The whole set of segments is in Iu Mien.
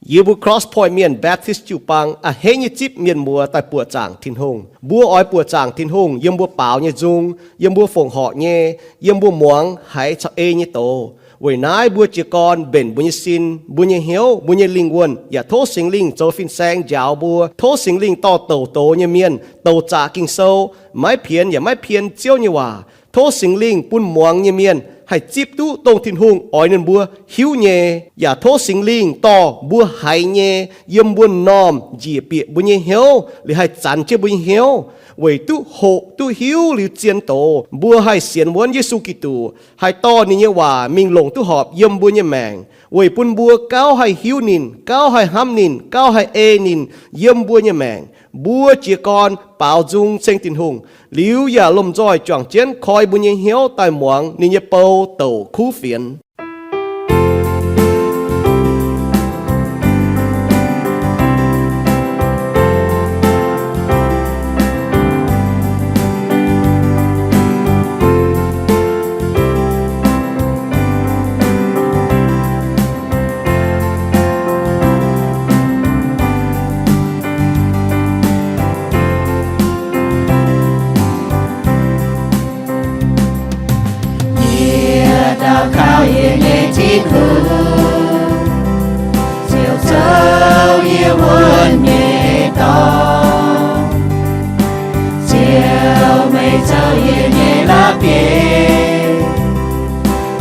Yie mbuo Cross Point Mienh Baptist jiu-baang a'hneiv nyei zipv mienh muoz daaih buoqc zaangc Tin-Hungh. Mbuo oix buoqc zaangc Tin-Hungh yiem mbuo baaux nyei nzung, yiem mbuo fongc horc nyei, yiem mbuo muangx haiz caux ei nyei doz. Weic naaiv mbuo jiez gorn mbenc mbuo nyei sin, mbuo nyei hnyouv, mbuo nyei lingh wuonh, yaac tov Singx Lingh zoux fin-saeng njaaux mbuo. Tov Singx Lingh dorh douc doz nyei mienh, douc zaqc Ging-Sou, maiv pienx yaac maiv pien Ziouv nyei waac. Tov Singx Lingh bun muangx nyei mienh haih zipv duqv dongh Tin-Hungh oix ninh mbuo hiuv nyei, yaac tov Singx Lingh dorh mbuo haiz nyei yiem mbuo m'normh njiec bieqc mbuo nyei hnyouv, liuz haih zanx jienv mbuo nyei hnyouv, weic duqv hoqc duqv hiuv liuz zien doz, mbuo haih sienx wuonv Yesu Giduc, haih dorh ninh nyei waac mingh longc duqv horpc yiem mbuo nyei maengc, weic bun mbuo gauh haih hiuv ninh, gauh haih hnamv ninh, gauh haih ei ninh yiem mbuo nyei maengc. Mbuo jiez gorn baaux nzung ceng Tin-Hungh, liuz yaac lomh nzoih juangc jienv koi mbuo nyei hnyouv daaih muangx ninh nyei bou douc kuv fienx. Yie daux gaux yie nyei Tin-Hungh, Ziouv zoux yie wuonv nyei dorngx. Ziouv, meih zoux yie nyei la'bieiv,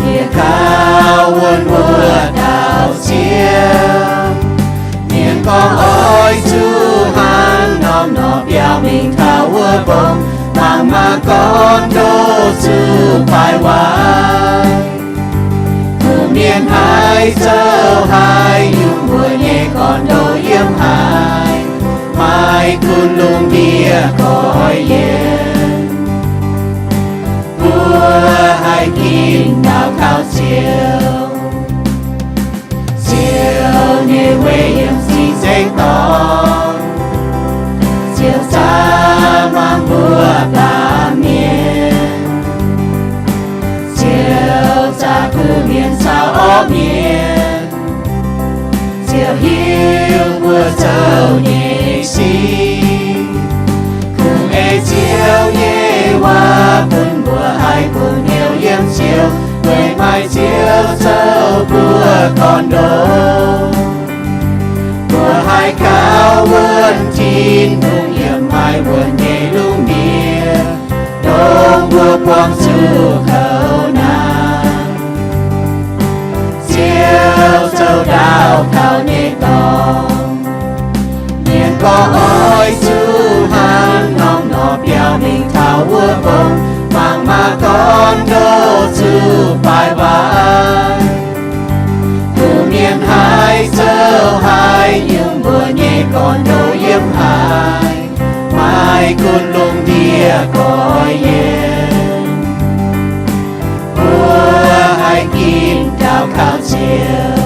yie gauh wuonv wuov dauh Ziouv. Mienh gorngv oix zuqc hnangv norm nor biauv mingh taux wuov mbong, mangc maah, gorn ndoqv zuqc baaic waac. Kuv mienh haih zoux haaix nyungc, mbuo nyei gorn-ndoqv yiem haaix? Maaih gunv lungh ndiev goix yiem, mbuo haih ginv daux gaux Ziouv. Ziouv nyei weic yiem cing-nzengc dorngx, Ziouv za'gengh mangc mbuo baamh mienh. Ziouv za'gengh kuv mienh caux orv mienh. Ziouv hiuv mbuo zoux nyei sic. Kungx ei Ziouv nyei waac bun mbuo haih bungx hnyouv yiem Ziouv, weic maaih Ziouv zoux mbuo gorn-ndoqv. Mbuo haih gauh wuonv Tin-Hungh yiem maaih wuonc nyei lungh ndiev, dongh mbuo buangh zuqc kouv naaic. Ziouv zoux ndau kaux nyei dorngx. Mienh gorngv oix zuqc hnangv norm nor biauv mingh taux wuov mbong, mangc maah, gorn ndoqv zuqc baaic waac. Kuv mienh haih zoux haaix nyungc, mbuo nyei gorn ndoqv yiem haaix? Maaih gunv lungh ndiev goix yiem, mbuo haih ginv daux gaux Ziouv.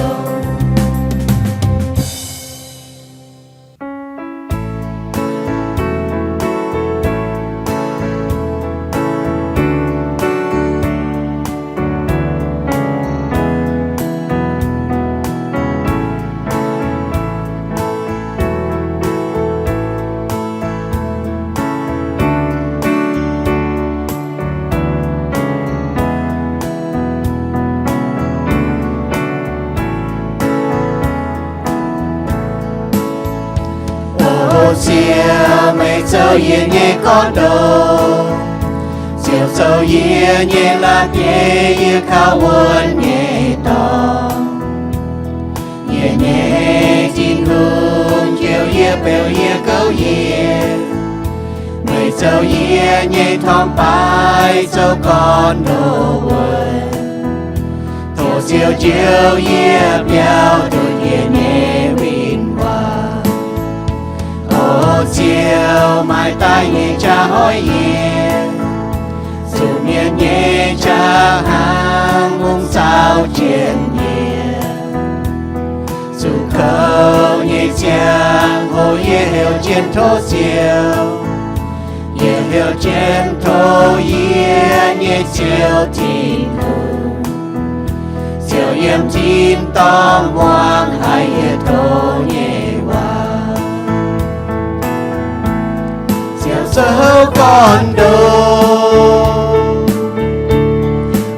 O Ziouv, meih zoux yie nyei gorn ndoqv. Ziouv zoux yie nyei la'bieiv, yie gauh wuonv nyei dorngx. Yie nyei Tin-Hungh, jouh yie, beu yie, gouv yie. Meih zoux yie nyei torngv-baaix, zoux gorn ndoqv wuov. Tov Ziouv njoux yie, biaux ndutv yie nyei win-wangc. O Ziouv, maaih daaih nyei jaa hoiv yie, zuqc mienh nyei jaa hnaangx mungv zaaux jienv yie. Zuqc kouv nyei ziangh hoc yie heuc jienv tov Ziouv. Yie heuc jienv tov yie nyei Ziouv Tin-Hungh. Ziouv yiem tin-dorngh muangx haic yie tov gorn-ndoqv,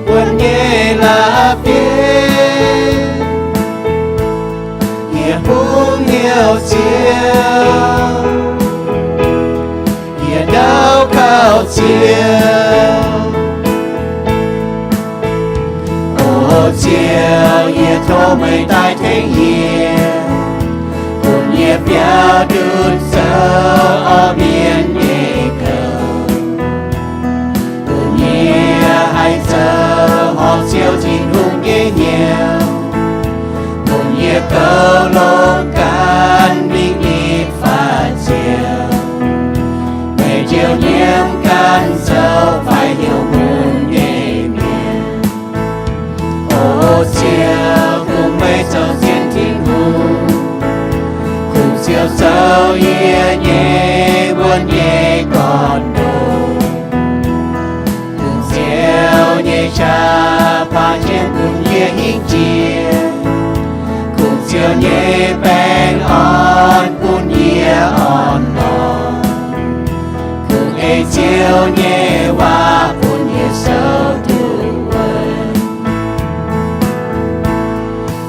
wuonv nyei la'bieiv, yie bungx hnyouv Ziouv, yie daux gaux Ziouv. O Ziouv, yie tov meih daaih tengx yie, bun yie biaux ndutv zoux orv mienh nyei gouv, bun yie haih zoux horpc Ziouv Tin-Hungh nyei hnyouv, bun yie goux longx ganh mingh nitv faatv Ziouv. Meih njoux nyiemv ganh zoux faix hnyouv mun nyei mienh. O Ziouv, kungx meih zoux zien Tin-Hungh, kungx Ziouv zoux yie nyei wuonv nyei gorn-ndoqv. Kungx Ziouv nyei qaqv baav jienv bun yie hingh jiex, kungx Ziouv nyei baengh orn bun yie orn-lorqc, kungx ei Ziouv nyei waac bun yie souv duqv wuonv.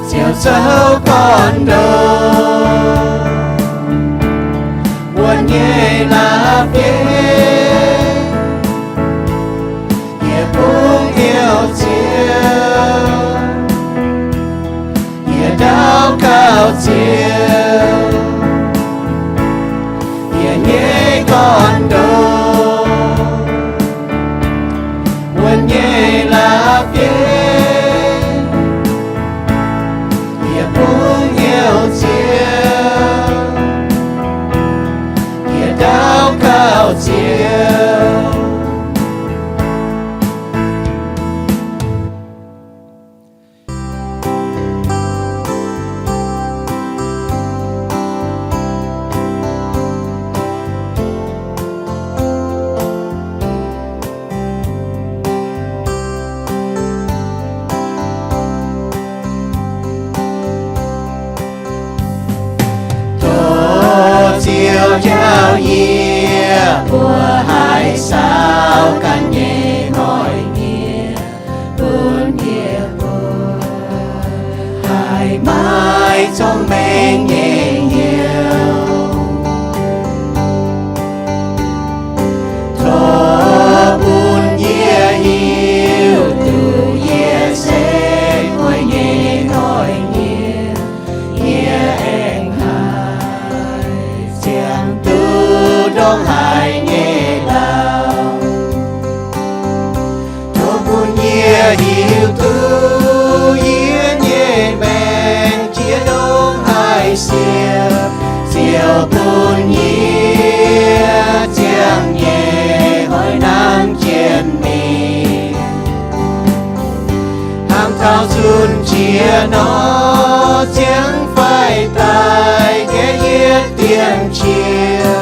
Ziouv zoux gorn-ndoqv, wuonv nyei la'bieiv, yie bungx hnyouv Ziouv, yie daux gaux Ziouv. Yie nyei gorn-ndoqv, wuonv nyei la'bieiv, yie bungx hnyouv Ziouv, yie daux gaux Ziouv. Tov Ziouv njaaux yie, mbuo haih saauv ganh nyei hnoi-nyieqc, bun yie mbuo haih maaih cong-mengh nyei hnyouv. Tov bun yie hiuv duqv yie se guei nyei hnoi-nyieqc, yie aengx haih ziangh duqv ndongc haaix nyei lauh. Tov bun yie hiuv duqv yie nyei maengc jiex ndongc haaix siepv, Ziouv bun yie ziangh nyei hoic nangv jienv mingh. Hnangv taux nzunc qiex nor, ziangh faix daaih gaeqv yietv dienh qiex,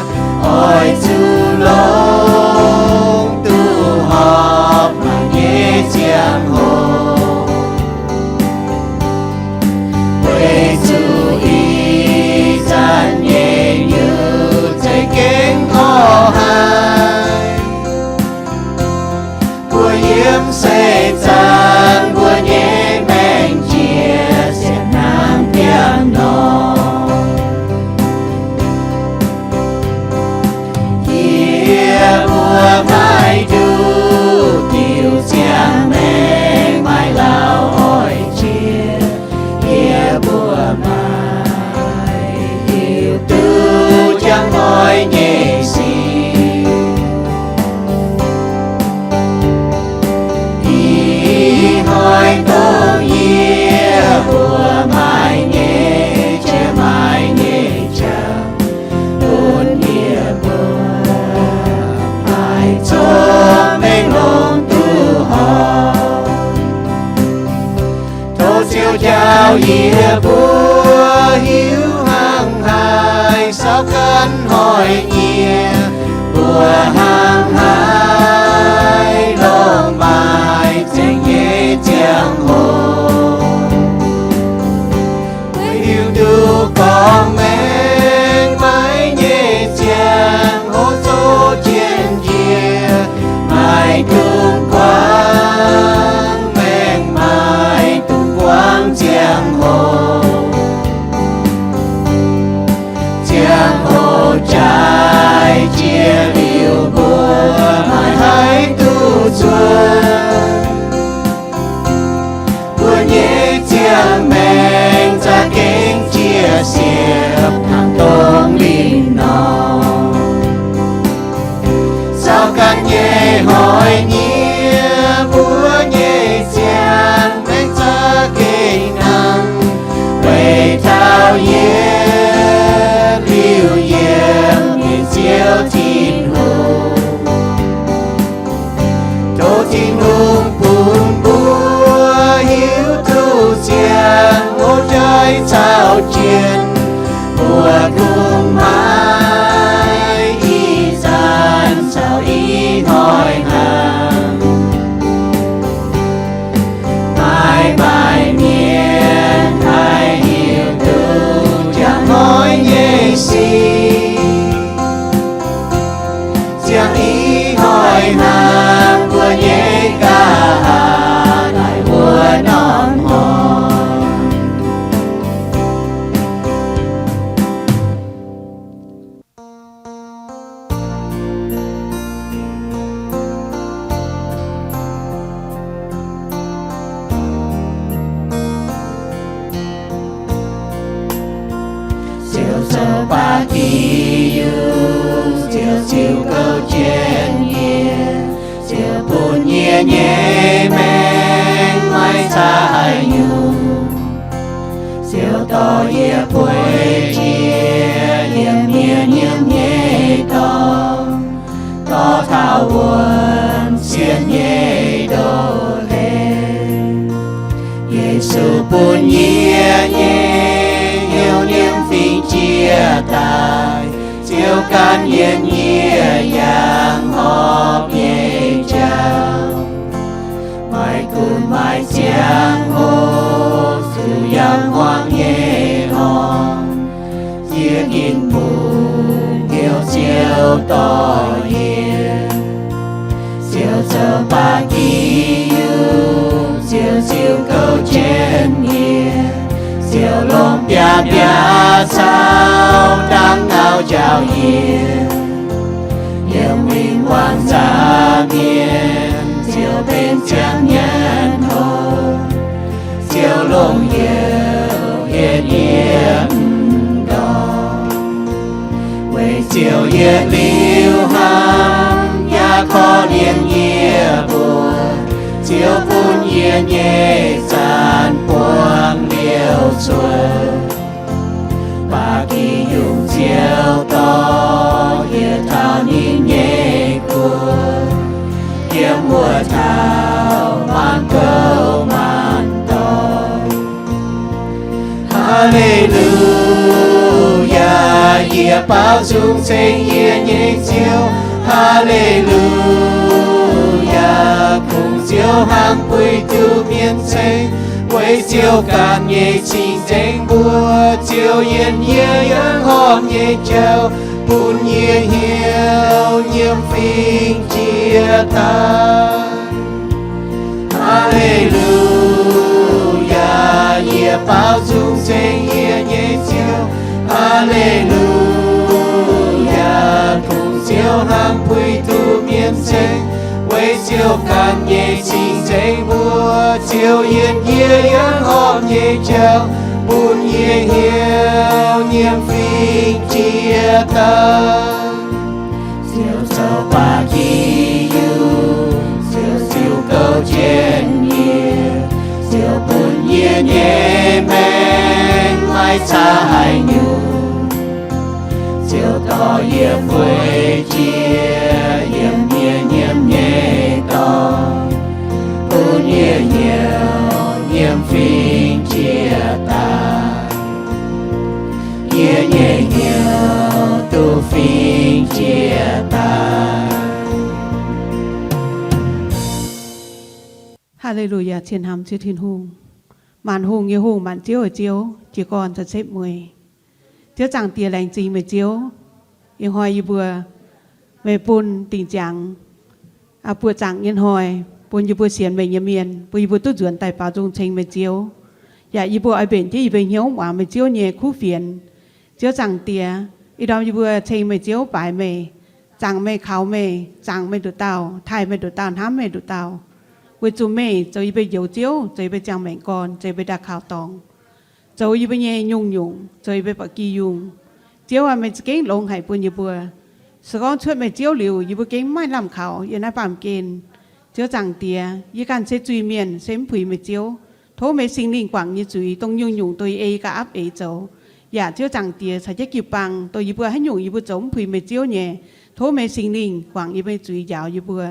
oix zuqc longc duqv horpc maaih nyei ziangh hoc. Weic zuqc ih zanc nyei nyutc za'gengh orv haic. Mbuo yiem seix zaangc mbuo nyei maengc jiex sienx hnangv biauv nor. Yie mbuo maiv duqv diuc ziangh maengc, maiv lauh oix jiex. Yie mbuo maiv hiuv duqv jangx hnoi nyei sic. Ih hnoi dongh yie mbuo maaih nyei qiex, maaih nyei qangx, bun yie mbuo maaih cong-mengh longc duqv horpc. Tov Ziouv njaaux yie mbuo hiuv hnangv haaix saauv ganh hnoi-nyieqc, mbuo hnangv haaix longc maaih zengc nyei ziangh hoc. Weic hiuv duqv gorngv maengc maaih nyei ziangh hoc zoux jienv njiec. Ziouv zoux ba'gi yungh, Ziouv ziux gouv jienv yie, Ziouv bun yie nyei maengc maiv caa haaix nyungc. Ziouv dorh yie bueix jiex yiem mienh nyiemc nyei dorngx, dorh taux wuonh sienx nyei ndoh hleix. Yesu bun yie nyei hnyouv nyiemv fingx jiex daaih, Ziouv gan yie yangh horpc nyei jauv. Maiv gunv maaih ziangh hoc zuqc yangh hmuangx nyei hnorm, yie gin bungx hnyouv Ziouv dorh yie. Ziouv zoux ba'gi yungh, Ziouv ziux gouv jienv yie, Ziouv longc biaav-biaav caux dangv ngau njaaux yie. Yiem win-wangv nza'hmien Ziouv benx ziangh nyanc hopv, Ziouv longc heuc yie yiem ndorm. Weic Ziouv yietc liuz hnamv yaac korv-lienh yie mbuo, Ziouv bun yie nyei zanc buangh liouh cuotv. Ba'gi yungh Ziouv dorh yie taux ninh nyei guoqv, yiem wuov taux maanc gouv maanc dorngx. Haa^le^lu^yaa, yie baaux nzung ceng yie nyei Ziouv. Haa^le^lu^yaa, kungx Ziouv hnangv puix duqv mienh ceng, weic Ziouv ganh nyei cing-nzengc mbuox Ziouv yiem yie yangh horpc nyei jauv, bun yie hnyouv nyiemv fingx jiex daaih. Haa^le^lu^yaa, yie baaux nzung ceng yie nyei Ziouv. Haa^le^lu^yaa, kungx Ziouv hnangv puix duqv mienh ceng, weic Ziouv ganh nyei cing-nzengc mbuox Ziouv yiem yie yangh horpc nyei jauv, bun yie hnyouv nyiemv fingx jiex daaih. Ziouv zoux ba'gi yungh, Ziouv ziux gouv jienv yie, Ziouv bun yie nyei maengc maiv caa haaix nyungc. Ziouv dorh yie bueix jiex yiem yie nyiemc nyei dorngx, bun yie hnyouv nyiemv fingx jiex daaih. Yie nyei hnyouv duqv fingx jiex daaih. Haa^le^lu^yaa, cien hnamv Ziouv Tin-Hungh, maanc hungh nyei Hungh, maanc ziouv nyei Ziouv, jiez gorn caux setv mueiz. Ziouv Zaangc Diex, laengz zingh meih Ziouv. Ih hnoi yie mbuo meih bun dingc ziangx buoqc zaangc nyei hnoi, bun yie mbuo sienx meih nyei mienh, bun yie mbuo duqv nzuonx daaih baaux nzung ceng meih Ziouv. Yaac yie mbuo oix mbenc jienv yie mbuo hnyouv muangx meih Ziouv nyei kuv fienx. Ziouv Zaangc Diex, ih ndorm yie mbuo ceng meih Ziouv baaix meih, zaangc meih, kaux meih, zaangc meih nduqc dauh, taaih meih nduqc dauh, hnamv meih nduqc dauh. Weic zuqc meih zoux yie mbuo njoux Ziouv, zoux yie mbuo ziangh maengc gorn, zoux yie mbuo ndau kaux dorngx, zoux yie mbuo nyei nyungc-nyungc, zoux yie mbuo ba'gi yungh. Ziouv aac, meih za'gengh longx haic bun yie mbuo. Se gorngv cuotv meih Ziouv liuz, yie mbuo gengh maiv lamh kaux yiem naaiv baamh gen. Ziouv Zaangc Diex, yie ganh se zuiz-mienh, se mv puix meih Ziouv. Tov meih Singx Lingh guangc yie nyei zuiz, dongh nyungc-nyungc dongh yie ei yie ganh aapv eix zoux. Yaac Ziouv Zaangc Diex, caux jienv jiu-baang dongh yie mbuo haaix nyungc yie mbuo zoux mv puix meih Ziouv nyei, tov meih Singx Lingh guangc yie mbuo nyei zuiz, njaaux yie mbuo.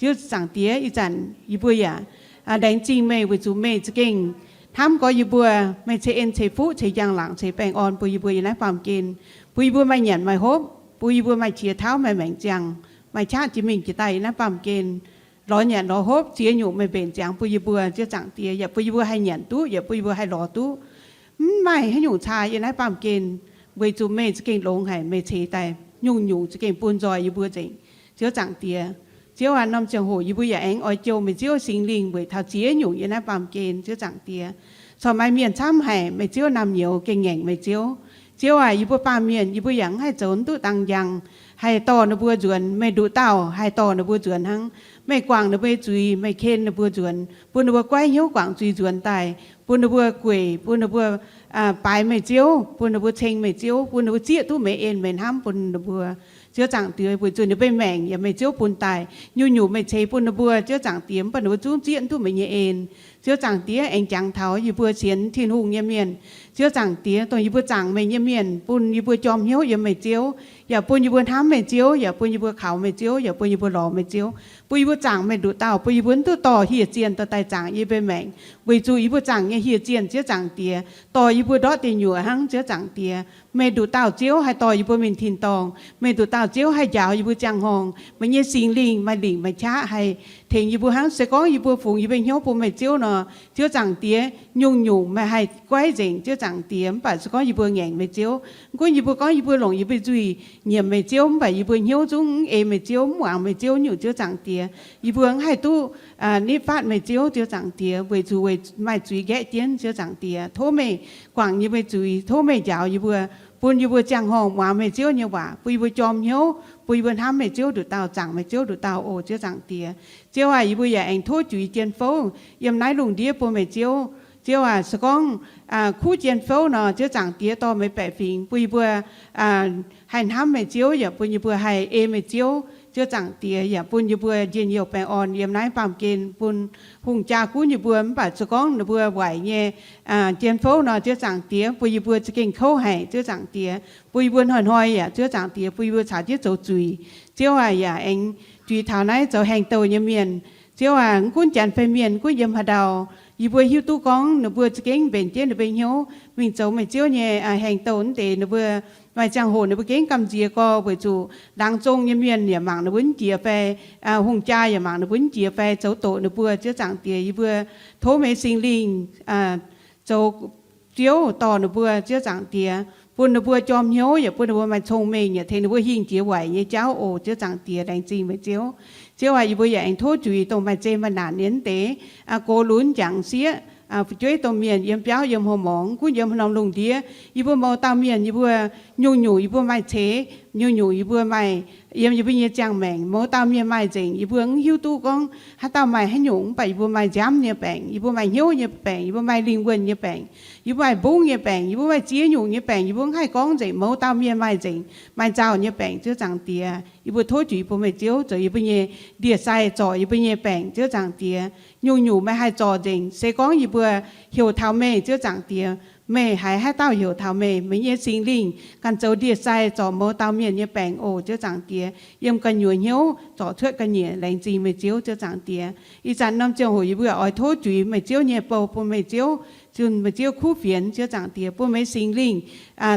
Ziouv Zaangc Diex, ih zanc yie mbuo yaac laengz zingh meih weic zuqc meih za'gengh hnamv gorx yie mbuo. Meih ceix en ceix fuqv ceix njang-laangc ceix baengh orn bun yie mbuo yiem naaiv baamh gen, bun yie mbuo maaih nyanc maaih hopv, bun yie mbuo maaih qiex tauv maaih maengc ziangh, maaih qaqv jiex mingh jiex daaih yiem naaiv baamh gen, lorz nyanc lorz hopv, ziex nyungc meih mbenc ziangx bun yie mbuo, Ziouv Zaangc Diex, yaac bun yie mbuo haih nyanc duqv, yaac bun yie mbuo haih lorz duqv. Mv maaih haaix nyungc caa yiem naaiv baamh gen, weic zuqc meih za'gengh longx haic, meih ceix daaih nyungc-nyungc za'gengh bun nzoih yie mbuo nzengc, Ziouv Zaangc Diex. Ziouv aac, norm ziangh hoc yie mbuo yaac aengx oix jouh meih Ziouv Singx Lingh weic taux ziex nyungc yiem naaiv baamh gen, Ziouv Zaangc Diex. Corc maaih mienh camv haic, meih Ziouv naamh nyouz gengh ngaengc meih Ziouv. Ziouv aac, yie mbuo baamh mienh yie mbuo yaac mv haih zoux duqv dang njang, haih dorh ninh mbuo nzuonx, meih nduqc dauh haih dorh ninh mbuo nzuonx hnangv. Meih guangc ninh mbuo nyei zuiz, meih ken ninh mbuo nzuonx, bun ninh mbuo goiv hnyouv guangc zuiz nzuonx daaih, bun ninh mbuo gueic, bun ninh mbuo baaix meih Ziouv, bun ninh mbuo ceng meih Ziouv, bun ninh mbuo zieqv duqv meih en meih hnamv bun ninh mbuo. Ziouv Zaangc Diex, weic zuqc ninh mbuo maengc yaac meih Ziouv bun daaih, nyungc-nyungc meih ceix bun ninh mbuo, Ziouv Zaangc Diex, mv baac ninh mbuo zungv zieqv duqv meih nyei en. Ziouv Zaangc Diex, aengx jangx taux yie mbuo sienx Tin-Hungh nyei mienh, Ziouv Zaangc Diex, dongh yie mbuo zaangc meih nyei mienh, bun yie mbuo jorm hnyouv yiem meih Ziouv, yaac bun yie mbuo hnamv meih Ziouv, yaac bun yie mbuo kaux meih Ziouv, yaac bun yie mbuo lorz meih Ziouv, bun yie mbuo zaangc meih nduqc dauh, bun yie mbuo mv duqv dorh hieh zienh dorh daaih zaangc yie mbuo maengc, weic zuqc yie mbuo zaangc nyei hieh zienh, Ziouv Zaangc Diex, dorh yie mbuo ndortv deic nyuoqc hnangv, Ziouv Zaangc Diex. Meih nduqc dauh Ziouv haih dorh yie mbuo mingh tin-dorngh. Meih nduqc dauh Ziouv haih njaaux yie mbuo ziangh horngh. Meih nyei Singx Lingh maaih lingc maaih qaqv haih tengx yie mbuo hnangv. Se gorngv yie mbuo fungx yie mbuo hnyouv bun meih Ziouv nor, Ziouv Zaangc Diex, nyungc-nyungc meih haih guaiv nzengc, Ziouv Zaangc Diex, mv baac se gorngv yie mbuo ngaengc meih Ziouv. Mv gunv yie mbuo gorngv yie mbuo longc yie mbuo nzuih nyiemc meih Ziouv, mv baac yie mbuo hnyouv zungv mv ei meih Ziouv, mv muangx meih Ziouv nyungc, Ziouv Zaangc Diex, yie mbuo mv haih duqv nitv fatv meih Ziouv, Ziouv Zaangc Diex, weic zuqc maaih zuiz nqaeqv jienv, Ziouv Zaangc Diex. Tov meih guangc yie mbuo zuiz, tov meih njaaux yie mbuo, bun yie mbuo ziangh horngh muangx meih Ziouv nyei waac, bun yie mbuo jorm hnyouv, bun yie mbuo hnamv meih Ziouv nduqc dauh, zaangc meih Ziouv nduqc dauh oc, Ziouv Zaangc Diex. Ziouv aac, yie mbuo yaac aengx tov juix jien-fouv yiem naaiv lungh ndiev bun meih Ziouv. Ziouv aac, se gorngv kuv jien-fouv nor, Ziouv Zaangc Diex, dorh meih baeqc fingx bun yie mbuo haih hnamv meih Ziouv, yaac bun yie mbuo haih ei meih Ziouv, Ziouv Zaangc Diex, yaac bun yie mbuo njien-youh baengh orn yiem naaiv baamh gen bun hungh jaa gunv yie mbuo. Mv baac se gorngv ninh mbuo waaic nyei jien-fouv nor, Ziouv Zaangc Diex, bun yie mbuo za'gengh kouv haic, Ziouv Zaangc Diex, bun yie mbuo hnoi-hnoi yaac, Ziouv Zaangc Diex, bun yie mbuo caux jienv zoux zuiz. Ziouv aac, yaac aengx juix taux naaiv zoux haengh douh nyei mienh. Ziouv aac, mv gunv janx fai mienh, mv gunv yiem haaix ndau, yie mbuo hiuv duqv gorngv ninh mbuo za'gengh mbenc jienv ninh mbuo hnyouv mingh zoux meih Ziouv nyei haengh douh. Mv deix ninh mbuo maaih ziangh hoc ninh mbuo gengh gamh nziex gorx, weic zuqc laangz zong nyei mienh yaac mangc ninh mbuo mv jiex fai hungh jaa yaac mangc ninh mbuo mv jiex fai zoux doqc ninh mbuo. Ziouv Zaangc Diex, yie mbuo tov meih Singx Lingh zoux Ziouv dorh ninh mbuo, Ziouv Zaangc Diex, bun ninh mbuo jorm hnyouv, yaac bun ninh mbuo maaih cong-mengh, yaac tengx ninh mbuo hingh jiex waaic nyei jauv oc, Ziouv Zaangc Diex. Laengz zingh meih Ziouv. Ziouv aac, yie mbuo yaac aengx tov juix dongh maaih zeqc maaih naanc nyei mv deix, gox lunx, jangc sieqv, fu'jueiv domh mienh, yiem biauv yiem horqc morngx, gunv yiem haaix norm lungh ndiev, yie mbuo mouz dauh mienh, yie mbuo nyungc-nyungc yie mbuo maaih ceix, nyungc-nyungc yie mbuo maaih yiem yie mbuo nyei ziangh maengc. Mouz dauh mienh maaih nzengc, yie mbuo mv hiuv duqv gorngv haaix dauh maaih haaix nyungc, mv baac yie mbuo maaih nziaamv nyei baengc, yie mbuo maaih hnyouv nyei baengc, yie mbuo maaih lingh wuonh nyei baengc, yie mbuo maaih mbungv nyei baengc, yie mbuo maaih ziex nyungc nyei baengc, yie mbuo mv haih gorngv nzengc. Mouz dauh mienh maaih nzengc, maaih nzauh nyei baengc, Ziouv Zaangc Diex. Yie mbuo tov juix bun meih Ziouv zoux yie mbuo nyei ndie-sai, zorc yie mbuo nyei baengc, Ziouv Zaangc Diex. Nyungc-nyungc meih haih zorc nzengc. Se gorngv yie mbuo heuc taux meih, Ziouv Zaangc Diex, meih haiz haaix dauh heuc taux meih, meih nyei Singx Lingh ganh zoux ndie-sai zorc mouz dauh mienh nyei baengc oc, Ziouv Zaangc Diex, yiem ganh nyuoz hnyouv zorc cuotv ga'nyiec. Laengz zingh meih Ziouv, Ziouv Zaangc Diex. Ih zanc norm ziangh hoc yie mbuo oix tov juix meih Ziouv nyei bou bun meih Ziouv, zunh meih Ziouv kuv fienx, Ziouv Zaangc Diex, bun meih Singx Lingh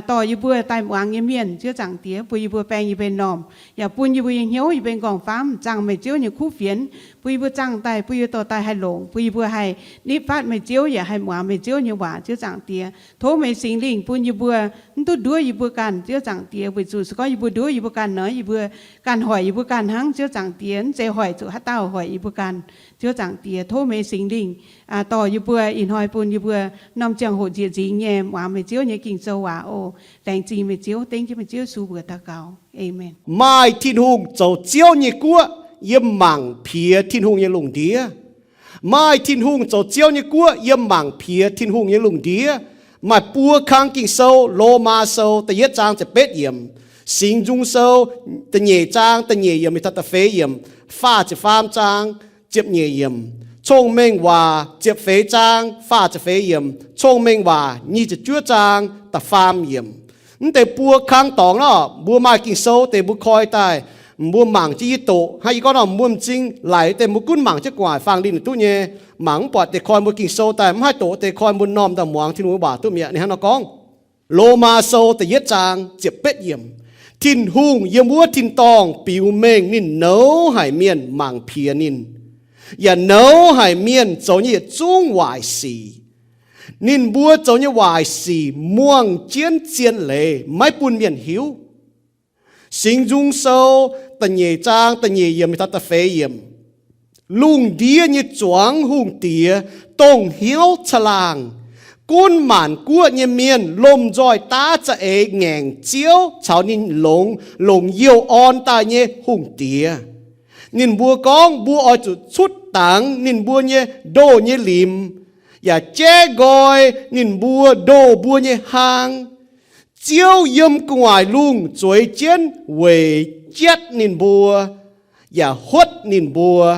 dorh yie mbuo daaih muangx nyei mienh, Ziouv Zaangc Diex, bun yie mbuo baeng yie mbuo normh, yaac bun yie mbuo nyei hnyouv, yie mbuo nyei nqorngv-famv zaangh meih Ziouv nyei kuv fienx, bun yie mbuo zaangh daaih, bun yie mbuo dorh daaih haih longc, bun yie mbuo haih nitv fatv meih Ziouv, yaac haih muangx meih Ziouv nyei waac, Ziouv Zaangc Diex. Tov meih Singx Lingh bun yie mbuo mv duqv nduov yie mbuo ganh, Ziouv Zaangc Diex, weic zuqc se gorngv yie mbuo nduov yie mbuo ganh nor, yie mbuo ganh hoic yie mbuo ganh hnangv, Ziouv Zaangc Diex, mv zeiz hoic zuqc haaix dauh, hoic yie mbuo ganh, Ziouv Zaangc Diex. Tov meih Singx Lingh dorh yie mbuo ih hnoi bun yie mbuo norm ziangh hoc nzieqc nzingx nyei muangx meih Ziouv nyei Ging-Sou waac oc. Laengz zingh meih Ziouv, dengv jienv meih Ziouv Yesu mbuox daux gaux. Aamen. Maaih Tin-Hungh zoux Ziouv nyei guoqv, yiem mangc piex Tin-Hungh nyei lungh ndiev. Maaih Tin-Hungh zoux Ziouv nyei guoqv, yiem mangc piex Tin-Hungh nyei lungh ndiev. Maaih buo kang Ging-Sou, Lomaa Sou da'yietv zaang ziepc betv yiemc, Singx Nzung Sou da'nyeic zaang da'nyeic yiemc mingh taux da'feix yiemc, faah ziepc faam zaang ziepc nyeic yiemc, Cong-Mengh Waac ziepc feix zaang faah ziepc feix yiemc, Cong-Mengh Waac nyic ziepc juov zaang da'faam yiemc. Mv deix buo kang dorngx nor, mbuo maaih Ging-Sou deix mbuo koi daaih, mbuo mangc jienv yie doqc hnangv. Yie gorngv nor, mbuo m'zing laic deix mbuo gunv mangc jienv gu'nguaaic faang linh duqv nyei. Mangc mv buatc deix koi mbuo Ging-Sou daaih, mv haih doqc deix koi mbuo normh daaih muangx Tin-Hungh waac duqv mi'aqv. Ninh hnangv nor gorngv, Lomaa Sou da'yietv zaang ziepc betv yiemc, Tin-Hungh yiem wuov tin-dorngh biux mengh ninh nouz haic mienh mangc piex ninh, yaac nouz haic mienh zoux nyei yietc zungv waaic sic. Ninh mbuo zoux nyei waaic sic muangh jienv zien leiz, maiv bun mienh hiuv. Singx Nzung Sou da'nyeic zaang da'nyeic yiemc mingh taux da'feix yiemc. Lungh ndiev nyei zuangx hungh diex dongh hnyouv caangh laangh. Gunv maanc guoqv nyei mienh lomh nzoih daav za'eix ngaengc Ziouv caux ninh longx, longc youh orn daaih nyei hungh diex. Ninh mbuo gorngv, mbuo oix zuqc cutv dangx ninh mbuo nyei ndoh nyei limc, yaac jaiv nqoi ninh mbuo ndoh mbuo nyei hlang. Ziouv yiem gu'nguaaic lungh zueiz jienv weic jatv ninh mbuo, yaac huotv ninh mbuo.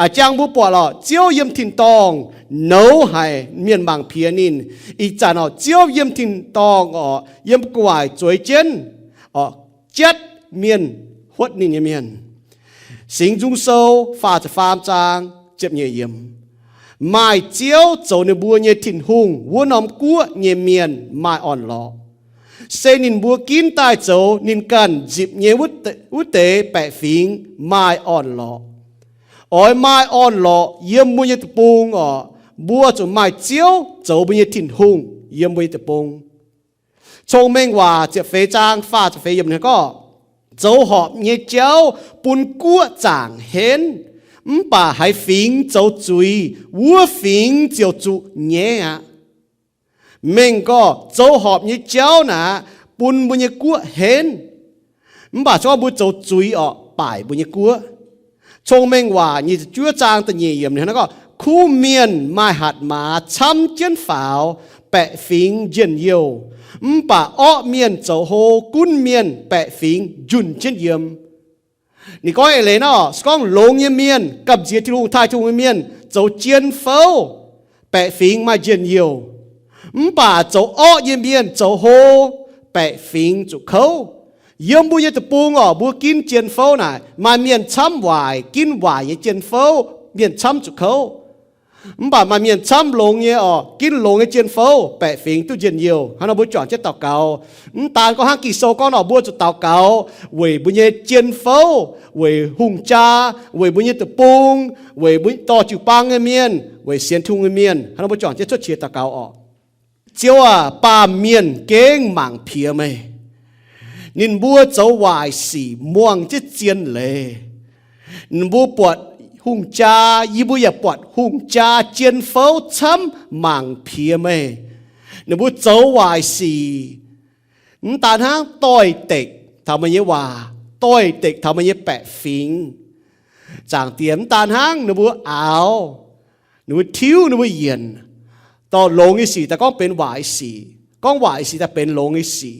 A'jang mbuo buatc lorqc, Ziouv yiem tin-dorngh nouz haic mienh mangc piex ninh. Ih zanc orqc, Ziouv yiem tin-dorngh orqc, yiem gu'nguaaic zueiz jienv orqc, jatv mienh, huotv ninh nyei mienh. Singx Nzung Sou faah ziepc faam zaang ziepc nyeic yiemc, maaih Ziouv zoux ninh mbuo nyei Tin-Hungh wuov norm guoqv nyei mienh maaih orn-lorqc. Se ninh mbuo ginv daaih zoux ninh ganh nzipc nyei wuov deix baeqc fingx maaih orn-lorqc. Oix maaih orn-lorqc yiem mbuo nyei deic-bung orqc, mbuo zuqc maaih Ziouv zoux mbuo nyei Tin-Hungh yiem mbuo nyei deic-bung. Cong-Mengh Waac ziepc feix zaang faah ziepc feix yiemc gorngv, zoux horpc nyei jauv bun guoqv zaangc henv, mv baac haaix fingx zoux zuiz, wuov fingx ziouc zuqc nyaiv aqv. Mengh gorngv zoux horpc nyei jauv naaic bun mbuo nyei guoqv henv, mv baac se gorngv mbuo zoux zuiz orqc, baaic mbuo nyei guoqv. Cong-Mengh Waac nyic ziepc juov zaang da'nyeic yiemc gorngv, kuv mienh maaih hatc maaz camv jienv faaux, baeqc fingx njien-youh, mv baac orqv mienh zoux hlo gunv mienh baeqc fingx njunh jienv yiem. Ninh gorngv eix leiz nor, se gorngv longx nyei mienh gamh nziex Tin-Hungh, taaih Tin-Hungh nyei mienh zoux jien fouv, baeqc fingx maaih njien-youh. Mv baac zoux orqv nyei mienh zoux hlo, baeqc fingx zuqc kouv. Yiem mbuo nyei deic-bung orqc, mbuo ginv jien fouv naaic, maaih mienh camv waaic ginv waaic nyei jien fouv, mienh camv zuqc kouv. Mv baac maaih mienh camv longx nyei orqc, ginv longx nyei jien fouv, baeqc fingx duqv njien-youh. Hnangv nor mbuo juangc jienv daux gaux, mv daan gorngv hnangv Ging-Sou gorngv nor, mbuo zuqc daux gaux weic mbuo nyei jien fouv, weic hungh jaa, weic mbuo nyei deic-bung, weic mbuo dorh jiu-baang nyei mienh, weic sienx Tin-Hungh nyei mienh. Hnangv nor mbuo juangc jienv cuotv qiex daux gaux orqc. Ziouv aac, baamh mienh gengh mangc piex meih. Ninh mbuo zoux waaic sic muangx jienv zien leiz. Ninh mbuo buatc hungh jaa, yie mbuo yaac buatc hungh jaa jien fouv camv mangc piex meih. Ninh mbuo zoux waaic sic, mv daan hnangv doix-dekc taux meih nyei waac, doix-dekc taux meih nyei baeqc fingx. Zaangc Diex, mv daan hnangv ninh mbuo aaux, ninh mbuo tiuv ninh mbuo yienc, dorh longx nyei sic daaih gorngv benx waaic sic, gorngv waaic sic daaih benx longx nyei sic.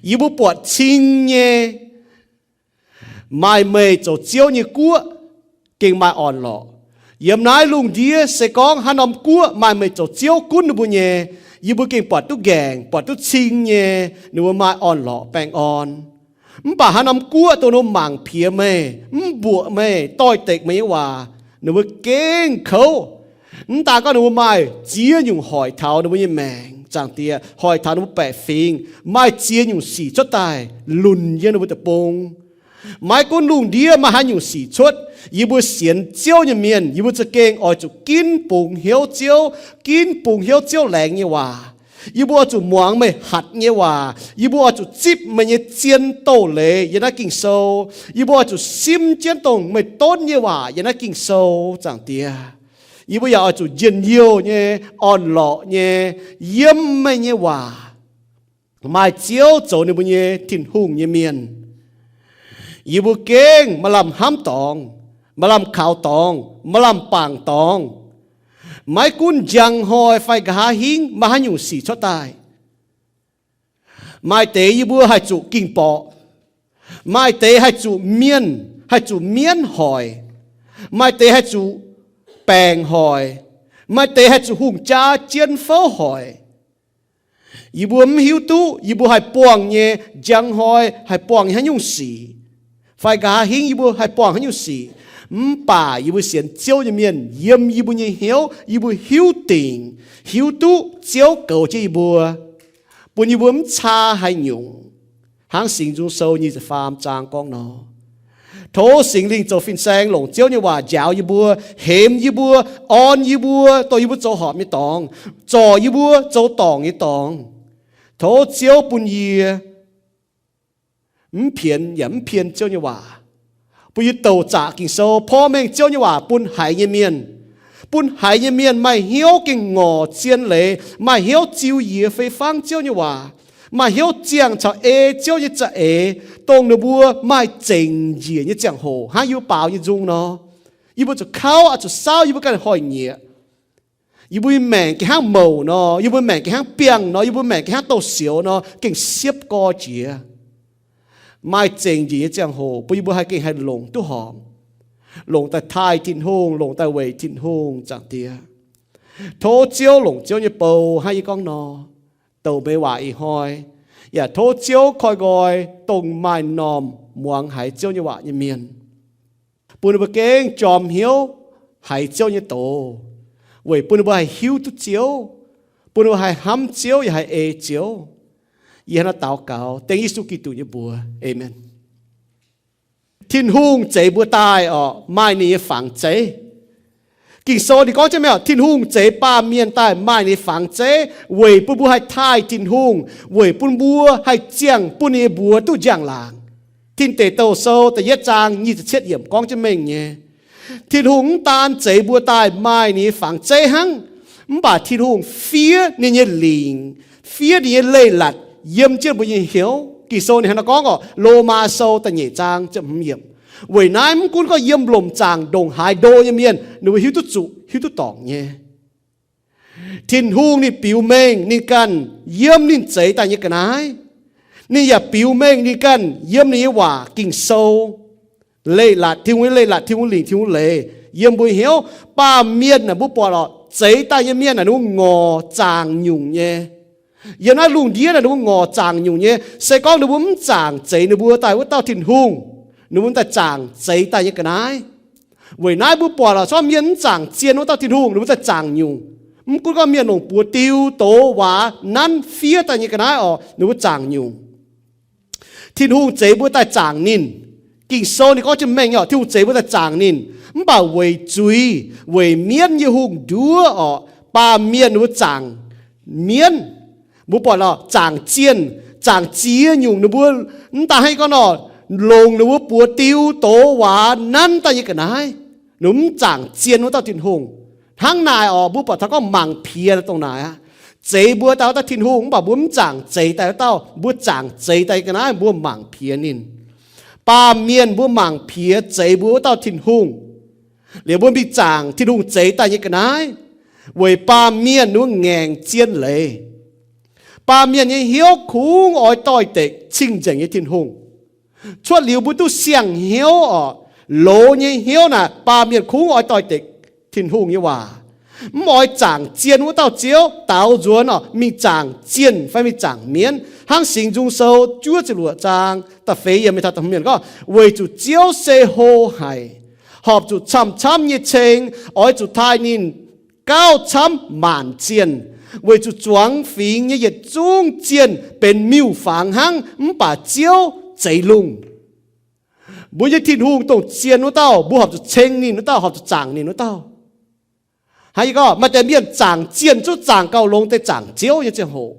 Yie mbuo buatc cing nyei, maaih meih zoux Ziouv nyei guoqv gengh maaih orn-lorqc. Yiem naaiv lungh ndiev se gorngv haaix norm guoqv maaih meih zoux Ziouv gunv ninh mbuo nyei, yie mbuo gengh buatc duqv nqaengc, buatc duqv cing nyei, ninh mbuo maaih orn-lorqc baengh orn. Mv baac haaix norm guoqv dongh ninh mbuo mangc piex meih, mv mbuoqc meih, doix-dekc meih nyei waac, ninh mbuo gengh kouv. Mv daan gorngv ninh mbuo maaih ziex nyungc hoic taux ninh mbuo nyei maengc, Zaangc Diex, hoic taux ninh mbuo baeqc fingx, maaih ziex nyungc sic cuotv daaih lunc yiem ninh mbuo deic-bung. Maiv gunv lungh ndiev maaih haaix nyungc sic cuotv, yie mbuo sienx Ziouv nyei mienh, yie mbuo za'gengh oix zuqc ginv bungx hnyouv Ziouv, ginv bungx hnyouv Ziouv laengz nyei waac. Yie mbuo oix zuqc muangx meih hatc nyei waac. Yie mbuo oix zuqc zipv meih nyei zien doz-leiz yiem naaiv Ging-Sou. Yie mbuo oix zuqc simv jienv dongh meih donv nyei waac yiem naaiv Ging-Sou, Zaangc Diex. Yie mbuo yaac oix zuqc njien-youh nyei, orn-lorqc nyei, yiem meih nyei waac. Maaih Ziouv zoux ninh mbuo nyei Tin-Hungh nyei mienh, yie mbuo gengh maaih lamh hnamv dorngx, maaih lamh kaux dorngx, maaih lamh bangc dorngx. Maiv gunv njang hnoi fai nqa'haav hingv maaih haaix nyungc sic cuotv daaih, maaih deix yie mbuo haih zuqc ging-borqc, maaih deix haih zuqc mienh, haih zuqc mienv hoic, maaih deix haih zuqc baengc hoic, maaih deix haih zuqc hungh jaa jien fouv hoic. Yie mbuo mv hiuv duqv yie mbuo haih buangh nyei njang hnoi haih buangh nyei haaix nyungc sic, fai nqa'haav hingv yie mbuo haih buangh haaix nyungc sic. Mv baac yie mbuo sienx Ziouv nyei mienh, yiem yie mbuo nyei hnyouv yie mbuo hiuv dingc, hiuv duqv Ziouv goux jienv yie mbuo, bun yie mbuo mv caa haaix nyungc. Hnangv Singx Nzung Sou nyic ziepc faam zaang gorngv nor, tov Singx Lingh zoux fin-saeng longc Ziouv nyei waac njaaux yie mbuo, hemx yie mbuo, orn yie mbuo, dongh yie mbuo zoux horpc nyei dorngx, zorc yie mbuo zoux dorngc nyei dorngx. Tov Ziouv bun yie mv pienx yaac mv pien Ziouv nyei waac, bun yie douc zaqc Ging-Sou, porv mengh Ziouv nyei waac bun haiz nyei mienh, bun haiz nyei mienh maaih hnyouv gengh ngorc zien leiz, maaih hnyouv ziux yie fei fangv Ziouv nyei waac, maaih hnyouv ziangh caux ei Ziouv nyei za'eix, dongh ninh mbuo maaih zengc njiec nyei ziangh hoc hnangv yie mbuo baaux nyei nzung nor, yie mbuo zuqc kauv, oix zuqc saauv yie mbuo ganh hnoi-nyieqc. Yie mbuo maengc gengh hnangv mouc nor, yie mbuo maengc gengh hnangv biangh nor, yie mbuo maengc gengh hnangv douz-sioux nor, gengh siepv gorx jiex. Maaih zengc njiec nyei ziangh hoc bun yie mbuo haih gengh haih longc duqv horngc, longc daaih taaih Tin-Hungh, longc daaih weic Tin-Hungh, Zaangc Diex. Tov Ziouv longc Ziouv nyei bou hnangv yie gorngv nor, douc meih waac ih hnoi, yaac tov Ziouv koi nqoi dongh maaih m'normh muangx haiz Ziouv nyei waac nyei mienh, bun ninh mbuo gengh jorm hnyouv haiz Ziouv nyei doz, weic bun ninh mbuo haih hiuv duqv Ziouv, bun ninh mbuo haih hnamv Ziouv yaac haih ei Ziouv. Yie hnangv naaiv daux gaux dengv Yesu Giduc nyei mbuox. Aamen. Tin-Hungh zeix mbuo daaih orqc, maaih ninh nyei fangx zeiv. Ging-Sou ninh gorngv jienv mengh orqc, Tin-Hungh zeix baamh mienh daaih maaih ninh nyei fangx zeiv, weic bun mbuo haih taaih Tin-Hungh, weic bun mbuo haih ziangh bun ninh nyei mbuox duqv njang-laangc. Tin Deic Douh Sou da'yietv zaang nyic ziepc cietv yiemc gorngv jienv mengh nyei, Tin-Hungh mv daan zeix mbuo daaih maaih ninh nyei fangx zeiv hnangv, mv baac Tin-Hungh fiev ninh nyei lingc, fiev ninh nyei leiz-latc yiem jienv mbuo nyei hnyouv. Ging-Sou ninh hnangv naaiv gorngv orqc, Lomaa Sou da'nyeic zaang ziepc hmz yiemc. Weic naaiv mv gunv gorngv yiem lomc zaangc ndongc haaix ndo nyei mienh, ninh mbuo hiuv duqv zuqc, hiuv duqv dorngc nyei. Tin-Hungh ninh biux mengh ninh ganh yiem ninh zeix daaih nyei ga'naaiv. Ninh yaac biux mengh ninh ganh yiem ninh nyei waac Ging-Sou, leiz-latc, Tin-Hungh nyei leiz-latc, Tin-Hungh lingc, Tin-Hungh leiz yiem mbuo hnyouv. Baamh mienh naaic mbuo buatc orqc, zeix daaih nyei mienh naaic ninh mbuo ngorc zaangc nyungc nyei. Yiem naaiv lungh ndiev naaic ninh mbuo ngorc zaangc nyungc nyei. Se gorngv ninh mbuo mv zaangc zeix ninh mbuo daaih wuov dauh Tin-Hungh, ninh mbuo daaih zaangc zeix daaih nyei ga'naaiv. Weic naaiv mbuo buatc orqc, se gorngv mienh mv zaangc zien wuov dauh Tin-Hungh, ninh mbuo daaih zaangc nyungc. Mv gunv gorngv mienh longc buoz diu, doz, waac, nanv, fiev daaih nyei ga'naaiv orqc, ninh mbuo zaangc nyungc. Tin-Hungh zeix mbuo daaih zaangc ninh. Ging-Sou ninh gorngv jienv mengh orqc, Tin-Hungh zeix mbuo daaih zaangc ninh, mv baac weic zuiz, weic mienv nyei hungh nduov orqc, baamh mienh ninh mbuo zaangc mienv. Mbuo buatc orqc, zaangc zienh, zaangc ziex nyungc ninh mbuo, mv daan hnangv gorngv orqc, longc ninh mbuo buoz diu, doz, waac, nanv daaih nyei ga'naaiv, ninh mbuo mv zaangc zien wuov dauh Tin-Hungh. Hnangv naaic orqc, mbuo buatc taux gorngv mangc piex dongh naaic aqv. Zeix mbuo daaih wuov dauh Tin-Hungh, mv baac mbuo mv zaangc zeix daaih wuov dauh, mbuo zaangc zeix daaih nyei ga'naaiv mbuo mangc piex ninh. Baamh mienh mbuo mangc piex zeix mbuo wuov dauh Tin-Hungh, liuz mbuo mingh zaangc Tin-Hungh zeix daaih nyei ga'naaiv, weic baamh mienh ninh mbuo ngaengc zien leiz. Baamh mienh nyei hnyouv kungx oix doix-dekc cing-nzengc nyei Tin-Hungh. Cuotv liuz mbuo duqv siang-hnyouv orqc, loz nyei hnyouv naaic, baamh mienh kungx oix doix-dekc Tin-Hungh nyei waac, mv oix zaangc zien wuov dauh Ziouv, daaux nzuonx orqc, mingh zaangc zienh fai mingh zaangc mienv, hnangv Singx Nzung Sou juov ziepc luoqc zaang da'feix yiemc mingh taux da'hmz yiemc gorngv, weic zuqc Ziouv se hlo haic, horpc zuqc camv-camv nyei ceng, oix zuqc taaih ninh gauh camv maanc zienh, weic zuqc zuangx fingx nyei yietc zungv zienh benx miuc-fangx hnangv, mv baac Ziouv zeix lungh. Mbuo nyei Tin-Hungh dongh zien wuov dauh, mbuo horpc zuqc ceng ninh wuov dauh, horpc zuqc zaangc ninh wuov dauh. Hnangv yie gorngv, maaih deix mienh zaangc zienh zungv zaangc gauh longx deix zaangc Ziouv nyei ziangh hoc,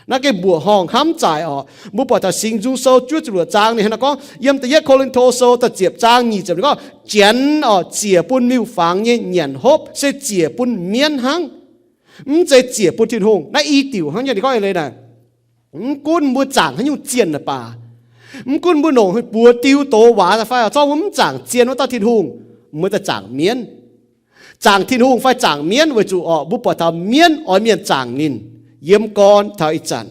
naaiv gengh mbuoqc horngh hnamv zaaic orqc. Mbuo buatc taux Singx Nzung Sou juov ziepc luoqc zaang ninh hnangv naaiv gorngv, yiem da'yietv Ko^lin^to Sou da'ziepc zaang nyic ziepc ninh gorngv, Janx orqc ziec bun miuc-fangx nyei nyanc hopv, se ziec bun mienv hnangv, mv zeiz ziec bun Tin-Hungh. Naaiv i diuc hnangv nyei ninh gorngv eix leiz naaic. Mv gunv mbuo zaangc haaix nyungc zienh naaic baac, mv gunv mbuo longc buoz diu doz waac fai zorqv mbuo mv zaangc zien wuov dauh Tin-Hungh, mbuo daaih zaangc mienv. Zaangc Tin-Hungh fai zaangc mienv weic zuqc orqc, mbuo buatc taux mienv oix mienh zaangc ninh yiem gorn taux ih zanc.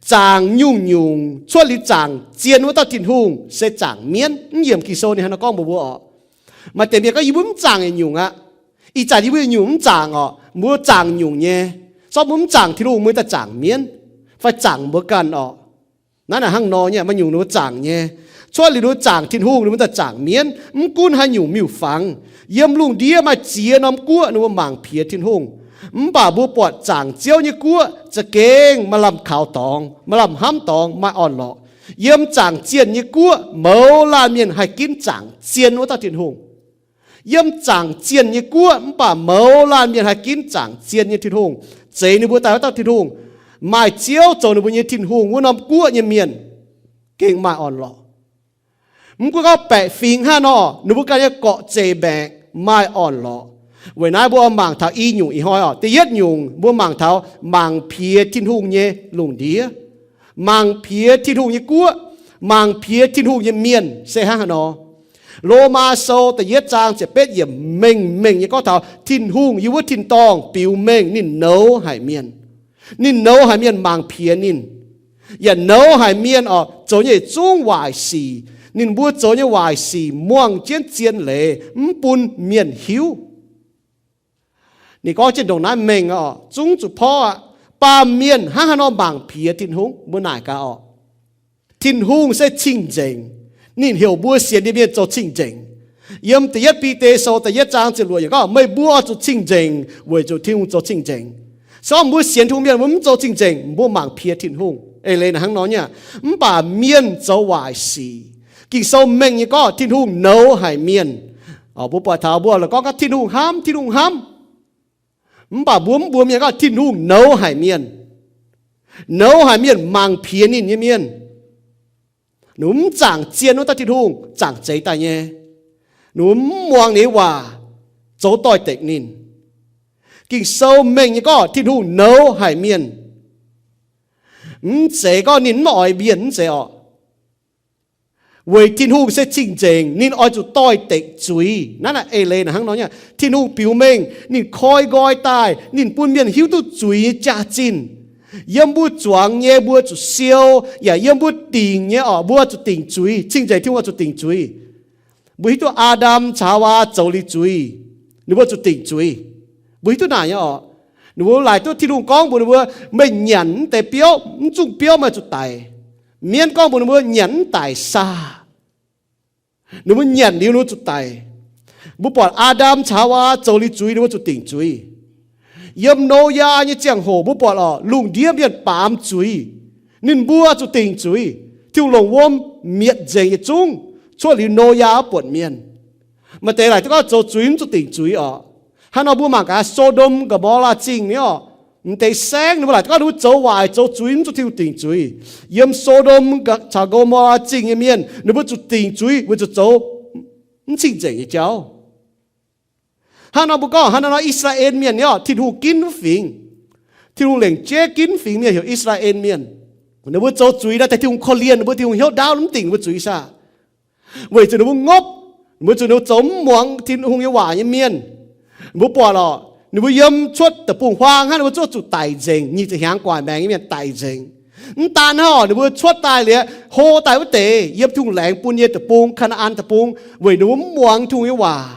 Zaangc nyungc-nyungc cuotv liuz zaangc zien wuov dauh Tin-Hungh se zaangc mienv. Mv yiemc Ging-Sou ninh hnangv naaiv gorngv mbuox mbuo orqc. Maaih deix mienh gorngv, yie mbuo mv zaangc yietc nyungc aqv. Ih zanc yie mbuo yietc nyungc mv zaangc orqc, mbuo zaangc nyungc nyei. Zorqv mbuo mv zaangc Tin-Hungh, mbuo daaih zaangc mienv fai zaangc mbuo ganh orqc. Naaiv naaic hnangv nor nyei, maaih nyungc ninh mbuo zaangc nyei. Cuotv liuz ninh mbuo zaangc Tin-Hungh, ninh mbuo daaih zaangc mienv. Mv gunv haaix nyungc miuc-fangx, yiem lungh ndiev maaih ziex norm guoqv ninh mbuo mangc piex Tin-Hungh. Mv baac mbuo buatc zaangc Ziouv nyei guoqv za'gengh maaih lamh kaux dorngx, maaih lamh hnamv dorngx, maaih orn-lorqc. Yiem zaangc zienh nyei guoqv mouz laanh mienh haih ginv zaangc zien wuov dauh Tin-Hungh. Yiem zaangc zienh nyei guoqv mv baac mouz laanh mienh haih ginv zaangc zien nyei Tin-Hungh, zeix ninh mbuo daaih wuov dauh Tin-Hungh, maaih Ziouv zoux ninh mbuo nyei Tin-Hungh wuov norm guoqv nyei mienh gengh maaih orn-lorqc. Mv gunv gorngv baeqc fingx hnangv nor, ninh mbuo ganh nyei gorqv-zeqc maengc maaih orn-lorqc. Weic naaiv mbuo oix mangc taux i nyungc ih hnoi orqc. Da'yietv nyungc mbuo mangc taux mangc piex Tin-Hungh nyei lungh ndiev, mangc piex Tin-Hungh nyei guoqv, mangc piex Tin-Hungh nyei mienh se hnangv haaix nor. Lomaa Sou da'yietv zaang ziepc betv yiemc mengh mengh nyei gorngv taux Tin-Hungh yiem wuov tin-dorngh biux mengh ninh nouz haic mienh. Ninh nouz haic mienh mangc piex ninh, yaac nouz haic mienh oc zoux nyei yietc zungv waaic sic. Ninh mbuo zoux nyei waaic sic muangh jienv zien leiz, mv bun mienh hiuv. Ninh gorngv jienv ndongc naaiv mengh oc, zungv zuqc porv aqv. Baamh mienh hnangv haaix nor mangc piex Tin-Hungh? Mbuo naaic gaax oc. Tin-Hungh se cing-nzengc. Ninh heuc mbuo sienx nyei mienh zoux cing-nzengc. Yiem da'yietv Bide Sou da'yietv zaang ziepc luoqc yiemc gorngv, meih mbuo oix zuqc cing-nzengc, weic zuqc Tin-Hungh zoux cing-nzengc. Se gorngv mbuo sienx Tin-Hungh mienh mbuo mv zoux cing-nzengc, mbuo mangc piex Tin-Hungh. Eix leiz naaic hnangv nor nyei. Mv baac mienh zoux waaic sic. Ging-Sou mengh nyei gorngv Tin-Hungh nouz haic mienh. Mbuo buatc taux mbuo la'gorngv gorngv Tin-Hungh hnamv, Tin-Hungh hnamv. Mv baac mbuo mv mbuox mienh gorngv Tin-Hungh nouz haic mienh. Nouz haic mienh mangc piex ninh nyei mienh. Ninh mbuo mv zaangc zien wuov dauh Tin-Hungh, zaangc zeix daaih nyei. Ninh mbuo mv muangx ninh nyei waac, zoux doix-dekc ninh. Ging-Sou mengh nyei gorngv Tin-Hungh nouz haic mienh. Mv zeiz gorngv ninh mv oix mienh, mv zeiz orqc. Weic Tin-Hungh se cing-nzengc, ninh oix zuqc doix-dekc zuiz. Naaiv naaic eix leiz naaic hnangv nor nyei. Tin-Hungh biux mengh ninh koi nqoi daaih, ninh bun mienh hiuv duqv zuiz nyei jaax-zinh. Yiem mbuo zuangx nyei mbuo zuqc siou, yaac yiem mbuo dingc nyei orqc mbuo zuqc dingc zuiz. Cing-nzengc Tin-Hungh oix zuqc dingc zuiz. Mbuo hiuv duqv Aa^ndam caux Haawaa zoux liuz zuiz, ninh mbuo zuqc dingc zuiz. Mbuo hiuv duqv naaic nyei orqc. Ninh mbuo laaic duqv Tin-Hungh gorngv mbuox ninh mbuo, meih nyanc mv deix biouv, mv zungh biouv meih zuqc daic. Mienv gorngv mbuox ninh mbuo nyanc mv daic saah. Ninh mbuo nyanc liuz ninh mbuo zuqc daic. Mbuo buatc Aa^ndam caux Haawaa zoux liuz zuiz ninh mbuo zuqc dingc zuiz. Yiem Noyaa nyei ziangh hoc mbuo buatc orqc, lungh ndiev mienh baamz zuiz, ninh mbuo zuqc dingc zuiz. Tin-Hungh longc wuom mietc nzengc yietc zungv cuotv liuz Noyaa wuov buonc mienh. Maaih deix laaic duqv gorngv zoux zuiz mv zuqc dingc zuiz orqc. Hnangv nor mbuo mangc gaax So^ndom Go^mo^laa Zingh nyei orqc. M'deix saengv ninh mbuo laaic duqv gorngv ninh mbuo zoux waaic zoux zuiz mv zuqc Tin-Hungh dingc zuiz. Yiem So^ndom caux Go^mo^laa Zingh nyei mienh ninh mbuo zuqc dingc zuiz weic zuqc zoux mv cing-nzengc nyei jauv. Hnangv nor mbuo gorngv hnangv nor I^saa^laa^en mienh nyei orqc, Tin-Hungh ginv fingx. Tin-Hungh lengc jeiv ginv fingx mienh heuc I^saa^laa^en mienh. Ninh mbuo zoux zuiz naaiv daaih Tin-Hungh korv-lienh ninh mbuo, Tin-Hungh hnyouv ndaauv mv dingc ninh mbuo zuiz saah. Weic zuqc ninh mbuo ngopv, weic zuqc ninh mbuo zoux mv muangx Tin-Hungh nyei waac nyei mienh. Mbuo buatc orqc, ninh mbuo yiem cuotv deic-bung-huaang hnangv, ninh mbuo zuqv zuqc daic nzengc, nyic ziepc hnyangx gu'nguaaic maengx nyei mienh daic nzengc. Mv daan hnangv orqc, ninh mbuo cuotv daaih liuz, hlo daaih wuov deix yiem Tin-Hungh laengz bun nyei deic-bung, Kaa^naa^an Deic-Bung, weic ninh mbuo mv muangx Tin-Hungh nyei waac.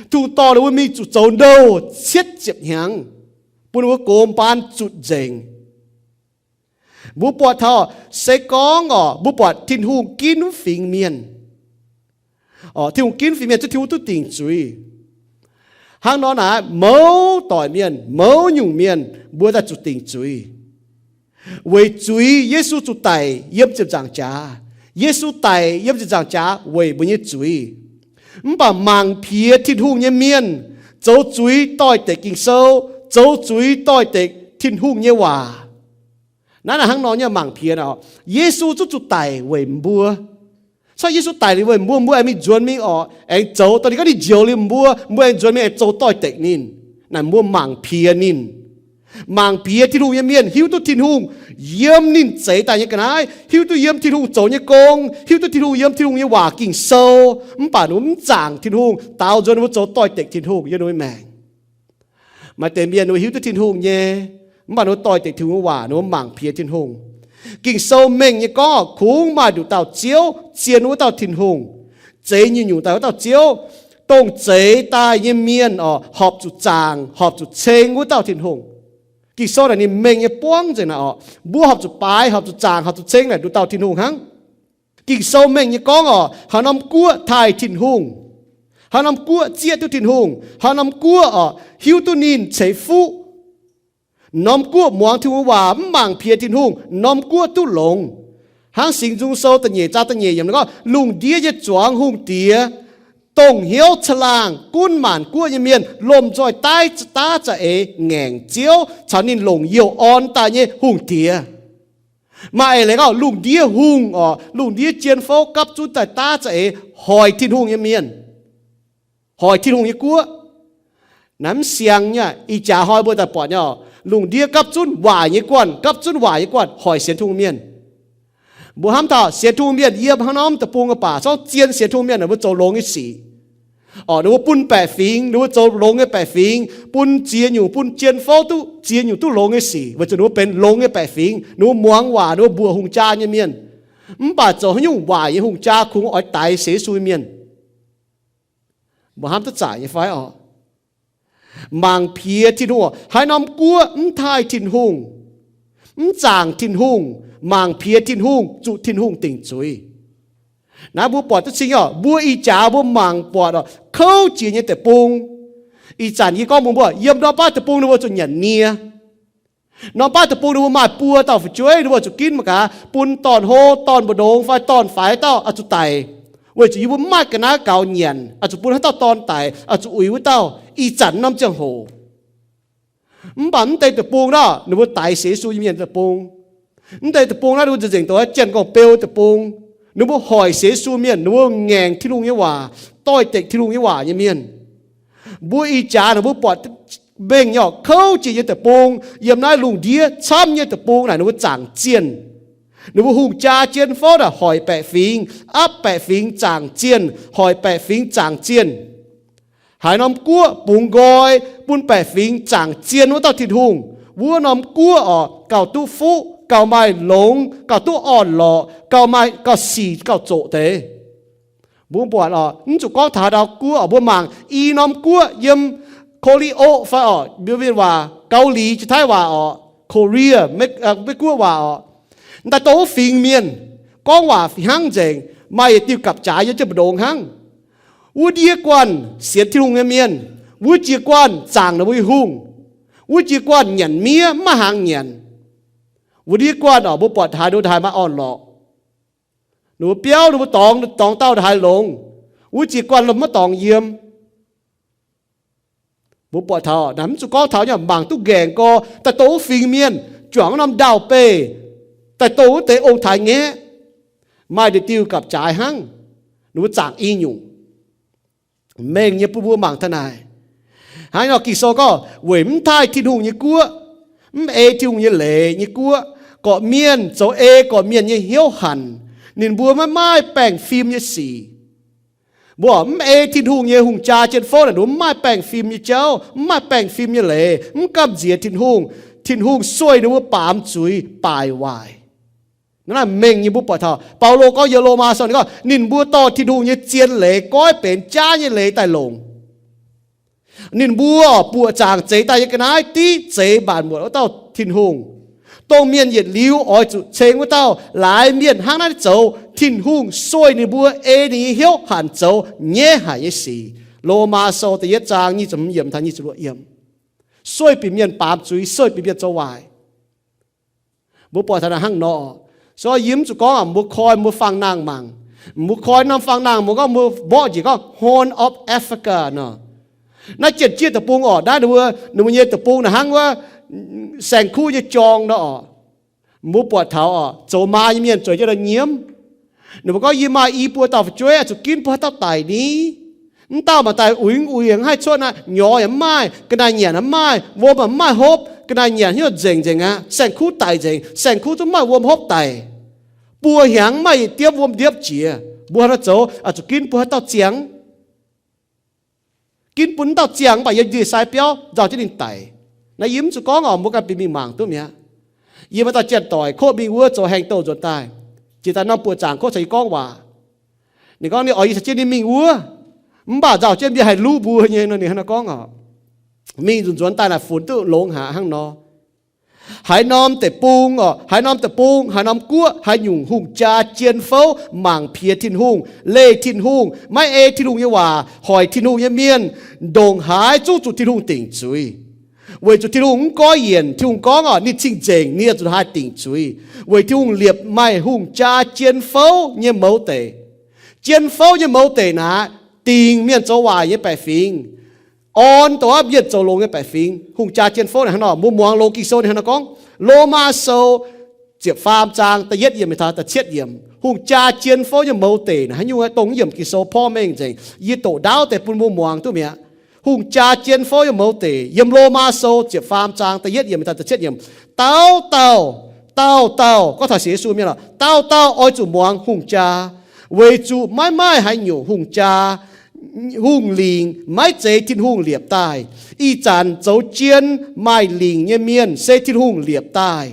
Tin-Hungh dorh ninh mbuo mingh zuqc zoux nouh cietv ziepc hnyangx, bun ninh mbuo gox mbaan zutc nzengc. Mbuo buatc taux, se gorngv orqc, mbuo buatc Tin-Hungh ginv fingx mienh, Tin-Hungh ginv fingx mienh, zuqc Tin-Hungh duqv dingc zuiz. Hnangv nor naaic, mouz doic mienh, mouz nyungc mienh, mbuo daaih zuqc dingc zuiz. Weic zuiz Yesu zuqc daic yiem ziepc nzaangc jaax. Yesu daic yiem ziepc nzaangc jaax weic mbuo nyei zuiz. Mv baac mangc piex Tin-Hungh nyei mienh zoux zuiz doix-dekc Ging-Sou, zoux zuiz doix-dekc Tin-Hungh nyei waac. Naaiv naaic hnangv nor nyei mangc piex orqc, Yesu zuqv zuqc daic weic mbuo. Corc Yesu daic liuz weic mbuo, mbuo aengx mingh nzuonx mingh orqc, aengx zoux dongh ninh gorngv ninh njoux liuz mbuo, mbuo aengx nzuonx mingh aengx zoux doix-dekc ninh. Naaic mbuo mangc piex ninh. Mangc piex Tin-Hungh nyei mienh hiuv duqv Tin-Hungh yiem ninh zeix daaih nyei ga'naaiv, hiuv duqv yiem Tin-Hungh zoux nyei gong, hiuv duqv Tin-Hungh yiem Tin-Hungh nyei waac Ging-Sou, mv baac ninh mbuo mv zaangc Tin-Hungh, daaux nzuonx ninh mbuo zoux doix-dekc Tin-Hungh yiem ninh mbuo maengc. Maaih deix mienh ninh mbuo hiuv duqv Tin-Hungh nyei, mv baac ninh mbuo doix-dekc Tin-Hungh waac, ninh mbuo mangc piex Tin-Hungh. Ging-Sou mengh nyei gorngv kungx maaih nduqc dauh Ziouv zien wuov dauh Tin-Hungh, zeix nyungc-nyungc daaih wuov dauh Ziouv, dongh zeix daaih nyei mienh orqc, horpc zuqc zaangc, horpc zuqc ceng wuov dauh Tin-Hungh. Ging-Sou naaic ninh mengh nyei buangv nzengc naaic orqc, mbuo horpc zuqc baaix, horpc zuqc zaangc, horpc zuqc ceng naaic nduqc dauh Tin-Hungh hnangv. Ging-Sou mengh nyei gorngv orqc, haaix norm guoqv taaih Tin-Hungh, haaix norm guoqv zieqv duqv Tin-Hungh, haaix norm guoqv orqc hiuv duqv ninh ceix fuqv. Norm guoqv muangx Tin-Hungh waac mv mangc piex Tin-Hungh, norm guoqv duqv longx. Hnangv Singx Nzung Sou da'nyeic zaang da'nyeic yiemc gorngv, lungh ndiev nyei zuangx hungh diex, dongh hnyouv caangh laangh gunv maanc guoqv nyei mienh lomh nzoih daav za'eix ngaengc Ziouv caux ninh longc youh orn daaih nyei hungh diex. Maaih eix leiz gorngv lungh ndiev hungh orqc, lungh ndiev jien fouv gapv zunv daaih daav za'eix hoic Tin-Hungh nyei mienh, hoic Tin-Hungh nyei guoqv. Naaiv mv siang nyei. Ih jaax hnoi mbuo daaih buatc nyei orqc, lungh ndiev gapv zunv waaic nyei guanh, gapv zunv waaic nyei guanh hoic sienx Tin-Hungh mienh. Mbuo hnamv taux sienx Tin-Hungh mienh yiem haaix norm deic-bung mv baac, zorqv zien sienx Tin-Hungh mienh ninh mbuo zoux longx nyei sic. Orqc, ninh mbuo bun baeqc fingx, ninh mbuo zoux longx nyei baeqc fingx, bun ziex nyungc, bun zien fouv duqv ziex nyungc duqv longx nyei sic, weic zuqc ninh mbuo benx longx nyei baeqc fingx, ninh mbuo muangx waac, ninh mbuo mbuoqc hungh jaa nyei mienh. Mv baac zoux haaix nyungc waaic nyei hungh jaa kungx oix daix sienx Yesu nyei mienh? Mbuo hnamv duqv zaaic nyei fai orqc? Mangc piex Tin-Hungh orqc. Haaix norm guoqv mv taaih Tin-Hungh, mv zaangc Tin-Hungh, mangc piex Tin-Hungh, zuqc Tin-Hungh dingc zuiz. Naaiv mbuo buatc duqv cing orqc. Mbuo ih jaax mbuo mangc buatc orqc, kouv jiex nyei deic-bung. Ih zanc yie gorngv mbuox mbuo, yiem norm baav deic-bung ninh mbuo zuqc nyanc nie. Norm baav deic-bung ninh mbuo maaih buo dauh fu'jueiv, ninh mbuo zuqc ginv mangc gaax bun dorn-hlo, dorn-mbu'ndongx fai dorn-faix dauh oix zuqc daic, weic zuqc yie mbuo mv maaih ga'naaiv gaux nyanc, oix zuqc bun haaix dauh dorn daic, oix zuqc uix wuov dauh. Ih zanc norm ziangh hoc. Mv baac mv deix deic-bung naaiv ninh mbuo daix sienx Yesu nyei mienh deic-bung. Mv deix deic-bung naaiv ninh mbuo nzengc nzengc dongh wuov Janx-gorngv-beu deic-bung. Ninh mbuo hoic sienx Yesu mienh, ninh mbuo ngaengc Tin-Hungh nyei waac, doix-dekc Tin-Hungh nyei waac nyei mienh. Mbuo ih jaax ninh mbuo buatc mengh nyei orqc, kouv jiex nyei deic-bung, yiem naaiv lungh ndiev camv nyei deic-bung naaic ninh mbuo zaangc zienh. Ninh mbuo hungh jaa jien fouv naaic hoic baeqc fingx, apv baeqc fingx zaangc zienh, hoic baeqc fingx zaangc zienh. Haaix norm guoqv bungx nqoi bun baeqc fingx zaangc zienh wuov dauh Tin-Hungh, wuov norm guoqv orqc gauh duqv fuqv, gauh maaih longx, gauh duqv orn-lorqc, gauh maaih, gauh sic, gauh zoqc deix. Mbuo buatc orqc, mv zuqc gorngv taux ndau guoqv orqc, mbuo mangc i norm guoqv yiem Ko^li^o fai orqc, mbuo mienh waac Gaux Liz, Jaa^tai waac orqc, Korea, Meiv-Guoqv waac orqc. Daaih dongh wuov fingx mienh gorngv waac fih hnangv nzengc, maaih yietc diuh gapv-jaaix yiem jienv mbu'ndongx hnangv. Wuov ndiev guanh sienx Tin-Hungh nyei mienh, wuov jiex guanh zaangc ninh mbuo nyei hungh, wuov jiex guanh nyanc miev mv maaih hnaangx nyanc. Wuov ndiev guanh orqc, mbuo buatc haaix nor haaix maaih orn-lorqc. Ninh mbuo biauv ninh mbuo dorngx, dorngx dauh haaix longx, wuov jiex guanh lomh maiv dorngx yiem. Mbuo buatc taux naaic mv zuqc gorngv taux nyei, mangc duqv nqaengc gorx, daaih dongh wuov fingx mienh juangc wuov norm ndau-beih, daaih dongh wuov deix ong-taaix-ngaeqv, maaih diuh diuh gapv-jaaix hnangv. Ninh mbuo zaangc i nyungc. Mengh nyei bun mbuo mangc taux naaic. Hnangv nor Ging-Sou gorngv, weic mv taaih Tin-Hungh nyei guoqv, mv ei Tin-Hungh nyei leiz nyei guoqv, gorqv-mienh zoux ei gorqv-mienh nyei hnyouv hanc. Ninh mbuo maiv maaih baengh fim nyei sic. Mbuo mv ei Tin-Hungh nyei hungh jaa jien fouv naaic, ninh mbuo mv maaih baengh fim nyei jauv, mv maaih baengh fim nyei leiz, mv gamh nziex Tin-Hungh. Tin-Hungh sueih ninh mbuo baamz zuiz baaic waaic. Naaiv mengh nyei mbuo buatc taux Baulo gorngv yiem Lomaa Sou ninh gorngv, ninh mbuo dorh Tin-Hungh nyei zien leiz goiv benx jaav nyei leiz daaih longc. Ninh mbuo buoqc zaangc zeix daaih nyei ga'naaiv div zeix mbaanc muotc wuov dauh Tin-Hungh, dongh mienh yietc liuz oix zuqc ceng wuov dauh, laaix mienh hnangv naaiv zoux, Tin-Hungh sueih ninh mbuo ei ninh nyei hnyouv hanc zoux nyaiv haic nyei sic. Lomaa Sou da'yietv zaang nyic ziepc hmz yiemc taux nyic ziepc luoqc yiemc. Sueih bieqc mienh baamz zuiz, sueih bieqc mienh zoux waaic. Mbuo buatc taux naaiv hnangv nor. So yie mv zuqc gorngv mbuo koi mbuo fangx nangh mangc. Mbuo koi norm fangx nangh mbuo gorngv mbuo mborqv njiec gorngv Horn of Africa nor. Naaiv Janx-Jieqv deic-bung orqc, naaiv ninh mbuo, ninh mbuo nyei deic-bung naaic hnangv wuov saeng-kuv nyei jorng nor orqc. Mbuo buatc taux orqc, zoux maa nyei mienh zueiz jienv nor nyiemv. Ninh mbuo gorngv, yie maaih i buo dauh fu'jueiv, oix zuqc ginv bun haaix dauh daic ni? Mv dauh maaih daaih uix uix haih cuotv aqv, nyorx yaac mv maaih, ga'naaiv nyanc yaac mv maaih, wuom yaac mv maaih hopv, ga'naaiv nyanc hnyouv nzengc nzengc aqv, saeng-kuv daic nzengc, saeng-kuv zungv mv maaih wuom hopv daic. Buo hnyangx mv maaih yietc diepv wuom ndiepv jiex. Mbuo haaix nor zoux? Oix zuqc ginv bun haaix dauh ziangx? Ginv bun dauh ziangx, mv baac yiem ndie-sai biauv nzauh jienv ninh daic. Naaiv yie mv zuqc gorngv orqc, mbuo ganh bieqc mingh mangc duqv mi'aqv. Yie maaih dauh janx-doic kov mingh wuov zoux haeng douh nzuonx daaih. Jiex daaih norm buoqc zaangc kov caux yie gorngv waac. Ninh gorngv ninh oix yie caux jienv ninh mingh wuov, mv baac nzauh jienv mbuo haih luv mbuo nyei nor, ninh hnangv naaiv gorngv orqc. Mingh nzunc nzuonx daaih naaic funx duqv longx haic hnangv nor. Haaix norm deic-bung orqc, haaix norm deic-bung, haaix norm guoqv, haaix nyungc hungh jaa jien fouv mangc piex Tin-Hungh, leih Tin-Hungh, maiv ei Tin-Hungh nyei waac, hoic Tin-Hungh nyei mienh, ndongc haaix zungv zuqc Tin-Hungh dingc zuiz. Weic zuqc Tin-Hungh mv goiv yienc. Tin-Hungh gorngv orqc, ninh cing-nzengc, ninh zuqc haih dingc zuiz. Weic Tin-Hungh liepc maaih hungh jaa jien fouv nyei mouz deic. Jien fouv nyei mouz deic naaic dingc mienh zoux waaic nyei baeqc fingx, orn dongh aqv mienh zoux longx nyei baeqc fingx. Hungh jaa jien fouv naaic hnangv nor, mbuo muangx loz Ging-Sou ninh hnangv nor gorngv. Lomaa Sou ziepc faam zaang da'yietv yiemc mingh taux da'cietv yiemc. Hungh jaa jien fouv nyei mouz deic naaic haaix nyungc dongh yiem Ging-Sou porv mengh nzengc. Yie doqc ndaauv deix bun mbuo muangx duqv mi'aqv. Hungh jaa jien fouv nyei mouz deic yiem Lomaa Sou ziepc faam zaang da'yietv yiemc mingh taux da'cietv yiemc. Dauh dauh Dauh dauh, gorngv taux sienx Yesu mienh oc, dauh dauh oix zuqc muangx hungh jaa, weic zuqc maiv maaih haaix nyungc hungh jaa, hungh lingc maiv zeiz Tin-Hungh liepc daaih. Ih zanc zoux jien maaih lingc nyei mienh se Tin-Hungh liepc daaih.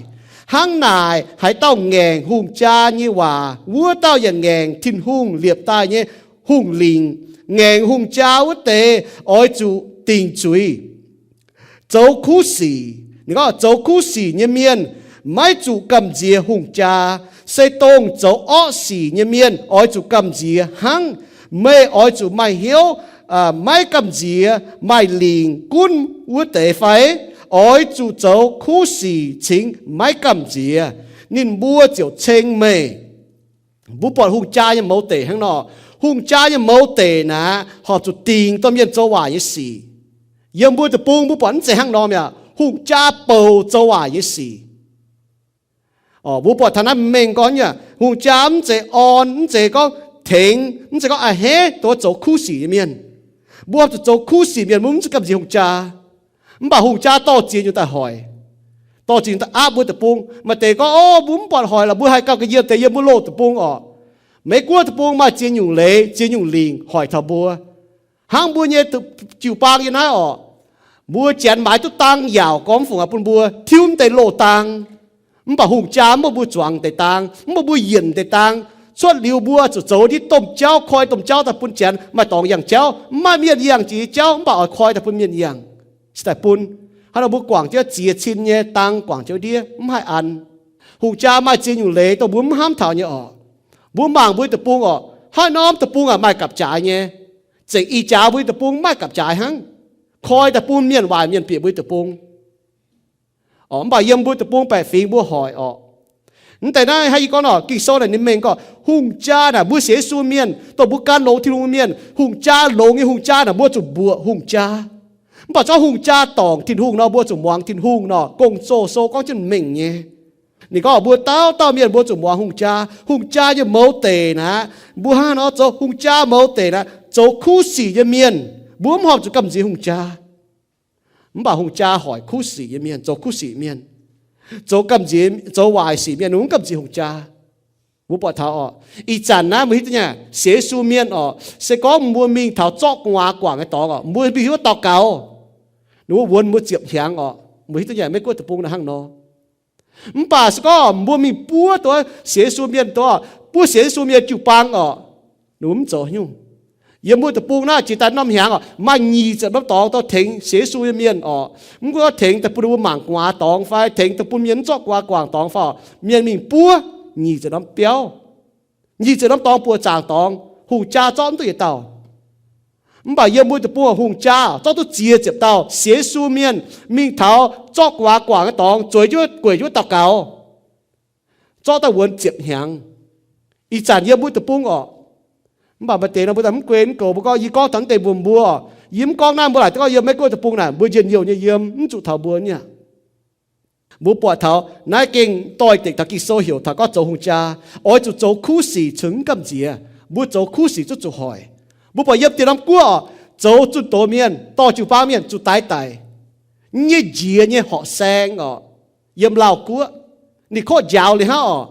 Hnangv naaic, haaix dauh ngaengc hungh jaa nyei waac, wuov dauh yaac ngaengc Tin-Hungh liepc daaih nyei hungh lingc. Ngaengc hungh jaa wuov deix oix zuqc dingc zuiz, zoux kuv sic. Ninh gorngv zoux kuv sic nyei mienh maiv zuqc gamh nziex hungh jaa, se dongh zoux orqv sic nyei mienh oix zuqc gamh nziex hnangv. Meih oix zuqc maaih hnyouv, maiv gamh nziex, maaih lingc gunv wuov deix fai? Oix zuqc zoux kuv sic cingx maiv gamh nziex, ninh mbuo ziouc ceng meih. Mbuo buatc hungh jaa nyei mouz deic hnangv nor. Hungh jaa nyei mouz deic naaic horpc zuqc dingc domh mienh zoux waaic nyei sic. Yiem mbuo deic-bung mbuo buatc mv zeiz hnangv nor mi'aqv. Hungh jaa bouc zoux waaic nyei sic. Mbuo buatc taux naaiv mengh gorngv nyei, hungh jaa mv zeiz orn, mv zeiz gorngv tengx, mv zeiz gorngv a'hneiv dongh zoux kuv sic nyei mienh. Mbuo horpc zuqc zoux kuv sic mienh, mbuo mv zuqc gamh nziex hungh jaa. Mv baac hungh jaa dorh ziex nyungc daaih hoic. Dorh ziex nyungc daaih aapv mbuo deic-bung. Maaih deix gorngv, o, mbuo mv buatc hoic lorqc, mbuo haih gauh ga'yiem deix yiem mbuo loz deic-bung orqc. Maiv gunv deic-bung maaih ziex nyungc leiz, ziex nyungc lingc hoic taux mbuo. Hnangv mbuo nyei jiu-baang yiem naaiv orqc, mbuo janx maaiz duqv dang yaauc gormx fungc aqv bun mbuo tiuv mv deix loz-dang. Mv baac hungh jaa mv baac mbuo zuangx deix dang, mv baac mbuo yienc deix dang. Cuotv liuz mbuo zuqc zoux ndiev domh jauv, koi domh jauv daaih bun janx maaih dorngx yangh jauv. Mv maaih mienh yangh jiex nyei jauv, mv baac oix koi daaih bun mienh yangh. Cingx daaih bun, hnangv nor mbuo guangc jienv ziex cin nyei dang guangc jienv ndiev mv haih an. Hungh jaa maaih ziex nyungc leiz dongh mbuo mv hnamv taux nyei orqc. Mbuo mangc mbuo deic-bung orqc, haaix norm deic-bung aac maaih gapv-jaaix nyei. Zengc ih jaax mbuo deic-bung maaih gapv-jaaix hnangv. Koi daaih bun mienh waaic mienh bieqc mbuo deic-bung. Mv baac yiem mbuo deic-bung baeqc fingx mbuo hoic orqc. Mv deix naaiv hnangv yie gorngv nor, Ging-Sou naaic ninh mengh gorngv hungh jaa naaic mbuo sienx Yesu mienh, dongh mbuo gan longx Tin-Hungh mienh, hungh jaa longx nyei hungh jaa naaic mbuo zuqc mbuoqc hungh jaa. Mv baac zorqv hungh jaa dorngc Tin-Hungh nor, mbuo zuqc muangx Tin-Hungh nor, Gong-Zoh sou gorngv jienv mengh nyei. Ninh gorngv mbuo dauh dauh mienh mbuo zuqc muangx hungh jaa. Hungh jaa nyei mouz deic naaic, mbuo hnangv nor zoux hungh jaa mouz deic naaic, zoux kuv sic nyei mienh, mbuo mv horpc zuqc gamh nziex hungh jaa. Mv baac hungh jaa hoic kuv sic nyei mienh, zoux kuv sic mienh, zoux gamh nziex, zoux waaic sic mienh, ninh mv gamh nziex hungh jaa. Mbuo buatc taux orqc, ih zanc naaiv mbuo hiuv duqv nyei, sienx Yesu mienh orqc, se gorngv mbuo mingh taux zorqv gu'nguaaz guangc nyei dorngx orqc, mbuo mingh hiuv duqv daux gaux, ninh mbuo wuonx mbuo ziepc hnyangx orqc, mbuo hiuv duqv nyei, Meiv-Guoqv deic-bung naaiv hnangv nor. Mv baac se gorngv mbuo mingh buov dongh sienx Yesu mienh, dongh buov sienx Yesu mienh jiu-baang orqc, ninh mbuo mv zoux nyungc. Yiem mbuo deic-bung naaiv jiex daaih norm hnyangx orqc, maaih nyic ziepc norm dorngx dongh tengx sienx Yesu nyei mienh orqc, mv gunv tengx daaih bun mbuo mangc gu'nguaaz dorngx fai tengx daaih bun mienh mv zorqv gu'nguaaz guangc dorngx fai orqc, mienh mingh buov nyic ziepc norm biauv, nyic ziepc norm dorngx buoqc zaangc dorngx, hungh jaa zorqv mv duqv yietc dauh. Mv baac yiem mbuo deic-bung hungh jaa zorqv duqv ziex ziepc dauh sienx Yesu mienh mingh taux zorqv gu'nguaaz guangc nyei dorngx zueiz jienv gueic jienv daux gaux, zorqv daaih wuonx ziepc hnyangx. Ih zanc yiem mbuo deic-bung orqc, mv baac maaih deix nor mbuo daaih mv guen mv goux. Mbuo gorngv, yie gorngv taux mv deix mbuox mbuo orqc, yie mv gorngv naaiv mbuo laaic gorngv yiem Meiv-Guoqv deic-bung naaic mbuo njien-youh nyei yiem, mv zuqc taux mbuo nyei aqv. Mbuo buatc taux naaiv gengh doix-dekc taux Ging-Sou heuc taux gorngv zoux hungh jaa oix zuqc zoux kuv sic cingx mv gamh nziex. Mbuo zoux kuv sic zuqc zuqc hoic. Mbuo buatc yiem diex norm guoqv orqc, zoux zunh doz mienh, dorh jiu-baang mienh zuqc daix daic. Nyei njiex nyei horqc saeng orqc, yiem Laauh guoqv, ninh kov njaaux liuz hnangv orqc,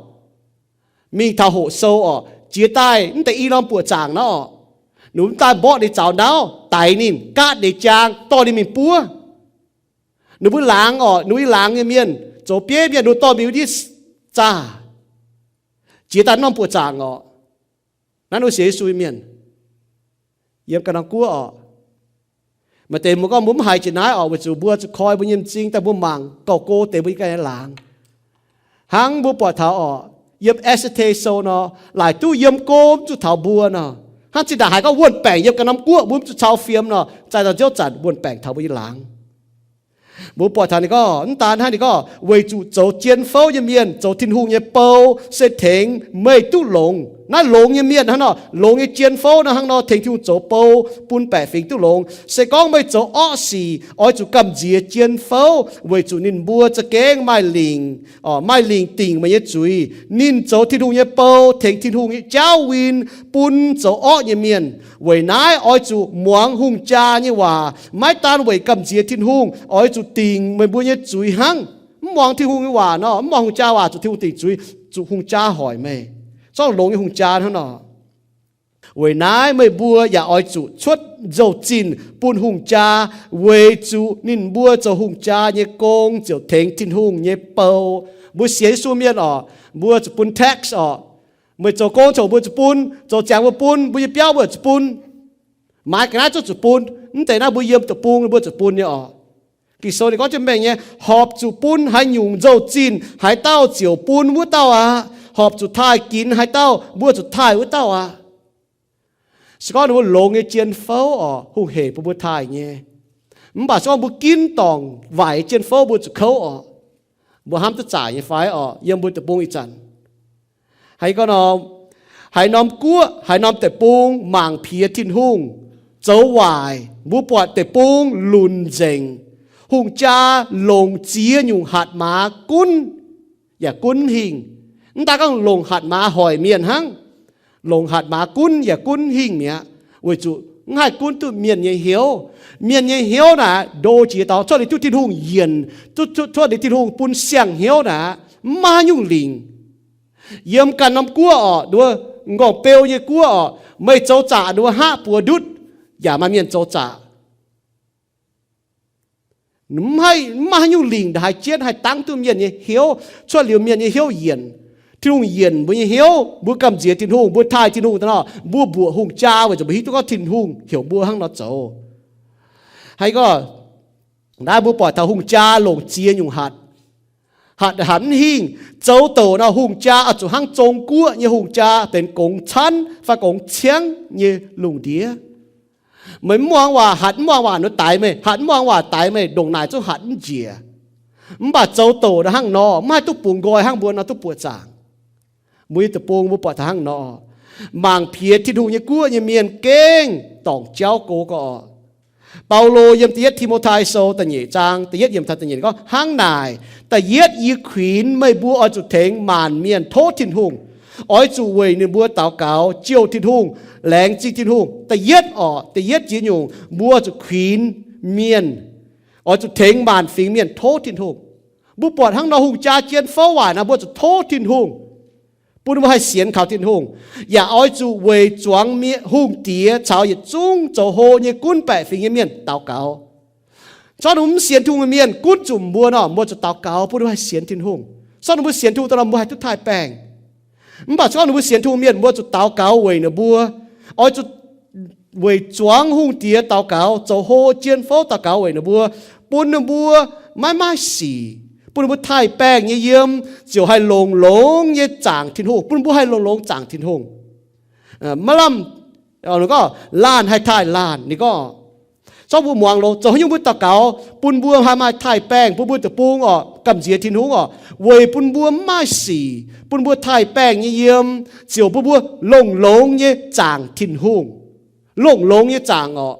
mingh taux hoqc sou orqc, jiex daaih mv deix i norm buoqc zaangc nor orqc, ninh mv daaih mborqv ninh zaux nauv, daix ninh, gaatv ninh jaang, dorh ninh mingh buov. Ninh mbuo laangz orqc, ninh mbuo i laangz nyei mienh, zoux bieiv mienh, ninh mbuo dorh mingh wuov ndiev zaah, jiex daaih norm buoqc zaangc orqc. Naaiv ninh sienx Yesu nyei mienh yiem ganh norm guoqv orqc. Maaih deix mbuo gorngv mbuo mv haiz jiex naaiv orqc, weic zuqc mbuo zuqc koi mbuo nyei m'zing daaih mbuo mangc gauh go deix mbuo nyei ganh nyei laangz. Hnangv mbuo buatc taux orqc, yiem Esther sou nor, laaic duqv yiem go mv zuqc taux mbuo nor. Hnangv zinh ndaangc haiz gorngv wuonh baengc yiem ganh norm guoqv mbuo mv zuqc cau fiem nor, zaih dauh nziouv zanc wuonh baengc taux mbuo nyei laangz. Mbuo buatc taux ninh gorngv, mv daan hnangv ninh gorngv, weic zuqc zoux jien fouv nyei mienh zoux Tin-Hungh nyei bou se tengx meih duqv longx. Naaiv longx nyei mienh hnangv nor, longx nyei jien fouv nor hnangv nor tengx Tin-Hungh zoux bou bun baeqc fingx duqv longx. Se gorngv meih zoux orqv sic, oix zuqc gamh nziex jien fouv, weic zuqc ninh mbuo za'gengh maaih lingc, maaih lingc dingc meih nyei zuiz. Ninh zoux Tin-Hungh nyei bou tengx Tin-Hungh nyei jauv win bun zoux orqv nyei mienh. Weic naaiv oix zuqc muangx hungh jaa nyei waac, maiv daan weic gamh nziex Tin-Hungh, oix zuqc dingc meih mbuo nyei zuiz hnangv. Mv mv muangx Tin-Hungh nyei waac nor, mv muangx hungh jaa waac, zuqc Tin-Hungh dingc zuiz, zuqc hungh jaa hoic meih, zorqv longx nyei hungh jaa hnangv nor. Weic naaiv meih mbuo yaac oix zuqc cuotv nzou-zinh bun hungh jaa, weic zuqc ninh mbuo zoux hungh jaa nyei gong ziouc tengx Tin-Hungh nyei bou. Mbuo sienx Yesu mienh orqc, mbuo zuqc bun tax orqc. Meih zoux gong corc mbuo zuqc bun, zoux ziangx mbuo bun, mbuo nyei biauv mbuo zuqc bun. Maaiz ga'naaiv zungv zuqc bun. Mv deix naaiv mbuo yiem deic-bung mbuo zuqc bun nyei orqc. Ging-Sou ninh gorngv jienv mengh nyei, horpc zuqc bun haaix nyungc nzou-zinh, haaix dauh ziouc bun wuov dauh aqv. Horpc zuqc taaih ginx haaix dauh, mbuo zuqc taaih wuov dauh aqv. Se gorngv ninh mbuo longx nyei jien fouv orqc, hungh hec bun mbuo taaih nyei. Mv baac se gorngv mbuo ginv dorngc waaic jien fouv mbuo zuqc kouv orqc. Mbuo hnamv duqv zaaic nyei fai orqc, yiem mbuo deic-bung ih zanc? Haaix gorngv nor, haaix norm guoqv, haaix norm deic-bung mangc piex Tin-Hungh, zoux waaic, mbuo buatc deic-bung lunc nzengc. Hungh jaa longc ziex nyungc hatc maaz gunv yaac gunv hingh. Mv daaih gorngv longc hatc maaz hoic mienh hnangv, longc hatc maaz gunv yaac gunv hingh mi'aqv, weic zuqc mv haih gunv duqv mienh nyei hnyouv. Mienh nyei hnyouv naaic ndo jiex dau, cuotv liuz duqv Tin-Hungh yienc, duqv, cuotv liuz Tin-Hungh bun siang-hnyouv naaic, mv maaih haaix nyungc lingc. Yiem ganh norm guoqv orqc, nduov, m'nqorngv-beu nyei guoqv orqc, meih zoux zaqc nduov hngaqv buoz ndutv, yaac maaih mienh zoux zaqc. Mv haih, mv maaih haaix nyungc lingc ndongc haaix jienv haih dangv duqv mienh nyei hnyouv, cuotv liuz mienh nyei hnyouv yienc. Tin-Hungh yienc mbuo nyei hnyouv, mbuo gamh nziex Tin-Hungh, mbuo taaih Tin-Hungh daaih nor, mbuo mbuoqc hungh jaa weic zuqc mbuo hiuv duqv gorngv Tin-Hungh heuc mbuo hnangv nor zoux. Haaix gorngv, naaiv mbuo buatc taux hungh jaa longc ziex nyungc hatc, hatc, hatc mv hingh. Zoux douc nor hungh jaa oix zuqc hnangv Zong-Guoqv nyei hungh jaa benx gongx canv fai gongx ciangv nyei lungh ndiev. Meih mv muangx waac, hatc mv muangx waac nor daix meih, hatc mv muangx waac daix meih, ndongc naaic zungv hatc mv njiec. Mv baac zoux douc nor hnangv nor, mv haih duqv bungx nqoi hnangv mbuo nor duqv buoqc zaangc. Mbuo nyei deic-bung mbuo buatc taux hnangv nor, mangc piex Tin-Hungh nyei guoqv nyei mienh gengh dorngc jauv go gau orqc. Baulo yiem da'yietv Ti^mo^tai Sou da'nyeic zaang da'yietv yiemc taux da'nyeic gorngv, hnangv naaic, da'yietv yie kuinx meih mbuo oix zuqc tengx maanc mienh tov Tin-Hungh, oix zuqc weic ninh mbuo daux gaux jouh Tin-Hungh, laengz zingh Tin-Hungh. Da'yietv orqc, da'yietv ziex nyungc mbuo zuqc kuinx mienh, oix zuqc tengx maanc fingx mienh tov Tin-Hungh. Mbuo buatc hnangv nor hungh jaa jien fouv waaic nor, mbuo zuqc tov Tin-Hungh, bun mbuo haih sienx kaux Tin-Hungh, yaac oix zuqc weic zuangx mienh hungh diex caux yietc zungv zoux hlo nyei gunv baeqc fingx nyei mienh daux gaux. Se gorngv ninh mbuo mv sienx Tin-Hungh nyei mienh gunv zuqc mbuo nor, mbuo zuqc daux gaux bun ninh mbuo haih sienx Tin-Hungh. Se gorngv ninh mbuo sienx Tin-Hungh daaih nor, mbuo haih duqv taaih baengh. Mv baac se gorngv ninh mbuo sienx Tin-Hungh mienh, mbuo zuqc daux gaux weic ninh mbuo, oix zuqc weic zuangx hungh diex daux gaux, zoux hlo jien fouv daux gaux weic ninh mbuo, bun ninh mbuo maiv maaih sic, bun ninh mbuo taaih baengh nyei yiem ziouc haih longx-longx nyei zaangc Tin-Hungh, bun ninh mbuo haih longx-longx zaangc Tin-Hungh. Maiv lamh, ninh gorngv laanh haih taaih laanh, ninh gorngv. Se gorngv mbuo muangx longx, zoux haaix nyungc mbuo daux gaux bun mbuo haih maaih taaih baengh, bun mbuo deic-bung orqc gamh nziex Tin-Hungh orqc, weic bun mbuo mv maaih sic, bun mbuo taaih baengh nyei yiem, ziouc bun mbuo longx-longx nyei zaangc Tin-Hungh. Longx-longx nyei zaangc orqc.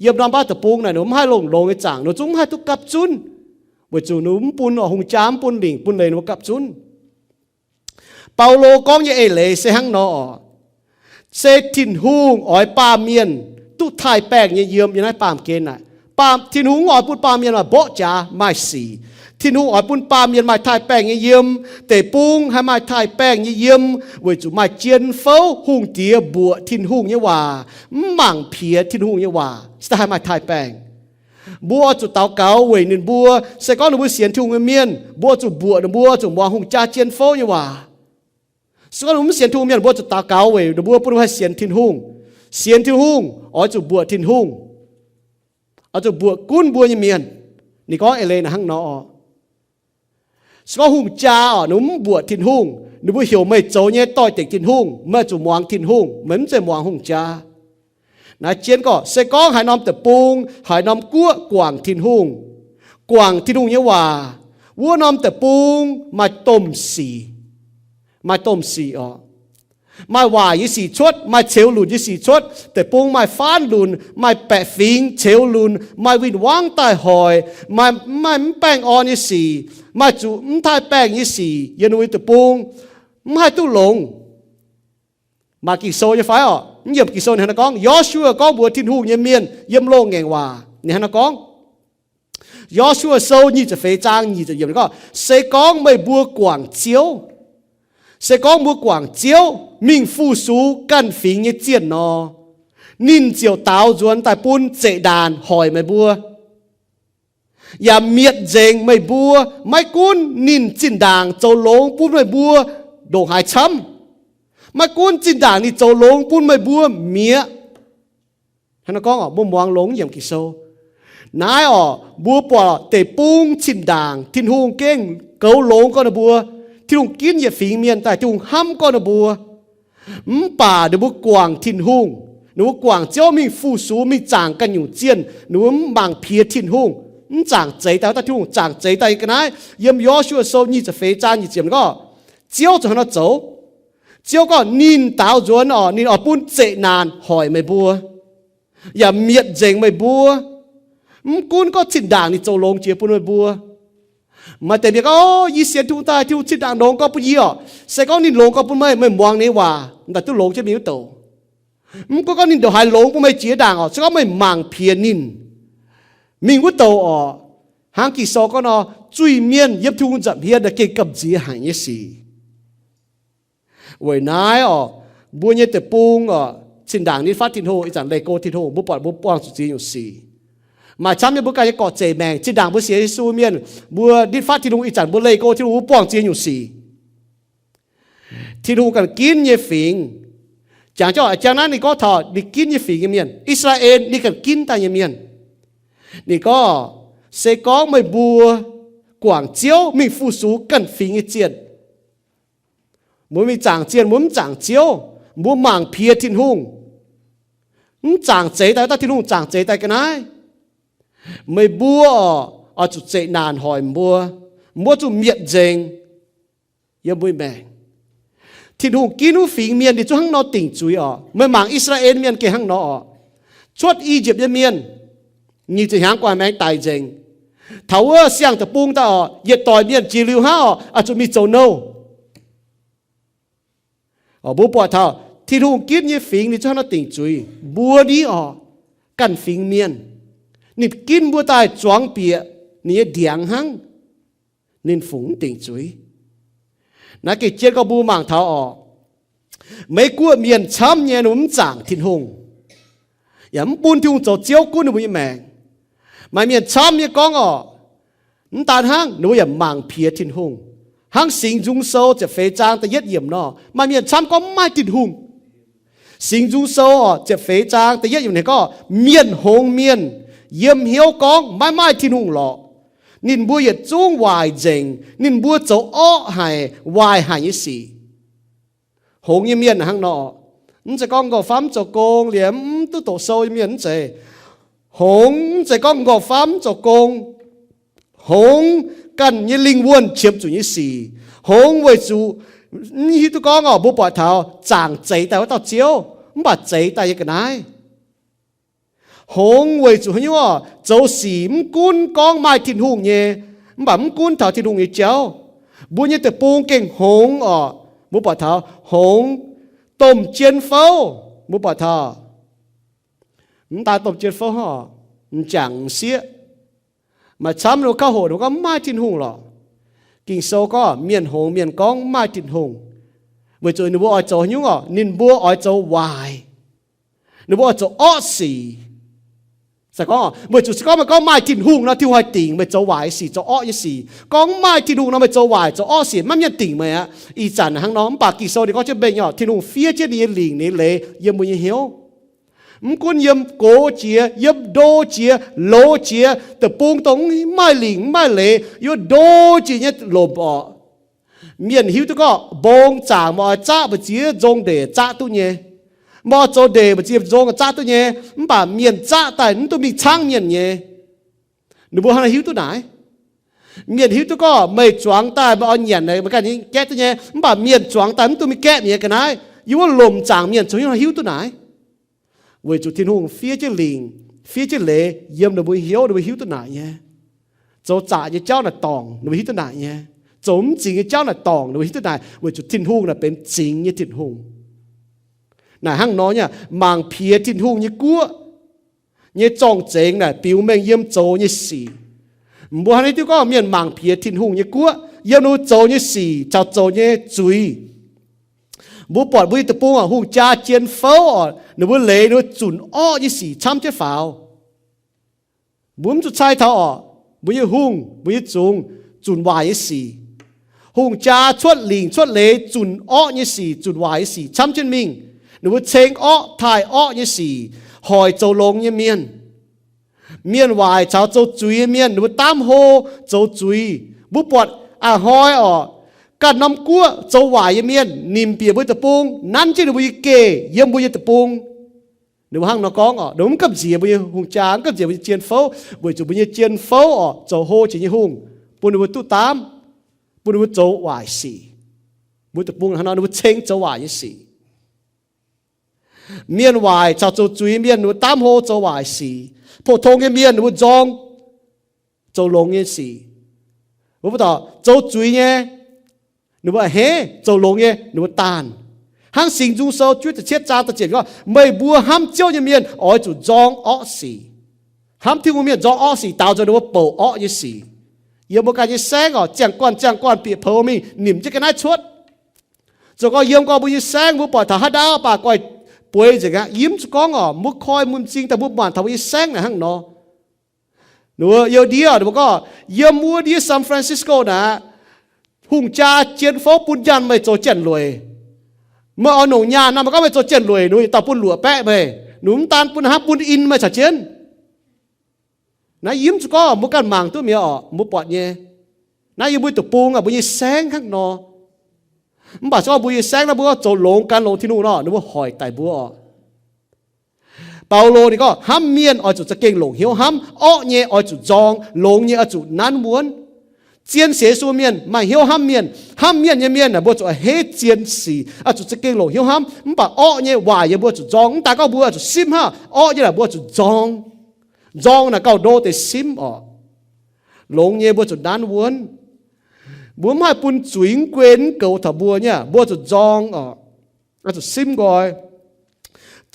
Yiem norm baav deic-bung naaic ninh mbuo mv haih longx-longx nyei zaangc, ninh zungv mv haih duqv gapv zunv, weic zuqc ninh mv bun orqc hungh jaa mv bun lingc bun leiz ninh mbuo gapv zunv. Baulo gorngv nyei eix leiz se hnangv nor orqc. Se Tin-Hungh oix baamh mienh duqv taaih baengh nyei yiem yiem naaiv baamh gen naaic. Baamh, Tin-Hungh mv oix bun baamh mienh maaih mborqv jaax maaih sic. Tin-Hungh oix bun baamh mienh maaih taaih baengh nyei yiem, deic-bung haih maaih taaih baengh nyei yiem, weic zuqc maaih jien fouv hungh diex mbuoqc Tin-Hungh nyei waac, mv mangc piex Tin-Hungh nyei waac, se daaih haih maaih taaih baengh. Mbuo oix zuqc daux gaux weic ninh mbuo. Se gorngv ninh mbuo sienx Tin-Hungh nyei mienh, mbuo oix zuqc mbuoqc ninh mbuo, zuqc muangx hungh jaa jien fouv nyei waac. Se gorngv ninh mbuo mv sienx Tin-Hungh mienh, mbuo zuqc daux gaux weic ninh mbuo bun ninh mbuo haih sienx Tin-Hungh. Sienx Tin-Hungh oix zuqc mbuoqc Tin-Hungh, oix zuqc mbuoqc gunv mbuo nyei mienh. Ninh gorngv eix leiz naaic hnangv nor. Se gorngv hungh jaa orqc, ninh mbuo mv mbuoqc Tin-Hungh, ninh mbuo heuc meih zoux nyei doix-dekc Tin-Hungh, meih zuqc muangx Tin-Hungh, meih mv zeiz muangx hungh jaa. Naaiv jien gorngv, se gorngv haaix norm deic-bung, haaix norm guoqv guangc Tin-Hungh, guangc Tin-Hungh nyei waac, wuov norm deic-bung maaih domh sic, maaih domh sic orqc. Maaih waaic nyei sic cuotv, maaih ceux lunc nyei sic cuotv, deic-bung maaih faanv lunc, maaih baeqc fingx ceux lunc, maaih win-wangv daaih hoic, maaih, maaih mv baengh orn nyei sic, maaih zuqc mv taaih baengh nyei sic yiem ninh mbuo deic-bung, mv haih duqv longx. Maaih Ging-Sou nyei fai orqc? Mv yiemc Ging-Sou ninh hnangv naaiv gorngv, Yo^su^waa gorngv mbuox Tin-Hungh nyei mienh yiem loz-ngaengc waac, ninh hnangv naaiv gorngv, Yo^su^waa Sou nyic ziepc feix zaang nyic ziepc yiemc gorngv, se gorngv meih mbuo guangc Ziouv, se gorngv mbuo guangc Ziouv mingh fu-sux ganh fingx nyei zienh nor, ninh ziouc daaux nzuonx daaih bun zeqc ndaanc hoic meih mbuo, yaac mietc nzengc meih mbuo. Maiv gunv ninh zinh ndaangc zoux longx bun meih mbuo ndongc haaix camv, maiv gunv zinh ndaangc ninh zoux longx bun meih mbuo mi'aqv. Hnangv naaiv gorngv oc, mbuo muangx longx yiem Ging-Sou. Naaiv oc, mbuo buatc deic-bung zinh ndaangc Tin-Hungh gengh goux longx gorngv ninh mbuo, Tin-Hungh ginv yietc fingx mienh daaih, Tin-Hungh hnamv gorngv ninh mbuo. Mv baac ninh mbuo guangc Tin-Hungh, ninh mbuo guangc Ziouv mingh fu-sux, mingh zaangc ganh nyungc zienh, ninh mbuo mv mangc piex Tin-Hungh, mv zaangc zeix daaih wuov dauh Tin-Hungh, zaangc zeix daaih ga'naaiv. Yiem Yo^su^waa Sou nyic ziepc feix zaang nyic ziepc gorngv, Ziouv zuqc hnangv nor zoux. Ziouv gorngv ninh daaux nzuonx oc, ninh oix bun zeqc naanc hoic meih mbuo, yaac mietc nzengc meih mbuo. Mv gunv gorngv zinh ndaangc ninh zoux longx jiex bun meih mbuo. Maaih deix mienh gorngv, o, yie sienx Tin-Hungh daaih, Tin-Hungh zinh ndaangc longx gorngv bun yie oc. Se gorngv ninh longx gorngv bun meih, meih muangx ninh nyei waac, daaih duqv longx jienv mingh wuov douc. Mv gunv gorngv ninh ndongc haaix longx bun meih jiex ndaangc oc, se gorngv meih mangc piex ninh, mingh wuov douc oc. Hnangv Ging-Sou gorngv nor, zuiz-mienh yiem Tin-Hungh nza'hmien naaic gengh gamh nziex haic nyei sic. Weic naaiv oc, mbuo nyei deic-bung oc, zinh ndaangc nitv fatv Tin-Hungh, ih zanc leih go Tin-Hungh, mbuo buatc mbuo buangh zuqc ziex nyungc sic. Maaih camv nyei mbuo ganh nyei gorqv-zeic maengc, zinh ndaangc mbuo sienx Yesu mienh, mbuo nitv fatv Tin-Hungh, ih zanc mbuo leih go Tin-Hungh, mbuo buangh ziex nyungc sic. Tin-Hungh ganh ginv nyei fingx, jangx jauv a'jang naaiv ninh gorngv taux ninh ginv nyei fingx nyei mienh, I^saa^laa^en ninh ganh ginv daaih nyei mienh. Ninh gorngv, se gorngv meih mbuo guangc Ziouv mingh fu-sux ganh fingx nyei zienh, mbuo mingh zaangc zienh, mbuo mv zaangc Ziouv, mbuo mangc piex Tin-Hungh, mv zaangc zeix daaih wuov dauh Tin-Hungh, zaangc zeix daaih ga'naaiv, meih mbuo oc, oix zuqc zeqc naanc hoic mbuo, mbuo zuqc mietc nzengc yiem mbuo maengc. Tin-Hungh ginv wuov fingx mienh ninh zungv hnangv nor dingc zuiz oc. Meih mangc I^saa^laa^en mienh gengh hnangv nor oc. Cuotv I^yipv nyei mienh, nyic ziepc hnyangx gu'nguaaic maengx daic nzengc. Taux wuov siang-deic-bung daaih oc, yietc doic mienh jiex liuz hnangv oc, oix zuqc mingh zoux nouh. Mbuo buatc taux Tin-Hungh ginv nyei fingx ninh zungv hnangv nor dingc zuiz. Mbuo ni oc, ganh fingx mienh, ninh ginv mbuo daaih zuangx bieqc ninh nyei ndiangx hnangv, ninh fungc mv dingc zuiz. Naaiv gengh jienv gorngv mbuo mangc taux oc, Meiv Guoqv mienh camv nyei ninh mbuo mv zaangc Tin-Hungh, yaac mv bun Tin-Hungh zoux Ziouv gunv ninh mbuo nyei maengc. Maaih mienh camv nyei gorngv oc, mv daan hnangv, ninh mbuo yaac mangc piex Tin-Hungh. Hnangv Singx Nzung Sou ziepc feix zaang da'yietv yiemc nor, maaih mienh camv gorngv mv maaih Tin-Hungh. Singx Nzung Sou oc, ziepc feix zaang da'yietv yiemc ninh gorngv, mienh hngongx mienh yiem hnyouv gorngv maiv maaih Tin-Hungh lorqc. Ninh mbuo yietc zungv waaic nzengc, ninh mbuo zoux orqv haic, waaic haic nyei sic. Hngongx nyei mienh hnangv nor, mv zeiz gorngv nqouh famv zoux gong liemh mv duqv doqc sou nyei mienh mv zeiz. Hngongx mv zeiz gorngv nqouh famv zoux gong. Hngongx ganh nyei lingh wuonh qiemx zuqc nyei sic. Hngongx weic zuqc mv hiuv duqv gorngv oc, mbuo buatc taux zaangc zeix daaih wuov dauh Ziouv, mv baac zeix daaih nyei ga'naaiv. Hngongx weic zuqc haaix nyungc oc, zoux sic mv gunv gorngv maaih Tin-Hungh nyei, mv baac mv gunv taux Tin-Hungh nyei jauv. Mbuo nyei deic-bung gengh hngongx oc, mbuo buatc taux hngongx domh jien fouv, mbuo buatc taux mv daan domh jien fouv hnangv oc, m'jangc m'sieqv. Maaih camv ninh mbuo kauv hoqc ninh mbuo gorngv mv maaih Tin-Hungh lorqc. Ging-Sou gorngv mienh hngongx mienh gorngv mv maaih Tin-Hungh, weic zuqc ninh mbuo oix zoux haaix nyungc oc, ninh mbuo oix zoux waaic. Ninh mbuo oix zoux orqv sic. Se gorngv, weic zuqc se gorngv meih gorngv maaih Tin-Hungh nor, Tin-Hungh haih dingc meih zoux waaic nyei sic, zoux orqv nyei sic. Gorngv mv maaih Tin-Hungh nor, meih zoux waaic, zoux orqv sic, maiv mienh dingc meih aqv. Ih zanc hnangv nor, mv baac Ging-Sou ninh gorngv jienv mengh nyei oc, Tin-Hungh fiev jienv ninh nyei lingc, ninh nyei leiz yiem mbuo nyei hnyouv. Mv gunv yiem gox jiex, yiem ndo jiex, loz jiex, deic-bung dongh mv maaih lingc, mv maaih leiz, yiem ndo jiex nyei lomc oc. Mienh hiuv duqv gorngv mbong zaangc meih oix zaqv mbu'ziex nzong ndeic zaqv duqv nyei. Meih oix zoux ndeic mbu'ziex nzong zaqv duqv nyei, mv baac mienh zaqv daaih mv duqv mingh caangv mienh nyei. Ninh mbuo hnangv naaiv hiuv duqv naaic. Mienh hiuv duqv gorngv meih zuangx daaih meih oix nyanc naaic meih ganh nyei gaeqv duqv nyei, mv baac mienh zuangx daaih mv duqv mingh gaeqv mi'aqv. Ga'naaiv yiem wuov lomc zaangc mienh zungv hiuv duqv naaic. Weic zuqc Tin-Hungh fiev jienv lingc, fiev jienv leiz yiem ninh mbuo hnyouv, ninh mbuo hiuv duqv naaic nyei. Zoux zaqc nyei jauv naaic dorngc, ninh mbuo hiuv duqv naaic nyei. Zoux mv zingx nyei jauv naaic dorngc, ninh mbuo hiuv duqv naaic, weic zuqc Tin-Hungh naaic benx zingx nyei Tin-Hungh. Naaic hnangv nor nyei, mangc piex Tin-Hungh nyei guoqv nyei zorng-zengx naaic biux mengh yiem zoux nyei sic. Mbuo hnangv naaiv diuv gorngv mienh mangc piex Tin-Hungh nyei guoqv yiem ninh mbuo zoux nyei sic caux zoux nyei zuiz. Mbuo buatc mbuo nyei deic-bung oc, hungh jaa jien fouv oc, ninh mbuo leiz ninh mbuo zunc orqv nyei sic camv jienv faaux. Mbuo mv zuqc cai taux oc, mbuo nyei hungh, mbuo nyei zungx zunc waaic nyei sic. Hungh jaa cuotv lingc cuotv leiz zunc orqv nyei sic, zunc waaic nyei sic camv jienv mingh. Ninh mbuo ceng orqv, taaih orqv nyei sic, hoic zoux longx nyei mienh. Mienh waaic caux zoux zuiz nyei mienh, ninh mbuo daamv hlo zoux zuiz. Mbuo buatc a'hnoi oc, ganh norm guoqv zoux waaic nyei mienh nimc bieqc mbuo deic-bung, nanv jienv ninh mbuo nyei geh yiem mbuo nyei deic-bung. Ninh mbuo hnangv nor gorngv oc, ninh mbuo mv gamh nziex mbuo nyei hungh jaa, mv gamh nziex mbuo nyei jien fouv, weic zuqc mbuo nyei jien fouv oc, zoux hlo jiex nyei hungh, bun ninh mbuo duqv daamv, bun ninh mbuo zoux waaic sic. Mbuo deic-bung hnangv nor, ninh mbuo ceng zoux waaic nyei sic. Mienh waaic caux zoux zuiz mienh, ninh mbuo daamv hlo zoux waaic sic. Pou-tong nyei mienh, ninh mbuo nzorng zoux longx nyei sic. Mbuo mv dorh zoux zuiz nyei, ninh mbuo a'hneiv, zoux longx nyei, ninh mbuo daanh. Hnangv Singx Nzung Sou juov ziepc cietv zaang da'ziepc gorngv, meih mbuo hnamv Ziouv nyei mienh oix zuqc nzorng orqv sic. Hnamv Tin-Hungh mienh nzorng orqv sic, daaux nzengc ninh mbuo bouc orqv nyei sic. Yiem mbuo ganh nyei saengv oc, ziangh guanh ziangh guanh bieqc poux mingh nimc jienv ga'naaiv cuotv. Zoux gau yiem gau mbuo nyei saengv, mbuo buatc taux haaix ndaauv baac guaih bueix nzengc aqv. Yie mv zuqc gorngv oc, mbuo koi mun m'zing daaih mbuo muangx taux mbuo nyei saengv naaic hnangv nor. Ninh mbuo youh ndiev ninh mbuo gorngv, yiem wuov ndiev San Francisco naaic, hungh jaa jien fouv bun nyaanh meih zoux janx-lueic. Meih oix longc nyaanh nor, meih gorngv meih zoux janx-lueic, ninh mbuo yietc dauh bun luoqc baeqv meih. Ninh mbuo mv daan bun hnangv, bun in meih caux jienv. Naaiv yie mv zuqc gorngv mbuo ganh mangc duqv mi'aqv oc, mbuo buatc nyei. Naaiv yiem mbuo deic-bung aqv, mbuo nyei saengv hnangv nor. Mv baac se gorngv mbuo nyei saengv naaiv mbuo zoux longx gan longx Tin-Hungh nor, ninh mbuo hoic daic mbuo oc. Baulo ninh gorngv hnamv mienh oix zuqc za'gengh longc hnyouv hnamv, orqv nyei oix zuqc nzorng, longx nyei oix zuqc nanv wuonv. Zien sienx Yesu mienh maaih hnyouv hnamv mienh. Hnamv mienh nyei mienh aah, mbuo zuqc a'hneiv zien sic, oix zuqc za'gengh longc hnyouv hnamv. Mv baac orqv nyei waaic yaac mbuo zuqc nzorng. Mv daaih gorngv mbuo zuqc simv hnangv, orqv nyei naaic mbuo zuqc nzorng. Nzorng naaic gauh ndo deix simv oc. Longx nyei mbuo zuqc nanv wuonv. Mbuo mv haih bun zuiz mv guen mv goux taux mbuo nyei, mbuo zuqc nzorng oc. Zuqc simv nqoi.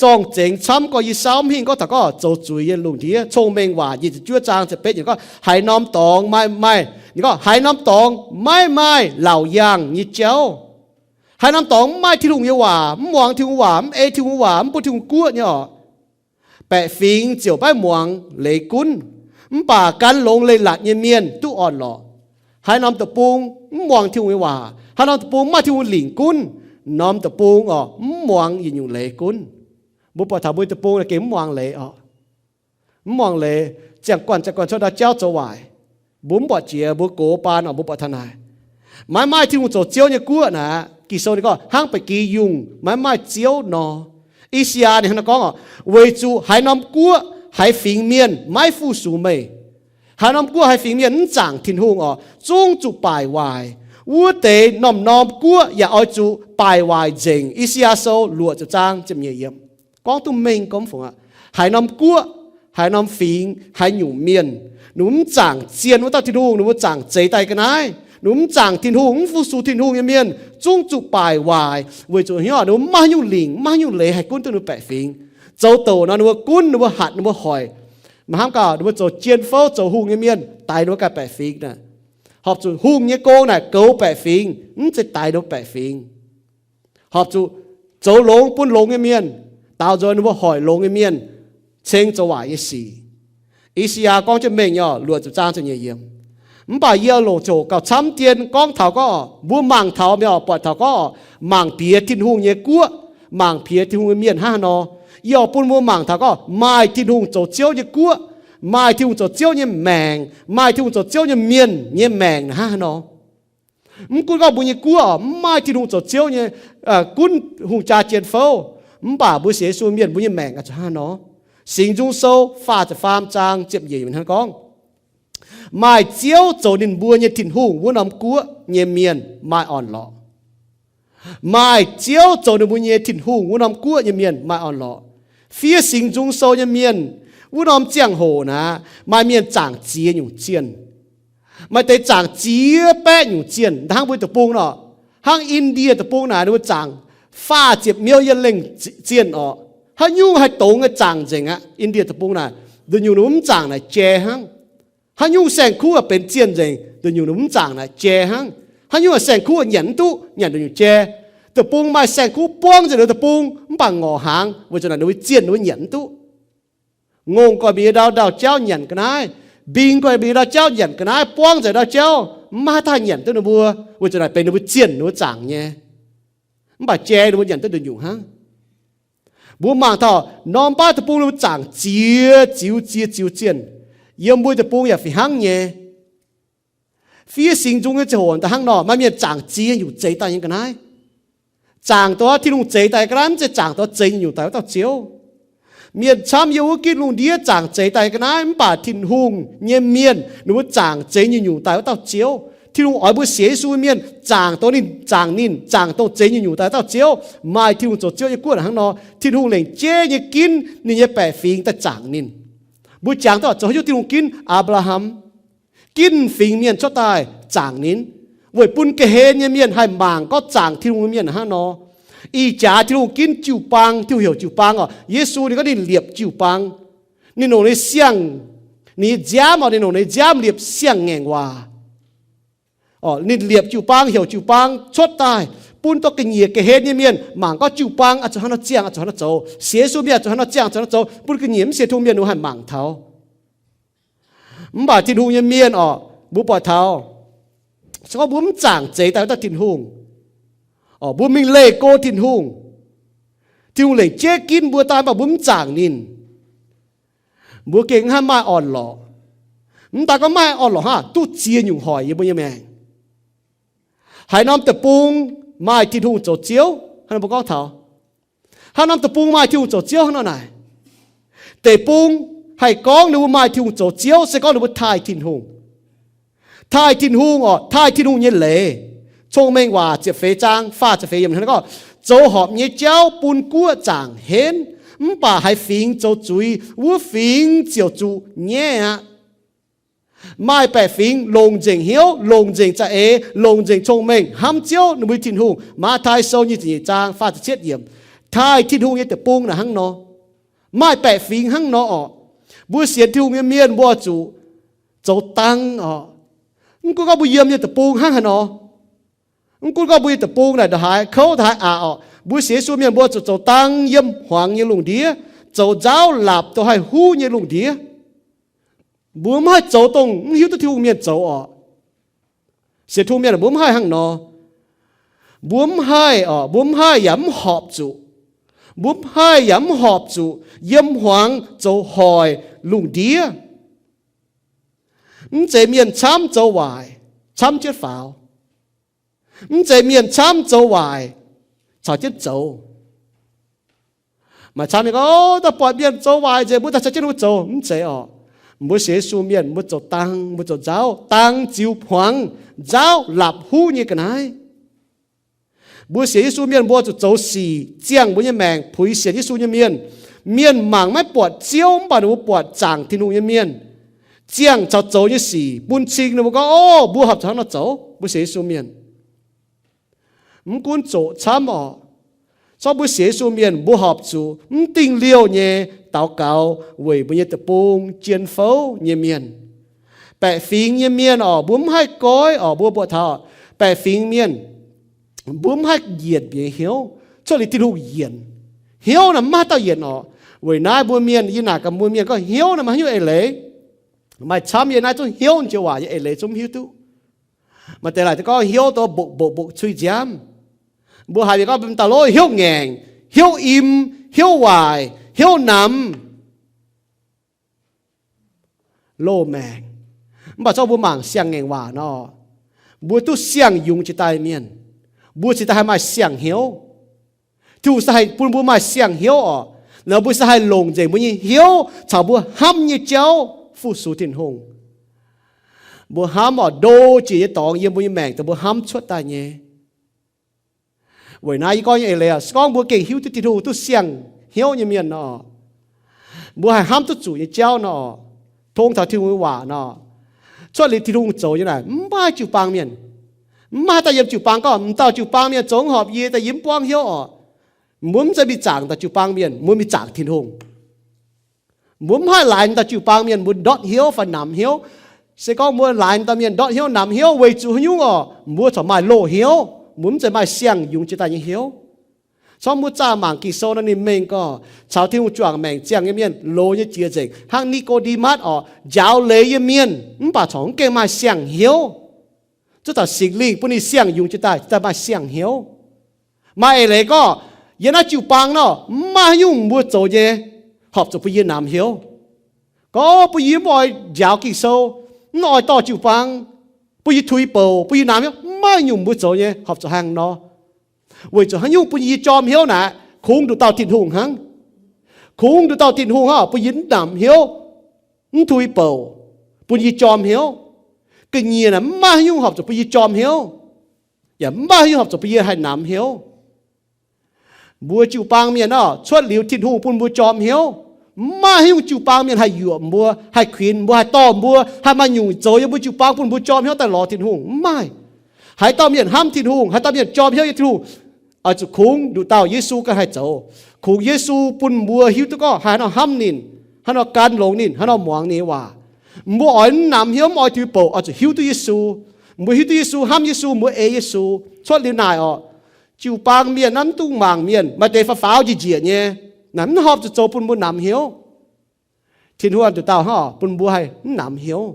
Zorng-zengx camv gorx, Yisau mv hingh gorngv taux gorngv zoux zuiz nyei lungh ndiev. Cong-Mengh Waac nyic ziepc juov zaang ziepc betv yiemc gorngv, haaix norm dorngx maaih, maaih, ninh gorngv haaix norm dorngx maiv maaih laauc yaangh nyei jauv. Haaix norm dorngx mv maaih Tin-Hungh nyei waac, mv muangx Tin-Hungh waac, mv ei Tin-Hungh waac, mv bun Tin-Hungh guoqv nyei oc, baeqc fingx ziouc maiv muangx leiz gunv. Mv baac gan longx leiz-latc nyei mienh duqv orn-lorqc. Haaix norm deic-bung mv muangx Tin-Hungh nyei waac, haaix norm deic-bung mv maaih Tin-Hungh lingc gunv, norm deic-bung oc, mv muangx yietc nyungc leiz gunv. Mbuo buatc taux mbuo deic-bung gengh mv muangx leiz oc. Mv muangx leiz, ziangh guanh ziangh guanh cuotv ndau jauv zoux waaic. Mbuo mv buatc jiex, mbuo gox baan oc, mbuo buatc taux naaic. Maiv maaih Tin-Hungh zoux Ziouv nyei guoqv naaic, Ging-Sou ninh gorngv hnangv ba'gi yungh maiv maaih Ziouv nor. I^saa^yaa ninh hnangv naaiv gorngv oc, weic zuqc haaix norm guoqv haaix fingx mienh maiv fu-sux meih. Haaix norm guoqv haaix fingx mienh mv zaangc Tin-Hungh oc, zungv zuqc baaic waaic. Wuov deix norm-norm guoqv yaac oix zuqc baaic waaic nzengc. I^saa^yaa Sou luoqc ziepc zaang ziepc nyeic yiemc. Gorngv duqv mengh gorngv fungc aqv. Haaix norm guoqv, haaix norm fingx, haaix nyungc mienh, ninh mbuo mv zaangc zien wuov dauh Tin-Hungh, ninh mbuo zaangc zeix daaih ga'naaiv. Ninh mbuo mv zaangc Tin-Hungh, mv fu-sux Tin-Hungh nyei mienh zungv zuqc baaic waaic, weic zuqc hnyouv ninh mbuo mv maaih haaix nyungc lingc, mv maaih haaix nyungc leiz haih gunv duqv ninh mbuo baeqc fingx. Zoux douc nor ninh mbuo gunv, ninh mbuo hatc, ninh mbuo hoic. Maaih hnamv gaax ninh mbuo zoux jien fouv, zoux hungh nyei mienh daix ninh mbuo ganh baeqc fingx naaic. Horpc zuqc hungh nyei gong naaic goux baeqc fingx, mv zeiz daix ninh mbuo baeqc fingx. Horpc zuqc zoux longx bun longx nyei mienh, daaux nzuonx ninh mbuo hoic longx nyei mienh, ceng zoux waaic nyei sic. I^saa^yaa gorngv jienv mengh nyei oc, luoqc ziepc zaang ziepc nyeic yiemc. Mv baac yie longc ziouc gauh camv dien gorngv taux gorngv, mbuo mangc taux mi'aqv, buatc taux gorngv, mangc piex Tin-Hungh nyei guoqv, mangc piex Tin-Hungh nyei mienh hnangv haaix nor. Yie oix bun mbuo mangc taux gorngv maaih Tin-Hungh zoux Ziouv nyei guoqv, maaih Tin-Hungh zoux Ziouv nyei maengc, maaih Tin-Hungh zoux Ziouv nyei mienh nyei maengc hnangv haaix nor. Mv gunv gorngv mbuo nyei guoqv oc, mv maaih Tin-Hungh zoux Ziouv nyei, gunv hungh jaa jien fouv, mv baac mbuo sienx Yesu mienh mbuo nyei maengc oix zuqc hnangv haaix nor. Singx Nzung Sou faah ziepc faam zaang ziepc nyeic yiemc hnangv gorngv, maaih Ziouv zoux ninh mbuo nyei Tin-Hungh wuov norm guoqv nyei mienh maaih orn-lorqc. Maaih Ziouv zoux ninh mbuo nyei Tin-Hungh wuov norm guoqv nyei mienh maaih orn-lorqc. Fiev Singx Nzung Sou nyei mienh, wuov norm ziangh hoc naaic, maaih mienh zaangc ziex nyungc zienh. Maaih deix zaangc ziex baeqv nyungc zienh, hnangv mbuo deic-bung nor, hnangv Indie deic-bung naaic, ninh mbuo zaangc faah ziepc million lengh zienh orqc. Haaix nyungc haih dongz nyei zaangc nzengc aqv. Indie deic-bung naaic, nduqc nyungc ninh mbuo mv zaangc naaic jai hnangv. Haaix nyungc saeng-kuv benx zienh nzengc, nduqc nyungc ninh mv zaangc naaic jai hnangv. Haaix nyungc saeng-kuv nyanc mv duqv, nyanc nduqc nyungc jai. Deic-bung maaih saeng-kuv buangv nzengc ninh deic-bung mv baac ngorc hnaangx, weic zuqc naaic ninh mbuo zienh ninh mbuo nyanc mv duqv. Ngongh goiv mingh ndau ndau-jauv nyanc ga'naaiv, mbing goiv mingh ndau-jauv nyanc ga'naaiv, buangv nzengc ndau-jauv, mv maaih haaix dauh nyanc duqv ninh mbuo, weic zuqc naaic benx ninh mbuo zienh ninh mbuo zaangc nyei. Mv baac jai ninh mbuo nyanc duqv nduqc nyungc hnangv. Mbuo mangc taux norm baav deic-bung ninh mbuo zaangc ziex ziux ziex ziux zienh, yiem mbuo deic-bung yaac fih hnangv nyei. Fiev singx nzung nyei ziangh hoc daaih hnangv nor, maaih mienh zaangc ziex nyungc zeix daaih nyei ga'naaiv. Zaangc dongh Tin-Hungh zeix daaih ga'naaiv, mv zeiz zaangc dongh zeix nyungc daaih wuov dauh Ziouv. Mienh camv yiem wuov gitv lungh ndiev zaangc zeix daaih ga'naaiv, mv baac Tin-Hungh nyei mienh ninh mbuo zaangc zeix nyungc-nyungc daaih wuov dauh Ziouv. Tin-Hungh oix mbuo sienx Yesu mienh zaangc dongh ninh, zaangc ninh, zaangc dongh zeix nyungc-nyungc daaih wuov dauh Ziouv. Maaih Tin-Hungh zoux Ziouv nyei guoqv hnangv nor, Tin-Hungh lengc jeiv nyei ginv ninh nyei baeqc fingx daaih zaangc ninh. Mbuo jangx duqv zoux haaix nyungc Tin-Hungh ginv Apc^laa^ham, ginv fingx mienh cuotv daaih zaangc ninh, weic bun ga'hlen nyei mienh haih mangc gorngv zaangc Tin-Hungh nyei mienh hnangv nor. Ih jaax Tin-Hungh ginv jiu-baang, Tin-Hungh heuc jiu-baang oc. Yesu ninh gorngv ninh liepc jiu-baang. Ninh longc ninh siang, ninh nyei nziaamv oc, ninh longc ninh nziaamv liepc siang-ngaengc waac. Ninh liepc jiu-baang, heuc jiu-baang cuotv daaih, bun dongh ga'nyiec ga'hlen nyei mienh mangc gorngv jiu-baang oix zuqc hnangv nor ziangh, oix zuqc hnangv nor zoux. Sienx Yesu mienh oix zuqc hnangv nor ziangh, oix zuqc hnangv nor zoux, bun ga'nyiec mv sienx Tin-Hungh mienh ninh mbuo haih mangc taux. Mv baac Tin-Hungh nyei mienh oc, mbuo buatc taux, se gorngv mbuo mv zaangc zeix daaih wuov dauh Tin-Hungh, mbuo mingh leih go Tin-Hungh, Tin-Hungh lengc jeiv ginv mbuo daaih, mv baac mbuo mv zaangc ninh, mbuo gengh mv haih maaih orn-lorqc. Mv daaih gorngv maaih orn-lorqc hnangv, duqv ziex nyungc hoic yiem mbuo nyei maengc. Haaix norm deic-bung maaih Tin-Hungh zoux Ziouv, hnangv nor mbuo gorngv taux, haaix norm deic-bung maaih Tin-Hungh zoux Ziouv hnangv nor naaic. Deic-bung haih gorngv ninh mbuo maaih Tin-Hungh zoux Ziouv se gorngv ninh mbuo taaih Tin-Hungh. Taaih Tin-Hungh oc, taaih Tin-Hungh nyei leiz. Cong-Mengh Waac ziepc feix zaang faah ziepc feix yiemc hnangv gorngv, zoux horpc nyei jauv bun guoqv zaangc henv, mv baac haiz fingx zoux zuiz, wuov fingx ziouc zuqc nyaiv aqv. Maaih baeqc fingx longc nzengc hnyouv, longc nzengc za'eix, longc nzengc cong-mengh hnamv Ziouv, ninh mbuo nyei Tin-Hungh. Matv^taai Sou nyic ziepc nyeic zaang faah ziepc cietv yiemc. Taaih Tin-Hungh nyei deic-bung naaic hnangv nor. Maaih baeqc fingx hnangv nor oc. Mbuo sienx Tin-Hungh nyei mienh mbuo zuqc zoux dang oc. Mv gunv gorngv mbuo yiem nyei deic-bung hnangv haaix nor, mv gunv gorngv mbuo nyei deic-bung naaic ndongc haaix kouv ndongc haaix aqc oc, mbuo sienx Yesu mienh mbuo zuqc zoux dang yiem hmuangx nyei lungh ndiev, zoux nzauv laapc dongh haih huv nyei lungh ndiev. Mbuo mv haih zoux dongh mv hiuv duqv Tin-Hungh mienh zoux oc. Sienx Tin-Hungh mienh mbuo mv haih hnangv nor. Mbuo mv haih oc, mbuo mv haih yaac mv horpc zuqc. Mbuo mv haih yaac mv horpc zuqc yiem hmuangx zoux hoic lungh ndiev. Mv zeiz mienh camv zoux waaic camv jienv faaux. Mv zeiz mienh camv zoux waaic caux jienv zoux. Maaih camv mienh gorngv, O, daaih buatc mienh zoux waaic nzengc, mbuo daaih caux jienv ninh mbuo zoux. Mv zeiz oc. Mbuo sienx Yesu mienh mbuo zoux dang, mbuo zoux nzauv, dang ziux hmuangx, nzauv laapc huv nyei ga'naaiv. Mbuo sienx Yesu mienh mbuo zuqc zoux sic ziangh mbuo nyei maengc puix sienx Yesu nyei mienh. Mienh mangc maiv buatc Ziouv mv baac ninh mbuo buatc zaangc Tin-Hungh nyei mienh, ziangh caux zoux nyei sic bun cing ninh mbuo gorngv, O, mbuo horpc zuqc hnangv nor zoux, mbuo sienx Yesu mienh. Mv gunv zoqc camv oc, zorqv mbuo sienx Yesu mienh mbuo horpc zuqc mv dingh liouh nyei daux gaux weic mbuo nyei deic-bung jien fouv nyei mienh. Baeqc fingx nyei mienh oc, mbuo mv haih goiv oc, mbuo buatc taux baeqc fingx mienh, mbuo mv haih yienc bieqc hnyouv cuotv liuz Tin-Hungh yienc. Hnyouv naaic mv maaih haaix dauh yienc oc. Weic naaiv mbuo mienh, yie naaic gaax mbuo mienh gorngv hnyouv naaic maaih haaix nyungc eix leiz. Maaih camv yie naaiv zungv hnyouv jiex waac nyei eix leiz zungv mv hiuv duqv. Maaih deix laaic gorngv hnyouv dongh mbokc mbokc mbokc cui nziaamv. Mbuo haiz mienh gorngv dauh lov hnyouv ngaengc, hnyouv im, hnyouv waaic, hnyouv namx, loz-maengc. Mv baac zorqv mbuo mangc siang-ngaengc waac nor, mbuo duqv siang-yungz jiex daaih mienh, mbuo cingx daaih haih maaih siang-hnyouv. Tin-Hungh se haih bun mbuo maaih siang-hnyouv oc. Nor mbuo se haih longc nzengc mbuo nyei hnyouv caux mbuo hnamv nyei jauv fu-sux Tin-Hungh. Mbuo hnamv oc, ndo jiex nyei dorngx yiem mbuo nyei maengc dongh mbuo hnamv cuotv daaih nyei. Weic naaiv yie gorngv nyei eix leiz oc, se gorngv mbuo gengh hiuv duqv Tin-Hungh duqv siang-hnyouv nyei mienh nor, mbuo haih hnamv duqv zuqc nyei jauv nor, tong taux Tin-Hungh nyei waac nor, cuotv liuz Tin-Hungh zoux nyei naaic mv maaih jiu-baang mienh. Mv maaih haaix dauh yiem jiu-baang gorngv, M'dauh jiu-baang mienh zoux mv horpc yie, daaih yie mv buangv hnyouv oc. Mbuo mv zeiz mingh zaangc dauh jiu-baang mienh, mbuo mingh zaangc Tin-Hungh. Mbuo mv haih laaix dauh jiu-baang mienh mbuo ndortv hnyouv fai namx hnyouv. Se gorngv mbuo laaix dauh mienh ndortv hnyouv namx hnyouv weic zuqc haaix nyungc orqc, mbuo corc maaih loz-hnyouv, mbuo mv zeiz maaih siang-yungz jiex daaih nyei hnyouv. Corc mbuo zaah mangc Ging-Sou nor ninh mengh gorngv, caux Tin-Hungh juangc maengc ziangh nyei mienh loz nyei jiex nzengc, hnangv Ni^ko^nde^matv orqc, njaaux leiz nyei mienh, mv baac corc mv gaengh maaih siang-hnyouv. Zuov taux Singx Lingh bun ninh siang-yungz jiex daaih, jiex daaih maaih siang-hnyouv. Maaih eix leiz gorngv, yiem naaiv jiu-baang nor, mv maaih haaix nyungc mbuo zoux nyei horpc zuqc bun yie namx hnyouv. Gorngv bun yie mv oix njaaux Ging-Sou, mv oix dorh jiu-baang, bun yie tuix bouc, bun yie namx hnyouv, mv maaih nyungc mbuo zoux nyei horpc zuqc hnangv nor. Weic zuqc haaix nyungc bun yie jorm hnyouv naaic, kungx nduqc dauh Tin-Hungh hnangv. Kungx nduqc dauh Tin-Hungh hnangv bun yie mv namx hnyouv, mv tuix bouc, bun yie jorm hnyouv. Ga'nyiec naaic mv maaih haaix nyungc horpc zuqc bun yie jorm hnyouv, yaac mv maaih haaix nyungc horpc zuqc bun yie haih namx hnyouv. Mbuo jiu-baang mienh nor, cuotv liuz Tin-Hungh bun mbuo jorm hnyouv, mv maaih haaix nyungc jiu-baang mienh haih yuoqc mbuo, haih kuinx mbuo, haih dorh mbuo, haih maaih nyungc zoux yiem mbuo jiu-baang bun mbuo jorm hnyouv daaih lorz Tin-Hungh. Mv maaih. Haaix dauh mienh hnamv Tin-Hungh, haaix dauh mienh jorm hnyouv yiem Tin-Hungh, oix zuqc kungx nduqc dauh Yesu ganh haih zoux. Kungx Yesu bun mbuo hiuv duqv gorngv haaix nor hnamv ninh, haaix nor gan longx ninh, haaix nor muangx ninh nyei waac. Mbuo oix mv namx hnyouv, mv oix tuix bouc, oix zuqc hiuv duqv Yesu. Mbuo hiuv duqv Yesu, hnamv Yesu, mbuo ei Yesu. Cuotv liuz naaic orqc, jiu-baang mienh naaiv mv dungx mangc mienh, maaih deix faaux faaux njiec njiec nyei. Naaiv mv horpc zuqc zoux bun mbuo namx hnyouv. Tin-Hungh nduqc dauh hnangv orqc, bun mbuo haih mv namx hnyouv.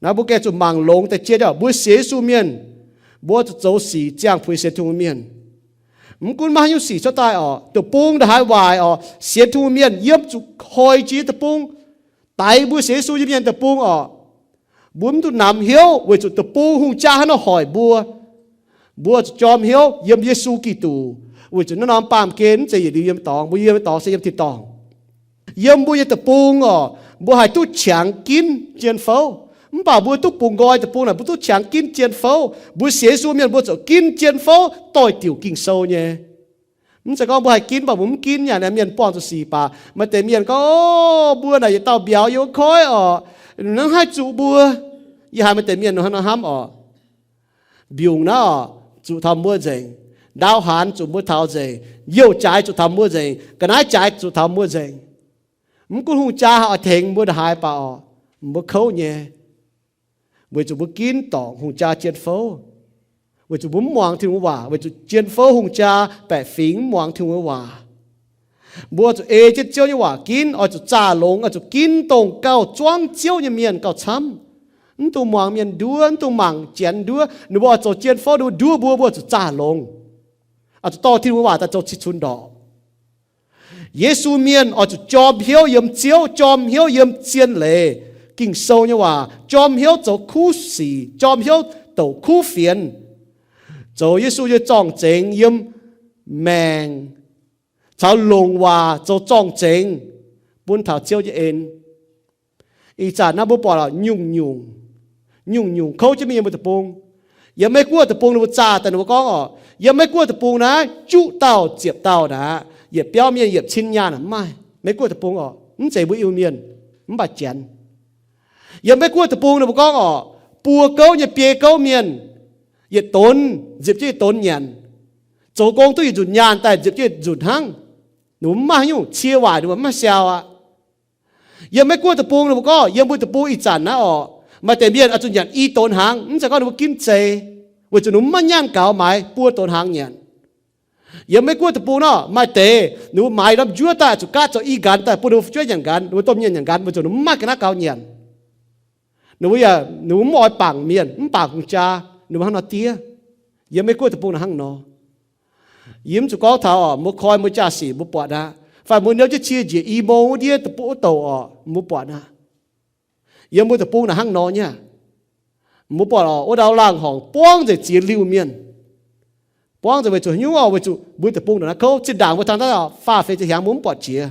Naaiv mbuo gengh zuqc mangc longx deix jienv orqc, mbuo sienx Yesu mienh, mbuo zuqc zoux sic ziangh puix sienx Tin-Hungh mienh. Mv gunv maaih haaix nyungc sic cuotv daaih orqc, deic-bung ndongc haaix waaic orqc, sienx Tin-Hungh mienh yiem zuqc koi jiex deic-bung, daix mbuo sienx Yesu nyei mienh deic-bung orqc, mbuo mv dungx namx hnyouv weic zuqc deic-bung hungh jaa hnangv nor hoic mbuo. Mbuo zuqc jorm hnyouv yiem Yesu Giduc, weic zuqc naaiv norm baamh gen mv zeiz yietc liuz yiem dorngx, mbuo yiem dorngx se yiem tin-dorngh. Yiem mbuo nyei deic-bung orqc, mbuo haih duqv qangx ginv jien fouv. Mv baac mbuo duqv bungx nqoi deic-bung naaic, mbuo duqv qangx ginv jien fouv. Mbuo sienx Yesu mienh mbuo zuqc ginv jien fouv doix-diuc Ging-Sou nyei. Mv zeiz gorngv mbuo haih ginv, mv baac mbuo mv ginv, yaac naaiv mienh buangh zuqc sic baac. Maaih deix mienh gorngv, o, mbuo naaic yietc dauh mbiauz yiem wuov koiv orqc, hnangv haih zuqc mbuo. Yie haiz maaih deix mienh hnangv nor hnamv orqc. Mbiungc naaiv orqc, zuqc taux mbuo nzengc. Ndaauv haanz zuqc mbuo taux nzengc. Youh jaaix zuqc taux mbuo nzengc. Ga'naaiv jaaix zuqc taux mbuo nzengc. Mv gunv hungh jaa oix tengx mbuo ndongc haaix baac orqc, mbuo kouv nyei, weic zuqc mbuo ginv dorngc hungh jaa jien fouv. Weic zuqc mbuo mv muangx Tin-Hungh waac, weic zuqc jien fouv hungh jaa baeqc fingx mv muangx Tin-Hungh waac. Mbuo zuqc ei jienv Ziouv nyei waac ginv, oix zuqc zaah longx, oix zuqc ginv dongh gauh zuangv Ziouv nyei mienh gauh camv. Mv dungx muangx mienh nduov, mv dungx mangc janx nduov. Ninh mbuo oix zoux jien fouv, ninh mbuo nduov mbuo, mbuo zuqc zaah longx. Oix zuqc dorh Tin-Hungh waac daaih zoux cih cunx ndorqc. Yesu mienh oix zuqc jorm hnyouv yiem Ziouv, jorm hnyouv yiem zien leiz, Ging-Sou nyei waac, jorm hnyouv zoux kuv sic, jorm hnyouv douc kuv fienx, zoux Yesu nyei zorng-zengx yiem maengc, caux longc waac zoux zorng-zengx bun taux Ziouv nyei en. Ih zanc naaiv mbuo buatc nyungc-nyungc, nyungc-nyungc kouv jienv mingh yiem mbuo deic-bung. Yiem Meiv Guoqv deic-bung ninh mbuo zaah daaih ninh mbuo gorngv orqc, yiem Meiv Guoqv deic-bung naaiv juqv dauh ziepc dauh naaic, yietc biauv mienh yietc cin nyaanh maih. Meiv Guoqv deic-bung orqc, mv zeiz mbuo Iu-Mienh, mv baac janx. Yiem Meiv Guoqv deic-bung ninh mbuo gorngv orqc, buo gouv nyei biei gouv mienh, yietc donx nziepc jienv yietc donx nyanc, zoux gong duqv yietc nzunc nyaanh daaih nziepc jienv yietc nzunc hnangv. Ninh mbuo mv maaih haaix nyungc cie waaic, ninh mbuo mv maaih siau aqv. Yiem Meiv Guoqv deic-bung ninh mbuo gorngv, yiem mbuo deic-bung ih zanc naaiv orqc, maaih deix mienh oix zuqc nyanc i donx hnaangx, mv zeiz gorngv ninh mbuo ginv zei, weic zuqc ninh mbuo mv maaih nyaanh gaux maaiz buo donx hnaangx nyanc. Yiem Meiv Guoqv deic-bung nor maaih deix ninh mbuo maaiz norm njuov daaih zuqc gaatv zoux i nqanx daaih bun ninh mbuo fu'jueiv nyanc nqanx, ninh mbuo domh mienh nyanc nqanx, weic zuqc ninh mbuo mv maaih ga'naaiv gaux nyanc. Ninh mbuo yaac, ninh mbuo mv oix bangc mienh, mv bangc hungh jaa, ninh mbuo hnangv nor diev. Yiem Meiv Guoqv deic-bung naaiv hnangv nor. Yie mv zuqc gorngv taux orqc, mbuo koi mbuo jaa-sic mbuo buatc aqv, fai mbuo niouv jienv cie njiec i mong wuov ndiev deic-bung wuov douc orqc, mbuo buatc aqv. Yiem mbuo deic-bung naaiv hnangv nor nyei. Mbuo buatc orqc, wuov ndau laangh horngc buangv nzengc ziex liuh mienh. Buangv nzengc weic zuqc haaix nyungc orqc? Weic zuqc mbuo deic-bung ndongc naaiv kouv. Zinh ndaangc mbuo taux naaiv orqc, faah feix ziepc hnyangx mbuo mv buatc jiex.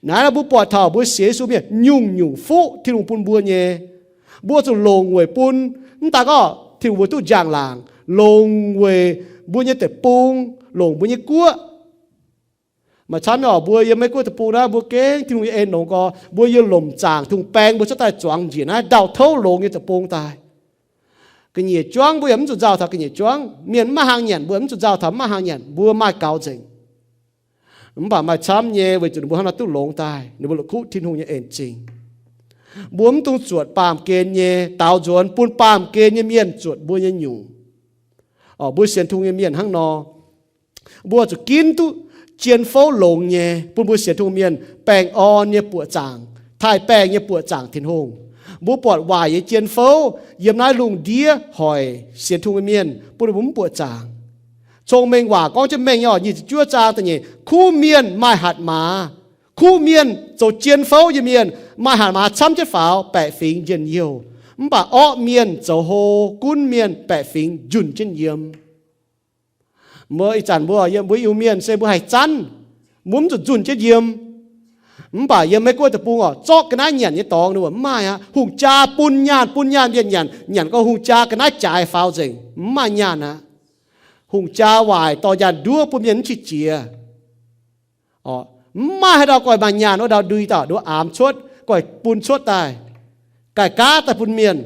Naaiv nor mbuo buatc taux mbuo sienx Yesu mienh nyungc-nyungc fuqv Tin-Hungh bun mbuo nyei. Mbuo zuqc longc weic bun, mv daan gorngv Tin-Hungh mbuo duqv njang-laangc, longc weic mbuo nyei deic-bung, longc mbuo nyei guoqv. Maaih camv nyei orqc, mbuo yiem Meiv Guoqv deic-bung naaiv, mbuo gengh Tin-Hungh nyei en longx gorx, mbuo yiem lomc zaangc Tin-Hungh baeng mbuo cuotv daaih zuangx njiec naaiv ndau-touv longx nyei deic-bung daaih. Ga'nyiec juangv mbuo yaac mv zuqc nzauh taux ga'nyiec juangv. Mienh mv maaih hlang nyanc, mbuo yaac mv zuqc nzauh taux mv maaih hlang nyanc. Mbuo maaih gaux nzengc. Mv baac maaih camv nyei, weic zuqc ninh mbuo hnangv nor duqv longx daaih, ninh mbuo la'kuqv Tin-Hungh nyei en zingh. Mbuo mv dungx zuotc baamh gen nyei daaux nzuonx bun baamh gen nyei mienh zuotc mbuo nyei nyungc. Mbuo sienx Tin-Hungh nyei mienh hnangv nor, mbuo zuqc ginv duqv jien fouv longx nyei bun mbuo sienx Tin-Hungh mienh baengh orn nyei buoqc zaangc, taaih baengh nyei buoqc zaangc Tin-Hungh. Mbuo buatc waaic nyei jien fouv yiem naaiv lungh ndiev hoic sienx Tin-Hungh nyei mienh bun ninh mbuo mv buoqc zaangc. Cong-Mengh Waac gorngv jienv mengh nyei, nyic ziepc juov zaang da'nyeic, kuv mienh maaih hatc maaz. Kuv mienh zoux jien fouv nyei mienh maaih hatc maaz camv jienv faaux baeqc fingx njien-youh, mv baac orqv mienh zoux hlo, gunv mienh baeqc fingx njunh jienv yiem. Mbuo ih zanc mbuo yiem mbuo Iu-Mienh se mbuo haih zanv, mbuo mv zuqc njunh jienv yiem. Mv baac yiem Meiv-Guoqv deic-bung oc, zorqv ga'naaiv nyanc nyei dorngx ninh mbuo mv maaih aqv. Hungh jaa bun nyaanh, bun nyaanh mienh nyanc, nyanc gau hungh jaa ga'naaiv jaaix faaux nzengc, mv maaih nyaanh aqv. Hungh jaa waaic dorh nyaanh nduov bun mienh mv qiex jiez. Mv maaih haaix ndau goiv maaih nyaanh wuov ndau ndui dauh nduov aamx cuotv, goiv bun cuotv daaih, gaih gaav daaih bun mienh.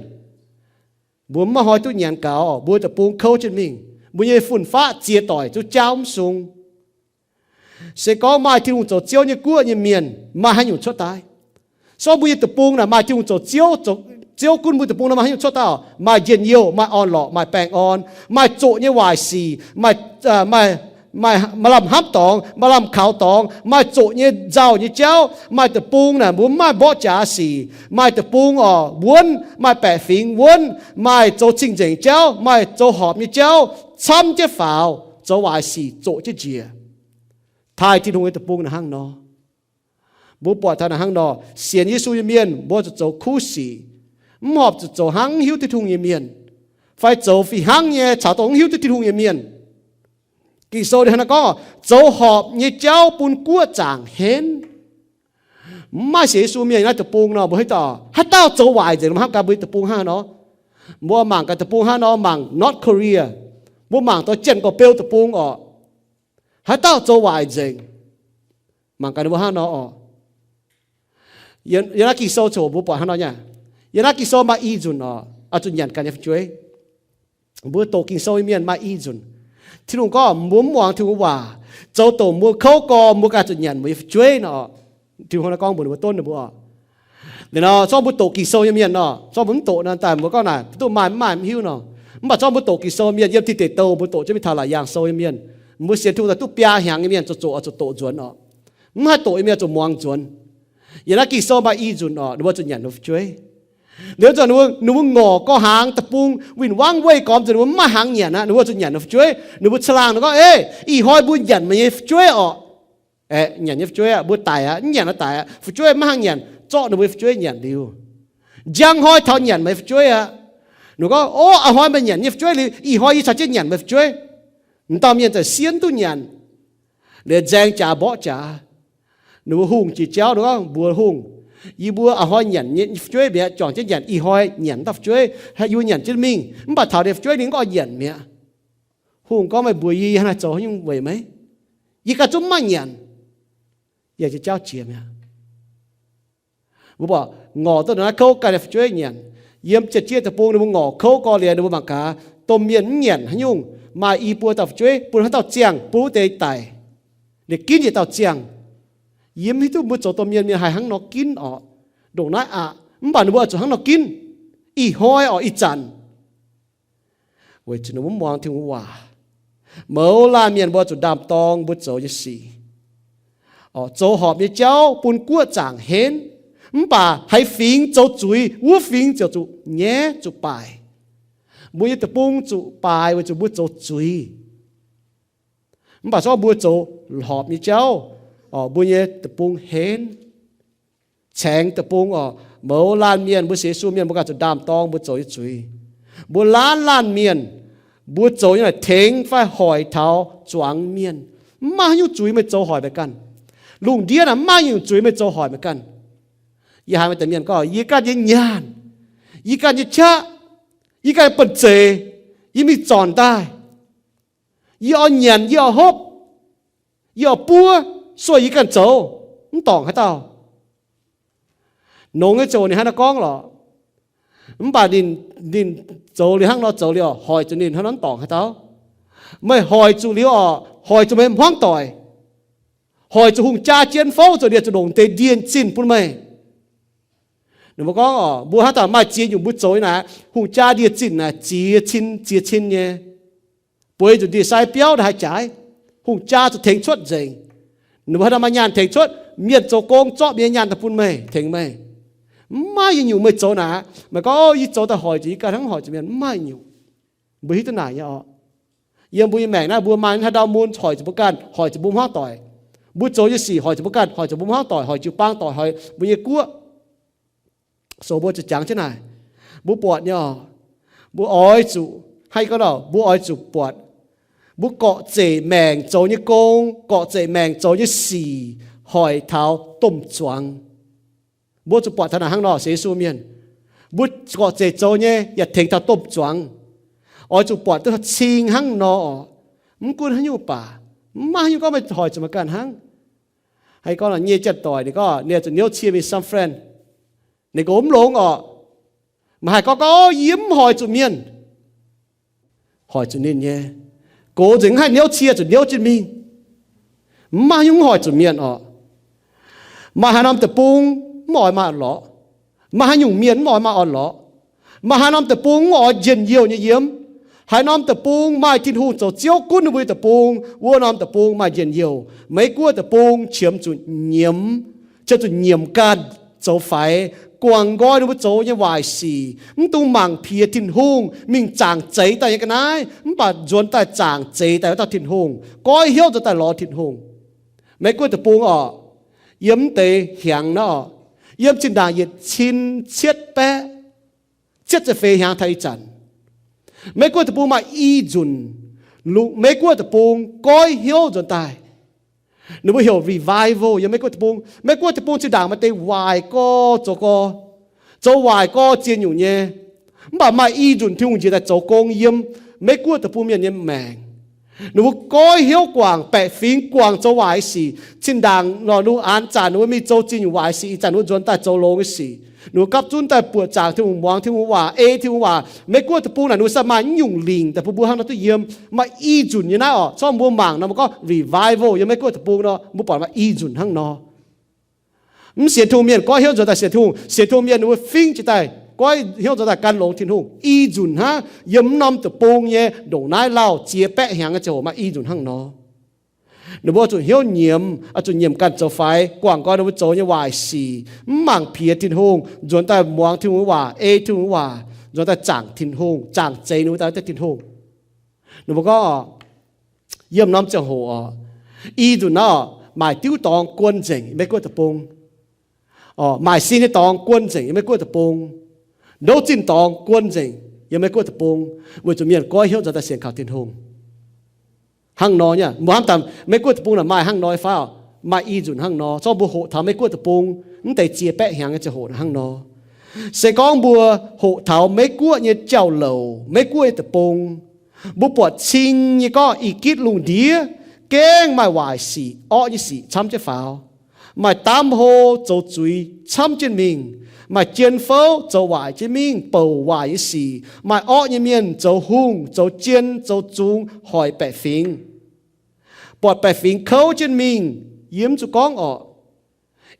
Mbuo mv maaih hnoi duqv nyanc gaux, mbuo deic-bung kouv jienv mingh, mbuo nyei fun-faqv ziex doic zuqc jaauv mv sung. Se gorngv maaih Tin-Hungh zoux Ziouv nyei guoqv nyei mienh, maaih haaix nyungc cuotv daaih? Sorng mbuo nyei deic-bung naaic maaih Tin-Hungh zoux Ziouv, zoux Ziouv gunv mbuo deic-bung naaic maaih haaix nyungc cuotv daaih oc? Maaih njien-youh, maaih orn-lorqc, maaih baengh orn, maaih zoqc nyei waaic sic, maaih, maaih, maaih lamh hnamv dorngx, maaih lamh kaux dorngx, maaih zoqc nyei nzauh nyei jauv, maaih deic-bung naaic mbuo mv maaih mborqv jaax sic, maaih deic-bung oc wuonv, maaih baeqc fingx wuonv, maaih zoux cing-nzengc jauv, maaih zoux horpc nyei jauv, camv jienv faaux, zoux waaic sic zoqc jienv njiec. Taaih Tin-Hungh nyei deic-bung naaic hnangv nor. Mbuo buatc taux naaic hnangv nor, sienx Yesu nyei mienh mbuo zuqc zoux kuv sic, mv horpc zuqc zoux hnangv hiuv Tin-Hungh nyei mienh, fai zoux fih hnangv nyei caux dongh mv hiuv duqv Tin-Hungh nyei mienh. Ging-Sou ninh hnangv naaiv gorngv, zoux horpc nyei jauv bun guoqv zaangc henv. Mv maaih sienx Yesu mienh naaiv deic-bung nor, mbuo hiuv duqv haaix dauh zoux waaic nzengc, mbuo hnamv gaax mbuo deic-bung hnangv nor. Mbuo mangc gaax deic-bung hnangv nor, mangc North Korea, mbuo mangc dongh Janx-Gorx-Beu deic-bung oc, haaix dauh zoux waaic nzengc? Mangc gaax ninh mbuo hnangv nor oc. Yiem naaiv Ging-Sou coc mbuo buatc hnangv nor nyei. Yiem naaiv Ging-Sou maaih i nzunc oc, oix zuqc nyanc ganh nyei fu'jueiv. Mbuo doqc Ging-Sou nyei mienh maaih i nzunc, Tin-Hungh gorngv mbuo mv muangx Tin-Hungh waac, zoux dongh mbuo kouv gorx, mbuo ganh zuqc nyanc mbuo nyei fu'jueiv nor. Tin-Hungh naaiv gorngv mbuox ninh mbuo, donv ninh mbuo oc. Liuz nor, zorqv mbuo doqc Ging-Sou nyei mienh nor, zorqv mbuo mv doqc nor, daaih mbuo gorngv naaic, duqv maaih mv maaih mv hiuv nor. Mv baac zorqv mbuo doqc Ging-Sou mienh, yiem Tin Deic Douh mbuo doqc jienv mingh taux Laauc Yaangh Sou nyei mienh, mbuo sienx Tin-Hungh daaih duqv biaa hnyangx nyei mienh, zuqc zoqc oix zuqc doqc nzuonx oc. Mv haih doqc nyei mienh zuqc muangx nzuonx. Yiem naaiv Ging-Sou maaih i nzunc oc, ninh mbuo zuqc nyanc ninh mbuo fu'jueiv. Liuz nzunc ninh mbuo, ninh mbuo ngorc gorx hnaangx deic-bung, win-wangv weih gormx nzunc, ninh mbuo mv maaih hnaangx nyanc aqv, ninh mbuo zuqc nyanc ninh fu'jueiv. Ninh mbuo caangh laangh ninh gorngv, Ei, ih hnoi mbuo nyanc meih nyei fu'jueiv oc. Aeqv, nyanc nyei fu'jueiv aqv, mbuo daic aqv, mv nyanc oix daic aqv. Fu'jueiv maiv hnangv nyanc, zorqv ninh mbuo nyei fu'jueiv nyanc liuz, njang hnoi taux nyanc meih fu'jueiv aqv. Ninh gorngv, Ov, a'hnoi meih nyanc nyei fu'jueiv liuz, ih hnoi yie caux jienv nyanc meih fu'jueiv. M'dauh mienh za'gengh sienx duqv nyanc. Liuz nzaeng jaax mborqv jaax. Ninh mbuo hungh jiex jauv, ninh gorngv mbuox hungh, Yie mbuo a'hnoi nyanc nyei fu'jueiv mi'aqv, juangc jienv nyanc, ih hnoi nyanc dauh fu'jueiv, yie mbuo nyanc jienv mingh. Mv baac taux ninh fu'jueiv ninh mv oix nyanc mi'aqv. Hungh gorngv, Meih mbuox yie, yie hnangv naaiv zoux haaix nyungc weic meih? Yie ganh zungv mv maaih nyanc. Yangh jiex jauv jiex mi'aqv. Mbuo buatc ngorc duqv naaiv kouv ganh nyei fu'jueiv nyanc. Yiem Janx-Jieqv deic-bung ninh mbuo ngorc kouv gorx liuz ninh mbuo mangc gaax, domh mienh mv nyanc haaix nyungc, maaih i buo dauh fu'jueiv, bun haaix dauh ziangh, bun wuov deix daic. Ninh ginv yietc dauh ziangh. Yie mv hiuv duqv mbuo zoux domh mienh mienh haih hnangv nor ginv oc. Ndongc naaiv aqv, mv baac ninh mbuo oix zuqc hnangv nor ginv. Ih hnoi oc, ih zanc weic zuqc ninh mbuo mv muangx Tin-Hungh waac. Mouz laanh mienh mbuo zuqc ndaam-dorng mbuo zoux nyei sic. Zoux horpc nyei jauv bun guoqv zaangc henv, mv baac haaix fingx zoux zuiz, wuov fingx ziouc zuqc nyaiv zuqc baaic. Mbuo nyei deic-bung zuqc baaic weic zuqc mbuo zoux zuiz. Mv baac zorqv mbuo zoux horpc nyei jauv, mbuo nyei deic-bung henv. Caengx deic-bung oc, mouz laanh mienh, mbuo sienx Yesu mienh, mbuo ganh zuqc ndaam-dorng mbuo zoux nyei zuiz. Mbuo laanh laanh mienh, mbuo zoux nyei naaic tengx fai hoic taux zuangx mienh. Mv maaih haaix nyungc zuiz meih zoux hoic meih ganh. Lungh ndiev naaic mv maaih nyungc zuiz meih zoux hoic meih ganh. Yie haiz maaih deix mienh gorngv, Yie ganh nyei nyaanh, yie ganh nyei qaqv, yie ganh nyei banh zeic, yie mingh zornc daaih. Yie oix nyanc, yie oix hopv, yie oix buov, sueih yie ganh zoux, mv dorngc haaix dauh. Nongx nyei ziouc ninh hnangv naaiv gorngv lorqc. Mv baac ninh, ninh zoux liuz hnangv nor zoux liuz, hoic zuqc ninh hnangv nor mv dorngc haaix dauh. Meih hoic zuqc liuz oc, hoic zuqc meih hmuangv doic, hoic zuqc hungh jaa jien fouv zoux liuz zuqc longc deix ndie-zinh bun meih. Ninh mbuo gorngv oc, mbuo hnangv dauh maaih ziex nyungc mbuo zoux nyei naaic, hungh jaa ndie-zinh naaic ziex cin ziex cin nyei. Bueix nzunc ndie-sai biauv naaic haih jaaix, hungh jaa zuqc tengx cuotv nzengc. Ninh mbuo hnangv nor maaih nyaanh tengx cuotv, mienh zoux gong zorqv mienh nyei nyaanh daaih bun meih, tengx meih. Mv maaih nyungc meih zoux naaic, meih gorngv, Yie zoux daaih hoic zuqc yie ganh, hnangv hoic zuqc mienh. Mv maaih nyungc. Mbuo hiuv duqv naaic nyei oc. Yiem mbuo nyei maengc naaiv, mbuo maaih haaix ndau mun hoic zuqc mbuo ganh, hoic zuqc mbuo hmuangv doic. Mbuo zoux nyei sic hoic zuqc mbuo ganh, hoic zuqc mbuo hmuangv doic, hoic jiu-baang doic, hoic mbuo nyei guoqv. So mbuo zuqc jangx jienv naaic, mbuo buatc nyei oc, mbuo oix zuqc, hnangv yie gorngv nor, mbuo oix zuqc buatc, mbuo gorqv-zeic maengc zoux nyei gong, gorqv-zeic maengc zoux nyei sic hoic taux domh zuangx. Mbuo zuqc buatc taux naaic hnangv nor sienx Yesu mienh. Mbuo gorqv-zeic zoux nyei yaac tengx taux domh zuangx. Oix zuqc buatc duqv cing hnangv nor oc. Mv gunv haaix nyungc baac, mv maaih haaix nyungc gorngv meih hoic zuqc meih ganh hnangv. Haaix gorngv nor, nyei janx-doic ninh gorngv ninh zuqc niouv cie mingh San Fran. Ninh gox mv longx oc. Maaih haaix gorngv, gorngv, Yie mv hoic zuqc mienh. Hoic zuqc ninh nyei. Gox nzengc mv haih niouv cie, zuqc niouv jienv mingh. Mv maaih haaix nyungc mv hoic zuqc mienh oc. Maaih haaix norm deic-bung mv oix maaih orn-lorqc? Maaih haaix nyungc mienh mv oix maaih orn-lorqc? Maaih haaix norm deic-bung mv oix njien-youh nyei yiem? Haaix norm deic-bung maaih Tin-Hungh zoux Ziouv gunv ninh mbuo nyei deic-bung, wuov norm deic-bung maaih njien-youh. Meiv-Guoqv deic-bung qiemx zuqc nyiemz, qiemx zuqc nyiemc ganh zoux faix, guangc nqoi ninh mbuo zoux nyei waaic sic, mv dungx mangc piex Tin-Hungh, mingh zaangc zeix daaih nyei ga'naaiv, mv baac nzuonx daaih zaangc zeix daaih wuov dauh Tin-Hungh, goiv hnyouv nzuonx daaih lorz Tin-Hungh. Meiv-Guoqv deic-bung oc, yiem mv deix hnyangx nor, yiem zinh ndaangc yietc cin cietv baeqv cietv ziepc feix hnyangx taux ih zanc, Meiv-Guoqv deic-bung maaih i nzunc, lungh Meiv-Guoqv deic-bung goiv hnyouv nzuonx daaih. Ninh mbuo heuc revival yiem Meiv-Guoqv deic-bung. Meiv-Guoqv deic-bung zinh ndaangc maaih deix waaic gorx zoux gorx, zoux waaic gorx ziex nyungc nyei. Mv baac maaih i nzunc Tin-Hungh njiec daaih zoux gong yiem Meiv-Guoqv deic-bung mienh nyei maengc. Ninh mbuo goiv hnyouv guangc baeqc fingx, guangc zoux waaic sic. Zinh ndaangc lorz ninh mbuo an zanc ninh mbuo mingh zoux ziex nyungc waaic sic, ih zanc ninh mbuo nzuonx daaih zoux longx nyei sic. Ninh mbuo gapv zunv daaih buoqc zaangc Tin-Hungh, muangx Tin-Hungh waac, ei Tin-Hungh waac. Meiv-Guoqv deic-bung naaic ninh mbuo se maaih i nyungc lingc daaih bun mbuo hnangv nor duqv yiem. Maaih i nzunc nyei naaiv oc. Corc mbuo mangc nor mbuo gorngv revival yiem Meiv-Guoqv deic-bung nor, mbuo buatc maaih i nzunc hnangv nor. Mv sienx Tin-Hungh mienh goiv hnyouv nzuonx daaih sienx Tin-Hungh, sienx Tin-Hungh mienh ninh mbuo fingv jiez daaih goiv hnyouv nzuonx daaih gan longx Tin-Hungh. I nzunc hnangv yiem mv norm deic-bung nyei ndongc naaiv lauh ziex baeqv hnyangx nyei ziangh hoc maaih i nzunc hnangv nor. Ninh mbuo zuqc hnyouv nyiemz, zuqc nyiemc ganh zoux faix, guangc nqoi ninh mbuo zoux nyei waaic sic, mv mangc piex Tin-Hungh, nzuonx daaih muangx Tin-Hungh waac, ei Tin-Hungh waac, nzuonx daaih zaangc Tin-Hungh, zaangc zeix ninh mbuo daaih wuov dauh Tin-Hungh. Ninh mbuo gorngv, yiem norm ziangh hoc oc, i nzunc nor, maaic diuv dorngx guon nzengc Meiv-Guoqv deic-bung. Maaic sin nyei dorngx guon nzengc yiem Meiv-Guoqv deic-bung. Ndouv zinh dorngx guon nzengc yiem Meiv-Guoqv deic-bung, weic zuqc mienh goiv hnyouv nzuonx daaih sienx kaux Tin-Hungh. Hnangv nor nyei, mbuo hnamv daaih Meiv-Guoqv deic-bung naaic maaih hnangv nor fai oc? Maaih i nzunc hnangv nor. Zorqv mbuo hoqc taux Meiv-Guoqv deic-bung mv deix ziex baeqv hnyangx nyei ziangh hoc hnangv nor. Se gorngv mbuo hoqc taux Meiv-Guoqv nyei jauv-louc, Meiv-Guoqv nyei deic-bung, mbuo buatc cing nyei gorngv ih gitv lungh ndiev gengh maaih waaic sic, orqv nyei sic camv jienv faaux. Maaih daamv hlo zoux zuiz camv jienv mingh. Maaih jien fouv zoux waaic jienv mingh, bouc waaic nyei sic. Maaih orqv nyei mienh zoux hungh, zoux jien, zoux zungx, hoic baeqc fingx, buatc baeqc fingx kouv jienv mingh. Yie mv zuqc gorngv orqc.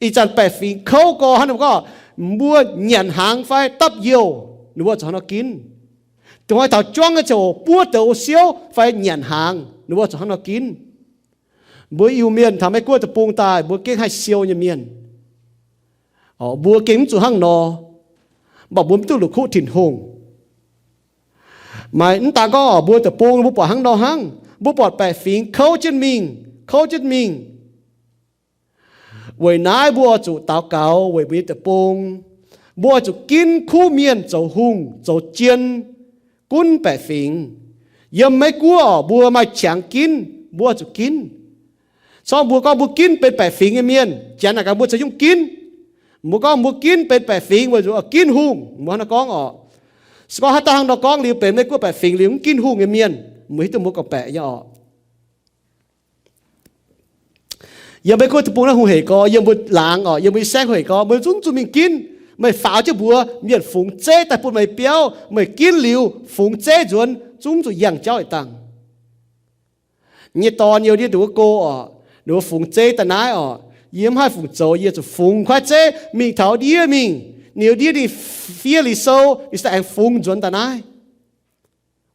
Ih zanc baeqc fingx kouv gorx hnangv nor gorngv, mbuo nyanc hnaangx fai dapv youh, ninh mbuo zuqc hnangv nor ginv. Dongh haaix taux juangv nyei ziangh hoc buov douz siouv fai nyanc hnaangx, ninh mbuo zuqc hnangv nor ginv. Mbuo Iu-Mienh taux Meiv-Guoqv deic-bung daaih, mbuo gengh haih siou nyei mienh. Mbuo gengh mv zuqc hnangv nor, mv baac mbuo mv duqv la'kuqv Tin-Hungh. Maaih mv daan gorngv mbuo deic-bung mbuo buatc hnangv nor hnangv, mbuo buatc baeqc fingx kouv jienv mingh, kouv jienv mingh. Weic naaiv mbuo oix zuqc daux gaux weic mbuo nyei deic-bung. Mbuo oix zuqc ginv kuv mienh zoux hungh zoux jien, gunv baeqc fingx. Yiem Meiv-Guoqv mbuo maaih qangx ginv, mbuo oix zuqc ginv. Corc mbuo gorngv mbuo ginv benx baeqc fingx nyei mienh, janx naaic gaax mbuo zoux nyungc ginv. Mbuo gorngv mbuo ginv benx baeqc fingx weic zuqc ginv hungh, mbuo hnangv nor gorngv orqc. Se gorngv haaix dauh hnangv nor gorngv liuz benx Meiv-Guoqv baeqc fingx liuz mv ginv hungh nyei mienh, mbuo hiuv duqv mbuo gorngv-baeqc nyei orqc. Yiem Meiv-Guoqv deic-bung naaiv hungh heic gorx, yiem mbuo laangz orqc, yiem mbuo nyei saengv hungh heic gorx, meih zungv zuqc mingh ginv. Meih faaux jienv mbuox mienh fungx zeiv daaih bun meih biauv, meih ginv liuz fungx zeiv nzuonx, zungv zuqc yangh jauv yietc dangh. Nyei dorn youh ndiev nduqc wuov go orqc, ninh mbuo fungx zeiv daaih naaiv orqc, yie mv haih fungc zoux, yie zuqc fungx kuaaiv zeiv mingh taux ndiev mingh. Ninh ndiev ninh fiev Liuz Sou, ninh se aengx fungx nzuonx daaih naaiv.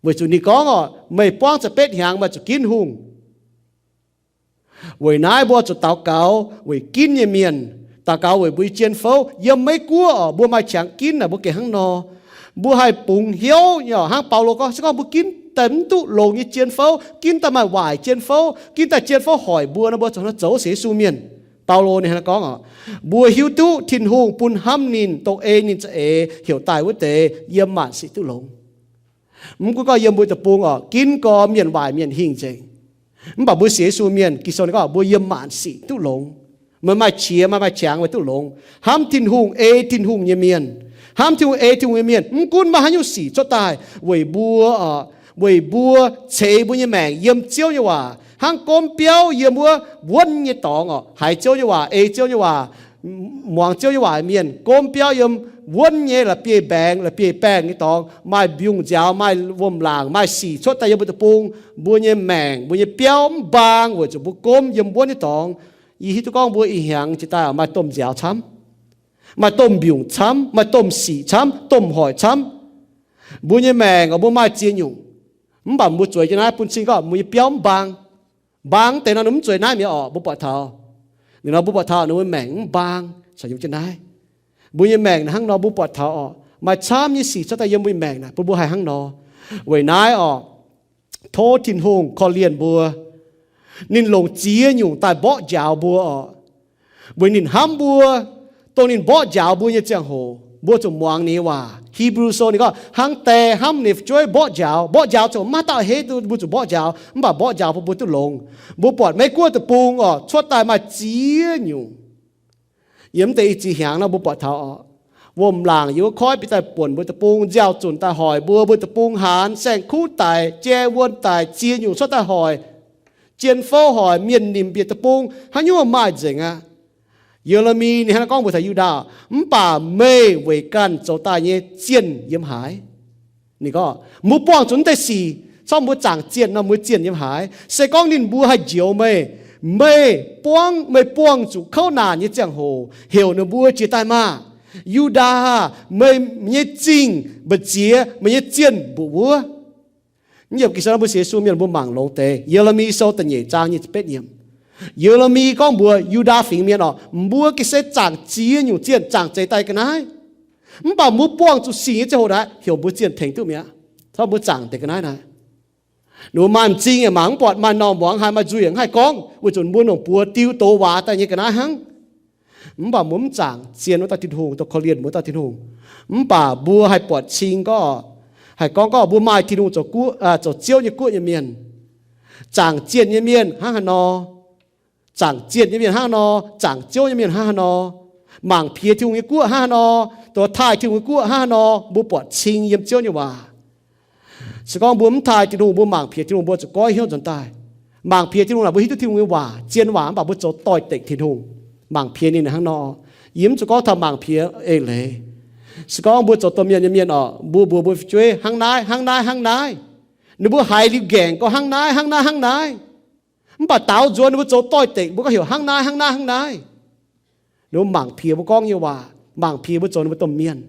Weic zuqc ninh gorngv oc, meih buangv ziepc betv hnyangx maaih zuqc ginv hungh. Weic naaiv mbuo zuqc daux gaux weic ginv nyei mienh, daux gaux weic mbuo nyei jien fouv. Yiem Meiv Guoqv oc, mbuo maaih qangx ginv naaic mbuo gengh hnangv nor. Mbuo haih bungx hnyouv nyei oc, hnangv Baulo gorngv, se gorngv mbuo ginv daaih mv duqv longx nyei jien fouv, ginv daaih maaih waaic jien fouv, ginv daaih jien fouv hoic mbuo nor, mbuo zuqc hnangv zoux sienx Yesu mienh. Baulo ninh hnangv naaiv gorngv oc, mbuo hiuv duqv Tin-Hungh bun hnamv ninh, dongh ei ninh za'eix heuc daaih wuov deix, yiem maanc sic duqv longx. Mv gunv gorngv yiem mbuo deic-bung oc, ginv gorx mienh waaic mienh hingh nzengc. Mv baac mbuo sienx Yesu mienh, Ging-Sou ninh gorngv mbuo yiem maanc sic duqv longx. Meih maaih qiex maaih maaih qangx meih duqv longx. Hnamv Tin-Hungh, ei Tin-Hungh nyei mienh, hnamv Tin-Hungh, ei Tin-Hungh nyei mienh, mv gunv maaih haaix nyungc sic cuotv daaih weic mbuo oc, weic mbuo ceix mbuo nyei maengc yiem Ziouv nyei waac, hnangv gomv biauv yiem wuov wuonv nyei dorngx oc, haiz Ziouv nyei waac, ei Ziouv nyei waac, muangx Ziouv nyei waac mienh, gomv biauv yiem wuonv nyei la'bieiv-mbaengx, la'bieiv-baengh nyei dorngx, maaih mbiungc nziaaux, maaih wuom-laangc, maaih sic cuotv daaih yiem mbuo deic-bung, mbuo nyei maengc, mbuo nyei biauv mv mbaang weic zuqc mbuo gomv yiem wuonv nyei dorngx. Yie hiuv duqv gorngv mbuo ih hnyangx jiex daaih maaih domh nziaaux camv, maaih domh mbiungc camv, maaih domh sic camv, domh hoic camv. Mbuo nyei maengc oc, mbuo maaih ziex nyungc, mv baac mbuo zueiz jienv naaiv bun cing gorngv mbuo nyei biauv mv mbaang. Mbaang deix nor ninh mv zueiz naaiv mi'aqv oc, mbuo buatc taux. Ninh nor mbuo buatc taux ninh mbuo maengc mv mbaang, caux yiem jienv naaiv. Mbuo nyei maengc naaic hnangv nor mbuo buatc taux oc, maaih camv nyei sic cuotv daaih yiem mbuo nyei maengc naaic bun mbuo haih hnangv nor. Weic naaiv oc, tov Tin-Hungh korv-lienh mbuo. Ninh longc ziex nyungc daaih mborqv njaaux mbuo oc. Weic ninh hnamv mbuo, dongh ninh mborqv njaaux mbuo nyei ziangh hoc, mbuo zuqc muangx ninh nyei waac. Hipv^lu Sou ninh gorngv, hnangv die hnamv ninh fu'jueiv mborqv njaaux. Mborqv njaaux ziouc mv maaih dauh heiv duqv mbuo zuqc mborqv njaaux, mv baac mborqv njaaux bun mbuo duqv longx. Mbuo buatc Meiv Guoqv deic-bung oc, cuotv daaih maaih ziex nyungc. Yiem deix ih ziex hnyangx nor mbuo buatc taux oc, wuom-laangc yiem wuov koiv bieqc daaih buonc mbuo deic-bung, nziaaux-zunc daaih hoic mbuo, mbuo deic-bung haanz, saeng-kuv daic, jai wuon daic, ziex nyungc cuotv daaih hoic. Jien fouv hoic, mienh nimc bieqc deic-bung, haaix nyungc maaih nzengc aqv. Ye^le^mi ninh hnangv naaiv gorngv mbuox taux Yu^ndaa, mv baac meih weic ganh zoux daaih nyei zienh yiem haaix? Ninh gorngv, mbuo buangh zuqc naaiv deix sic, corc mbuo zaangc zienh nor, mbuo zienh yiem haaix? Se gorngv ninh mbuo haih njoux meih, meih buangv, meih buangh zuqc kouv naanc nyei ziangh hoc heuc ninh mbuo jiez daaih maah! Yu^ndaa, meih nyei zingh mbu'ziex, meih nyei zienh mbu'wuov. Mv yiemc Ging-Sou nor mbuo sienx Yesu mienh mbuo mangc longx deix. Ye^le^mi Sou da'nyeic zaang nyic ziepc betv yiemc. Ye^le^mi gorngv mbuox Yu^ndaa Fingx Mienh oc, mbuo ga'sie zaangc ziex nyungc zienh zaangc zeix daaih ga'naaiv. Mv baac mbuo buangh zuqc sic nyei ziangh hoc naaic heuc mbuo zienh tengx duqv mi'aqv. Corc mbuo zaangc deix ga'naaiv naaic. Ninh mbuo maaih m'zing yaac mangc mv buatc, maaih normh muangx haih, maaih nzuih yaac mv haih gorngv, weic zuqc mbuo longc buoz diu doz waac daaih nyei ga'naaiv hnangv. Mv baac mbuo mv zaangc zien wuov dauh Tin-Hungh, dongh korv-lienh mbuo dauh Tin-Hungh. Mv baac mbuo haih buatc cing gorngv, haih gorngv gorngv mbuo maaih Tin-Hungh zoux guoqv, zoux Ziouv nyei guoqv nyei mienh. Zaangc zienh nyei mienh hnangv haaix nor? Zaangc zienh nyei mienh hnangv haaix nor? Zaangc Ziouv nyei mienh hnangv haaix nor? Mangc piex Tin-Hungh nyei guoqv hnangv haaix nor? Dongh taaih Tin-Hungh nyei guoqv hnangv haaix nor? Mbuo buatc cing yiem Ziouv nyei waac. Se gorngv mbuo mv taaih Tin-Hungh, mbuo mangc piex Tin-Hungh, mbuo zuqc goiv hnyouv nzuonx daaih. Mangc piex Tin-Hungh naaic, mbuo hiuv duqv Tin-Hungh nyei waac, zien waac, mv baac mbuo zoux doix-dekc Tin-Hungh. Mangc piex ninh hnangv nor, yie mv zuqc gorngv taux mangc piex eix leiz. Se gorngv mbuo zoux domh mienh nyei mienh oc, mbuo mbuox mbuo fu'jueiv hnangv naaiv, hnangv naaiv, hnangv naaiv, ninh mbuo haiz liuz nqaengc gorngv hnangv naaiv, hnangv naaiv, hnangv naaiv. Mv baac daaux nzuonx ninh mbuo zoux doix-dekc, mbuo gorngv heuc hnangv naaiv, hnangv naaiv, hnangv naaiv. Ninh mbuo mangc piex mbuo gorngv nyei waac, mangc piex mbuo zoux ninh mbuo domh mienh.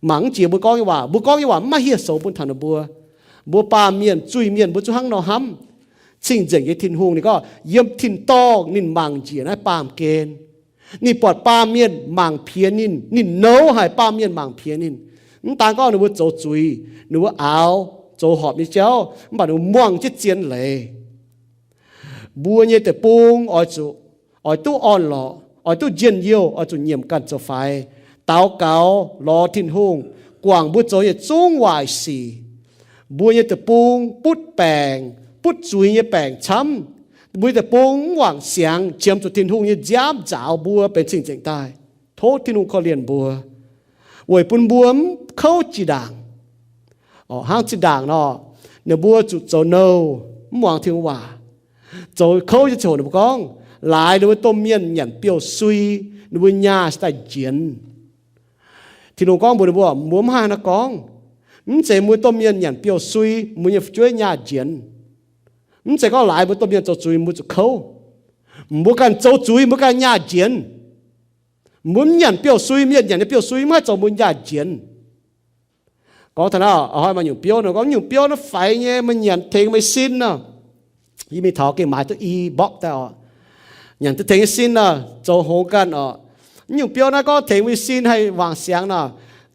Mangc mv jiex mbuo gorngv nyei waac, mbuo gorngv nyei waac mv maaih hieh soux bun taux ninh mbuo. Mbuo baamh mienh, zuiz-mienh, mbuo zungv hnangv nor hnamv. Cing-nzengc nyei Tin-Hungh ninh gorngv yiem tin-dorngh ninh mangc njiec naaiv baamh gen. Ninh buatc baamh mienh mangc piex ninh, ninh nouz haic baamh mienh mangc piex ninh. Mv daan gorngv ninh mbuo zoux zuiz, ninh mbuo aaux zoux horpc nyei jauv, mv baac ninh mbuo muangh jienv zien leiz. Mbuo nyei deic-bung oix zuqc, oix duqv orn-lorqc, oix duqv njien-youh, oix zuqc nyiemc ganh zoux faix, daux gaux lorz Tin-Hungh, guangc mbuo zoux yietc zungv waaic sic. Mbuo nyei deic-bung butv baengc, butv zuiz nyei baengc camv. Mbuo nyei deic-bung mv wangc siangx, qiemx zuqc Tin-Hungh nyei nziaamv nzaaux mbuo benx cing-nzengc daaih. Tov Tin-Hungh korv-lienh mbuo, weic bun mbuo mv kouv zinh ndaangc. Hnangv zinh ndaangc nor, ninh mbuo zuqc zoux nouh, mv muangx Tin-Hungh waac. Zoux kouv nyei ziangh hoc ninh mbuo gorngv, laaix ninh mbuo domh mienh nyanc biouv-sui, ninh mbuo nyaah se daaih njienx. Tin-Hungh gorngv mbuox ninh mbuo, mbuo mv haih nor gorngv. Mv zeiz mbuo domh mienh nyanc biouv-sui, mbuo nyei fu'jueiv nyaah njienx. Mv zeiz gorngv laaix mbuo domh mienh zoux zuiz mbuo zuqc kouv. Mbuo ganh zoux zuiz mbuo ganh nyaah njienx. Mbuo mv nyanc biouv-sui, mienh nyanc nyei biouv-sui mv haih zoux mbuo nyaah njienx. Gorngv taux naaiv, hnoi maaih nyungc biouv nor, gorngv nyungc biouv naaiv faix nyei, meih nyanc tengx meih sin nor. Yie mingh taux gengh maaiz duqv i mborqv daaih oc. Nyanc duqv tengx nyei sin nor, zoux hngongx ganh oc. Nyungc biouv naaiv gorngv tengx meih sin haih wangc siangx nor,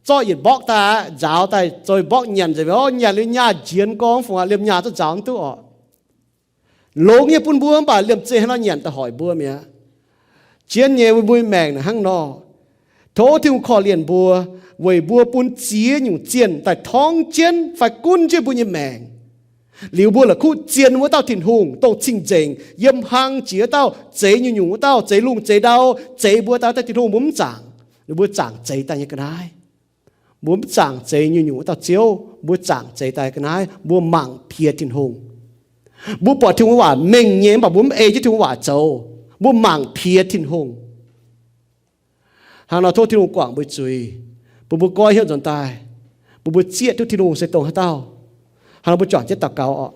zorqv yietc mborqv daaih aqv, nzaaux daaih zoux mborqv nyanc nzengc, nyanc liuz nyaah njienx gorngv fungc aqv, liemh nyaah duqv nzaaux mv duqv oc. Longx nyei bun mbuo mv baac liemh zeih hnangv nor nyanc daaih hoic mbuo mi'aqv. Zien nyei mbuo nyei maengc naaic hnangv nor. Tov Tin-Hungh korv-lienh mbuo, weic mbuo bun ziex nyungc zienh daaih torngv jienv fai gunv jienv mbuo nyei maengc. Liuz mbuo la'kuqv zien wuov dauh Tin-Hungh, dongh cing-nzengc, yiem hlang jiex wuov dauh, zeix nyungc-nyungc wuov dauh, zeix lungh zeix ndau, zeix mbuo daaih dauh Tin-Hungh, mbuo mv zaangc, mbuo zaangc zeix daaih nyei ga'naaiv. Mbuo mv zaangc zeix nyungc-nyungc wuov dauh Ziouv, mbuo zaangc zeix daaih ga'naaiv, mbuo mangc piex Tin-Hungh. Mbuo buatc Tin-Hungh waac mengh nyei mv baac mbuo mv ei jienv Tin-Hungh waac zoux, mbuo mangc piex Tin-Hungh. Hnangv nor tov Tin-Hungh guangc mbuo zuiz, bun mbuo goiv hnyouv nzuonx daaih, bun mbuo zieqv duqv Tin-Hungh se dongh haaix dauh. Hnangv nor mbuo juangc jienv daux gaux oc.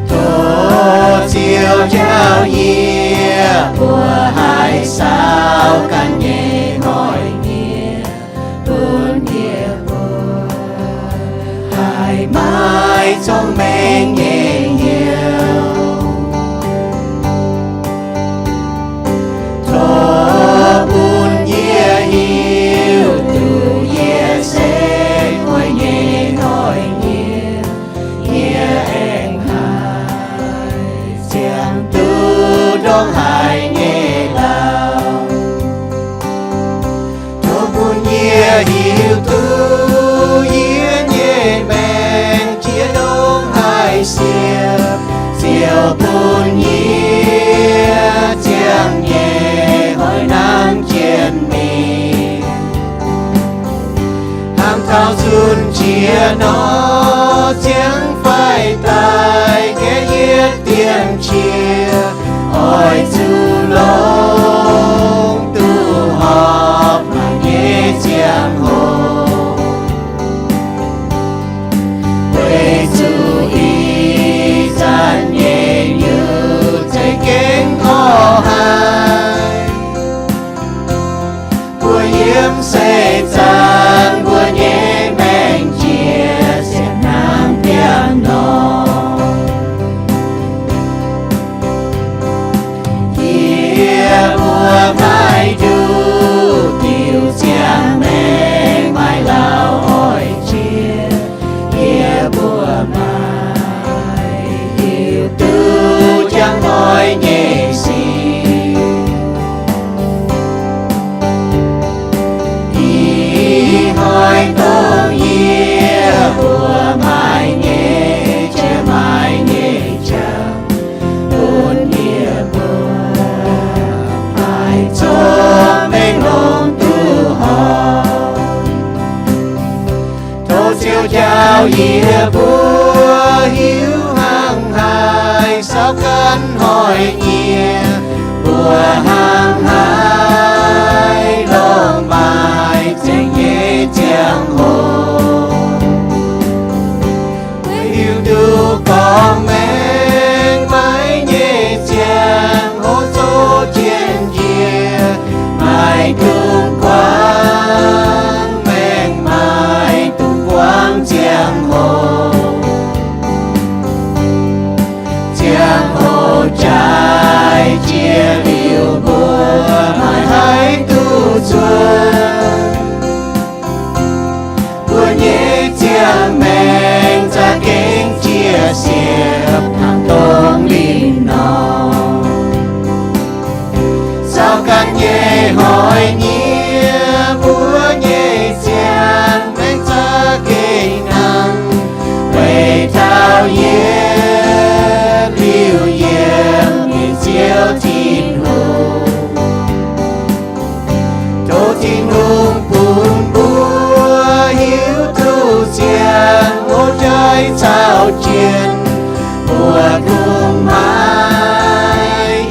Tov Ziouv jauv yie, mbuo haih saauv ganh nyei hnoi-nyiev bun yie mbuo haih maaih cong-mengh nyei hnyouv. Tov bun yie hiuv duqv yie se guei nyei hnoi-nyiev, yie aengx haih ziangh duqv ndongc haaix nyei lauh. Tov bun yie hiuv duqv yie nyei maengc jiex ndongc haaix siepv, Ziouv bun yie ziangh nyei hnoi-hnamv jien mingh. Hnangv taux nzunc jiex nor, ziangh faix daaih gaeqv yietv dienh qiex, oix zuqc longc duqv horpc maaih nyei ziangh hoc. Weic zuqc ih zanc nyei nyutc za'gengh orv haic. Mbuo yiem seix zaangc mbuo nyei maengc jiex sienx hnangv biauv nor. Yie mbuo maiv duqv diuc ziangh maengc, maiv lauh oix jiex. Yie mbuo maiv hiuv duqv jangx hnoi nyei sic. Ih hnoi dongh yie mbuo maaih nyei qiex maaih nyei jangx, bun yie mbuo maaih cong-mengh longc duqv horpc. Tov Ziouv njaaux yie mbuo hiuv hnangv haaix saauv ganh hnoi-nyiev, mbuo hnangv haaix longc maaih zengc nyei ziangh hoc. Hiuv duqv gorngv maengx maiv nyei ziangh hoc zoux jienv njiec, maiv dungx guangc maengx, maiv dungx guangc ziangh hoc. Ziangh hoc jaaix jiex liuz, mbuo maiv haih duqv zuov. Mbuo nyei ziangh maengc za'gengh jiex siepv hnangv dongh lingh norm. Saauv ganh nyei hnoi-nyiev, mbuo nyei ziangh maengc za'gengh hnangv weic taux yietc liuz yiem nyei Ziouv Tin-Hungh. Tov Tin-Hungh bun mbuo hiuv duqv ziangh hoc jaaix caux jienv, mbuo kungx maaih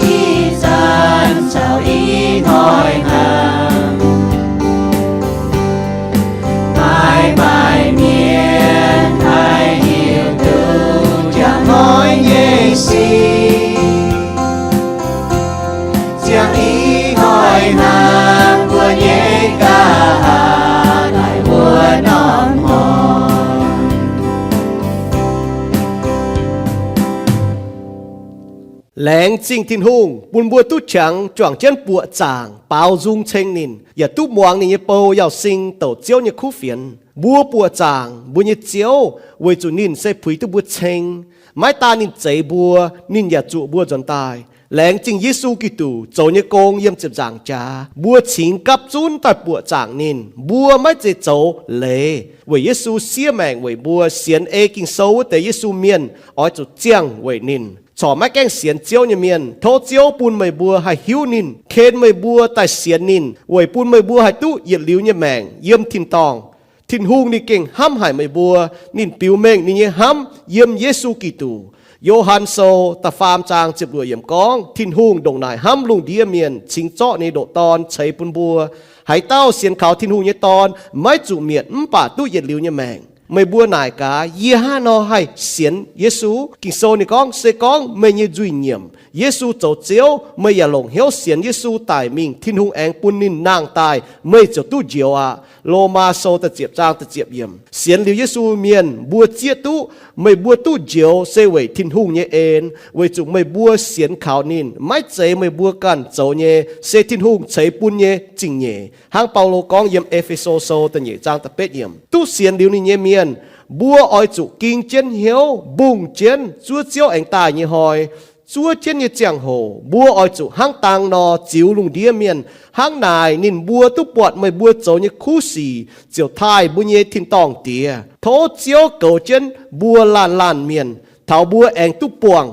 Laengz zingh Tin-Hungh bun mbuo duqv qangx juangc jienv buoqc zaangc baaux nzung ceng ninh, yaac duqv muangx ninh nyei bou Yauz Sing douc Ziouv nyei kuv fienx. Mbuo buoqc zaangc mbuo nyei Ziouv weic zuqc ninh se puix duqv mbuo ceng. Maiv daan ninh zeix mbuo, ninh yaac zuqc mbuo nzuonx daaih. Laengz zingh Yesu Giduc zoux nyei gong yiem ziepc nzaangc jaax, mbuo cingx gapv zunv daaih buoqc zaangc ninh. Mbuo maiv zeiz zoux leiz weic Yesu siev maengc weic mbuo. Sienx ei Ging-Sou wuov deix Yesu mienh oix zuqc ziangh weic ninh. Corc maiv gaengh sienx Ziouv nyei mienh, tov Ziouv bun meih mbuo haih hiuv ninh, ken meih mbuo daaih sienx ninh, weic bun meih mbuo haih duqv yietc liuz nyei maengc yiem tin-dorngh. Tin-Hungh ninh gengh hnamv haic meih mbuo. Ninh biux mengh ninh nyei hnamv yiem Yesu Giduc. Yo^han Sou da'faam zaang ziepc luoqc yiemc gorngv, Tin-Hungh ndongc naaic hnamv lungh ndiev mienh, cingx zorqv ninh nyei ndoqc Dorn ceix bun mbuo. Haaix dauh sienx kaux Tin-Hungh nyei Dorn maiv zuqc mietc, mv baac duqv yietc liuz nyei maengc. Meih mbuo naaic gaax, yie hnangv haaix nor haih sienx Yesu? Ging-Sou ninh gorngv, se gorngv meih nyei nzuih nyiemc Yesu zoux Ziouv, meih yaac longc hnyouv sienx Yesu daic mingh, Tin-Hungh aengx bun ninh nangh daaih, meih ziouc duqv njoux aqv. Lomaa Sou da'ziepc zaang da'ziepc yiemc. Sienx liuz Yesu mienh mbuo zieqv duqv, meih mbuo duqv njoux se weic Tin-Hungh nyei en, weic zuqc meih mbuo sienx kaux ninh. Maiv zeiz meih mbuo ganh zoux nyei, se Tin-Hungh ceix bun nyei zingh nyeic. Hnangv Baulo gorngv yiem E^fe^so Sou da'nyeic zaang da'betv yiemc, duqv sienx liuz ninh nyei mienh, mbuo oix zuqc ging jienv hnyouv mbungh jienv zuov Ziouv aengx daaih nyei hnoi, zuov jienv nyei ziangh hoc, mbuo oix zuqc hnangv dang nor ziux lungh ndiev mienh. Hnangv naaic ninh mbuo duqv buatc meih mbuo zoux nyei kuv sic ziouc taaih mbuo nyei tin-dorngh Diex. Tov Ziouv goux jienv mbuo laanh laanh mienh, taux mbuo aengx duqv buangh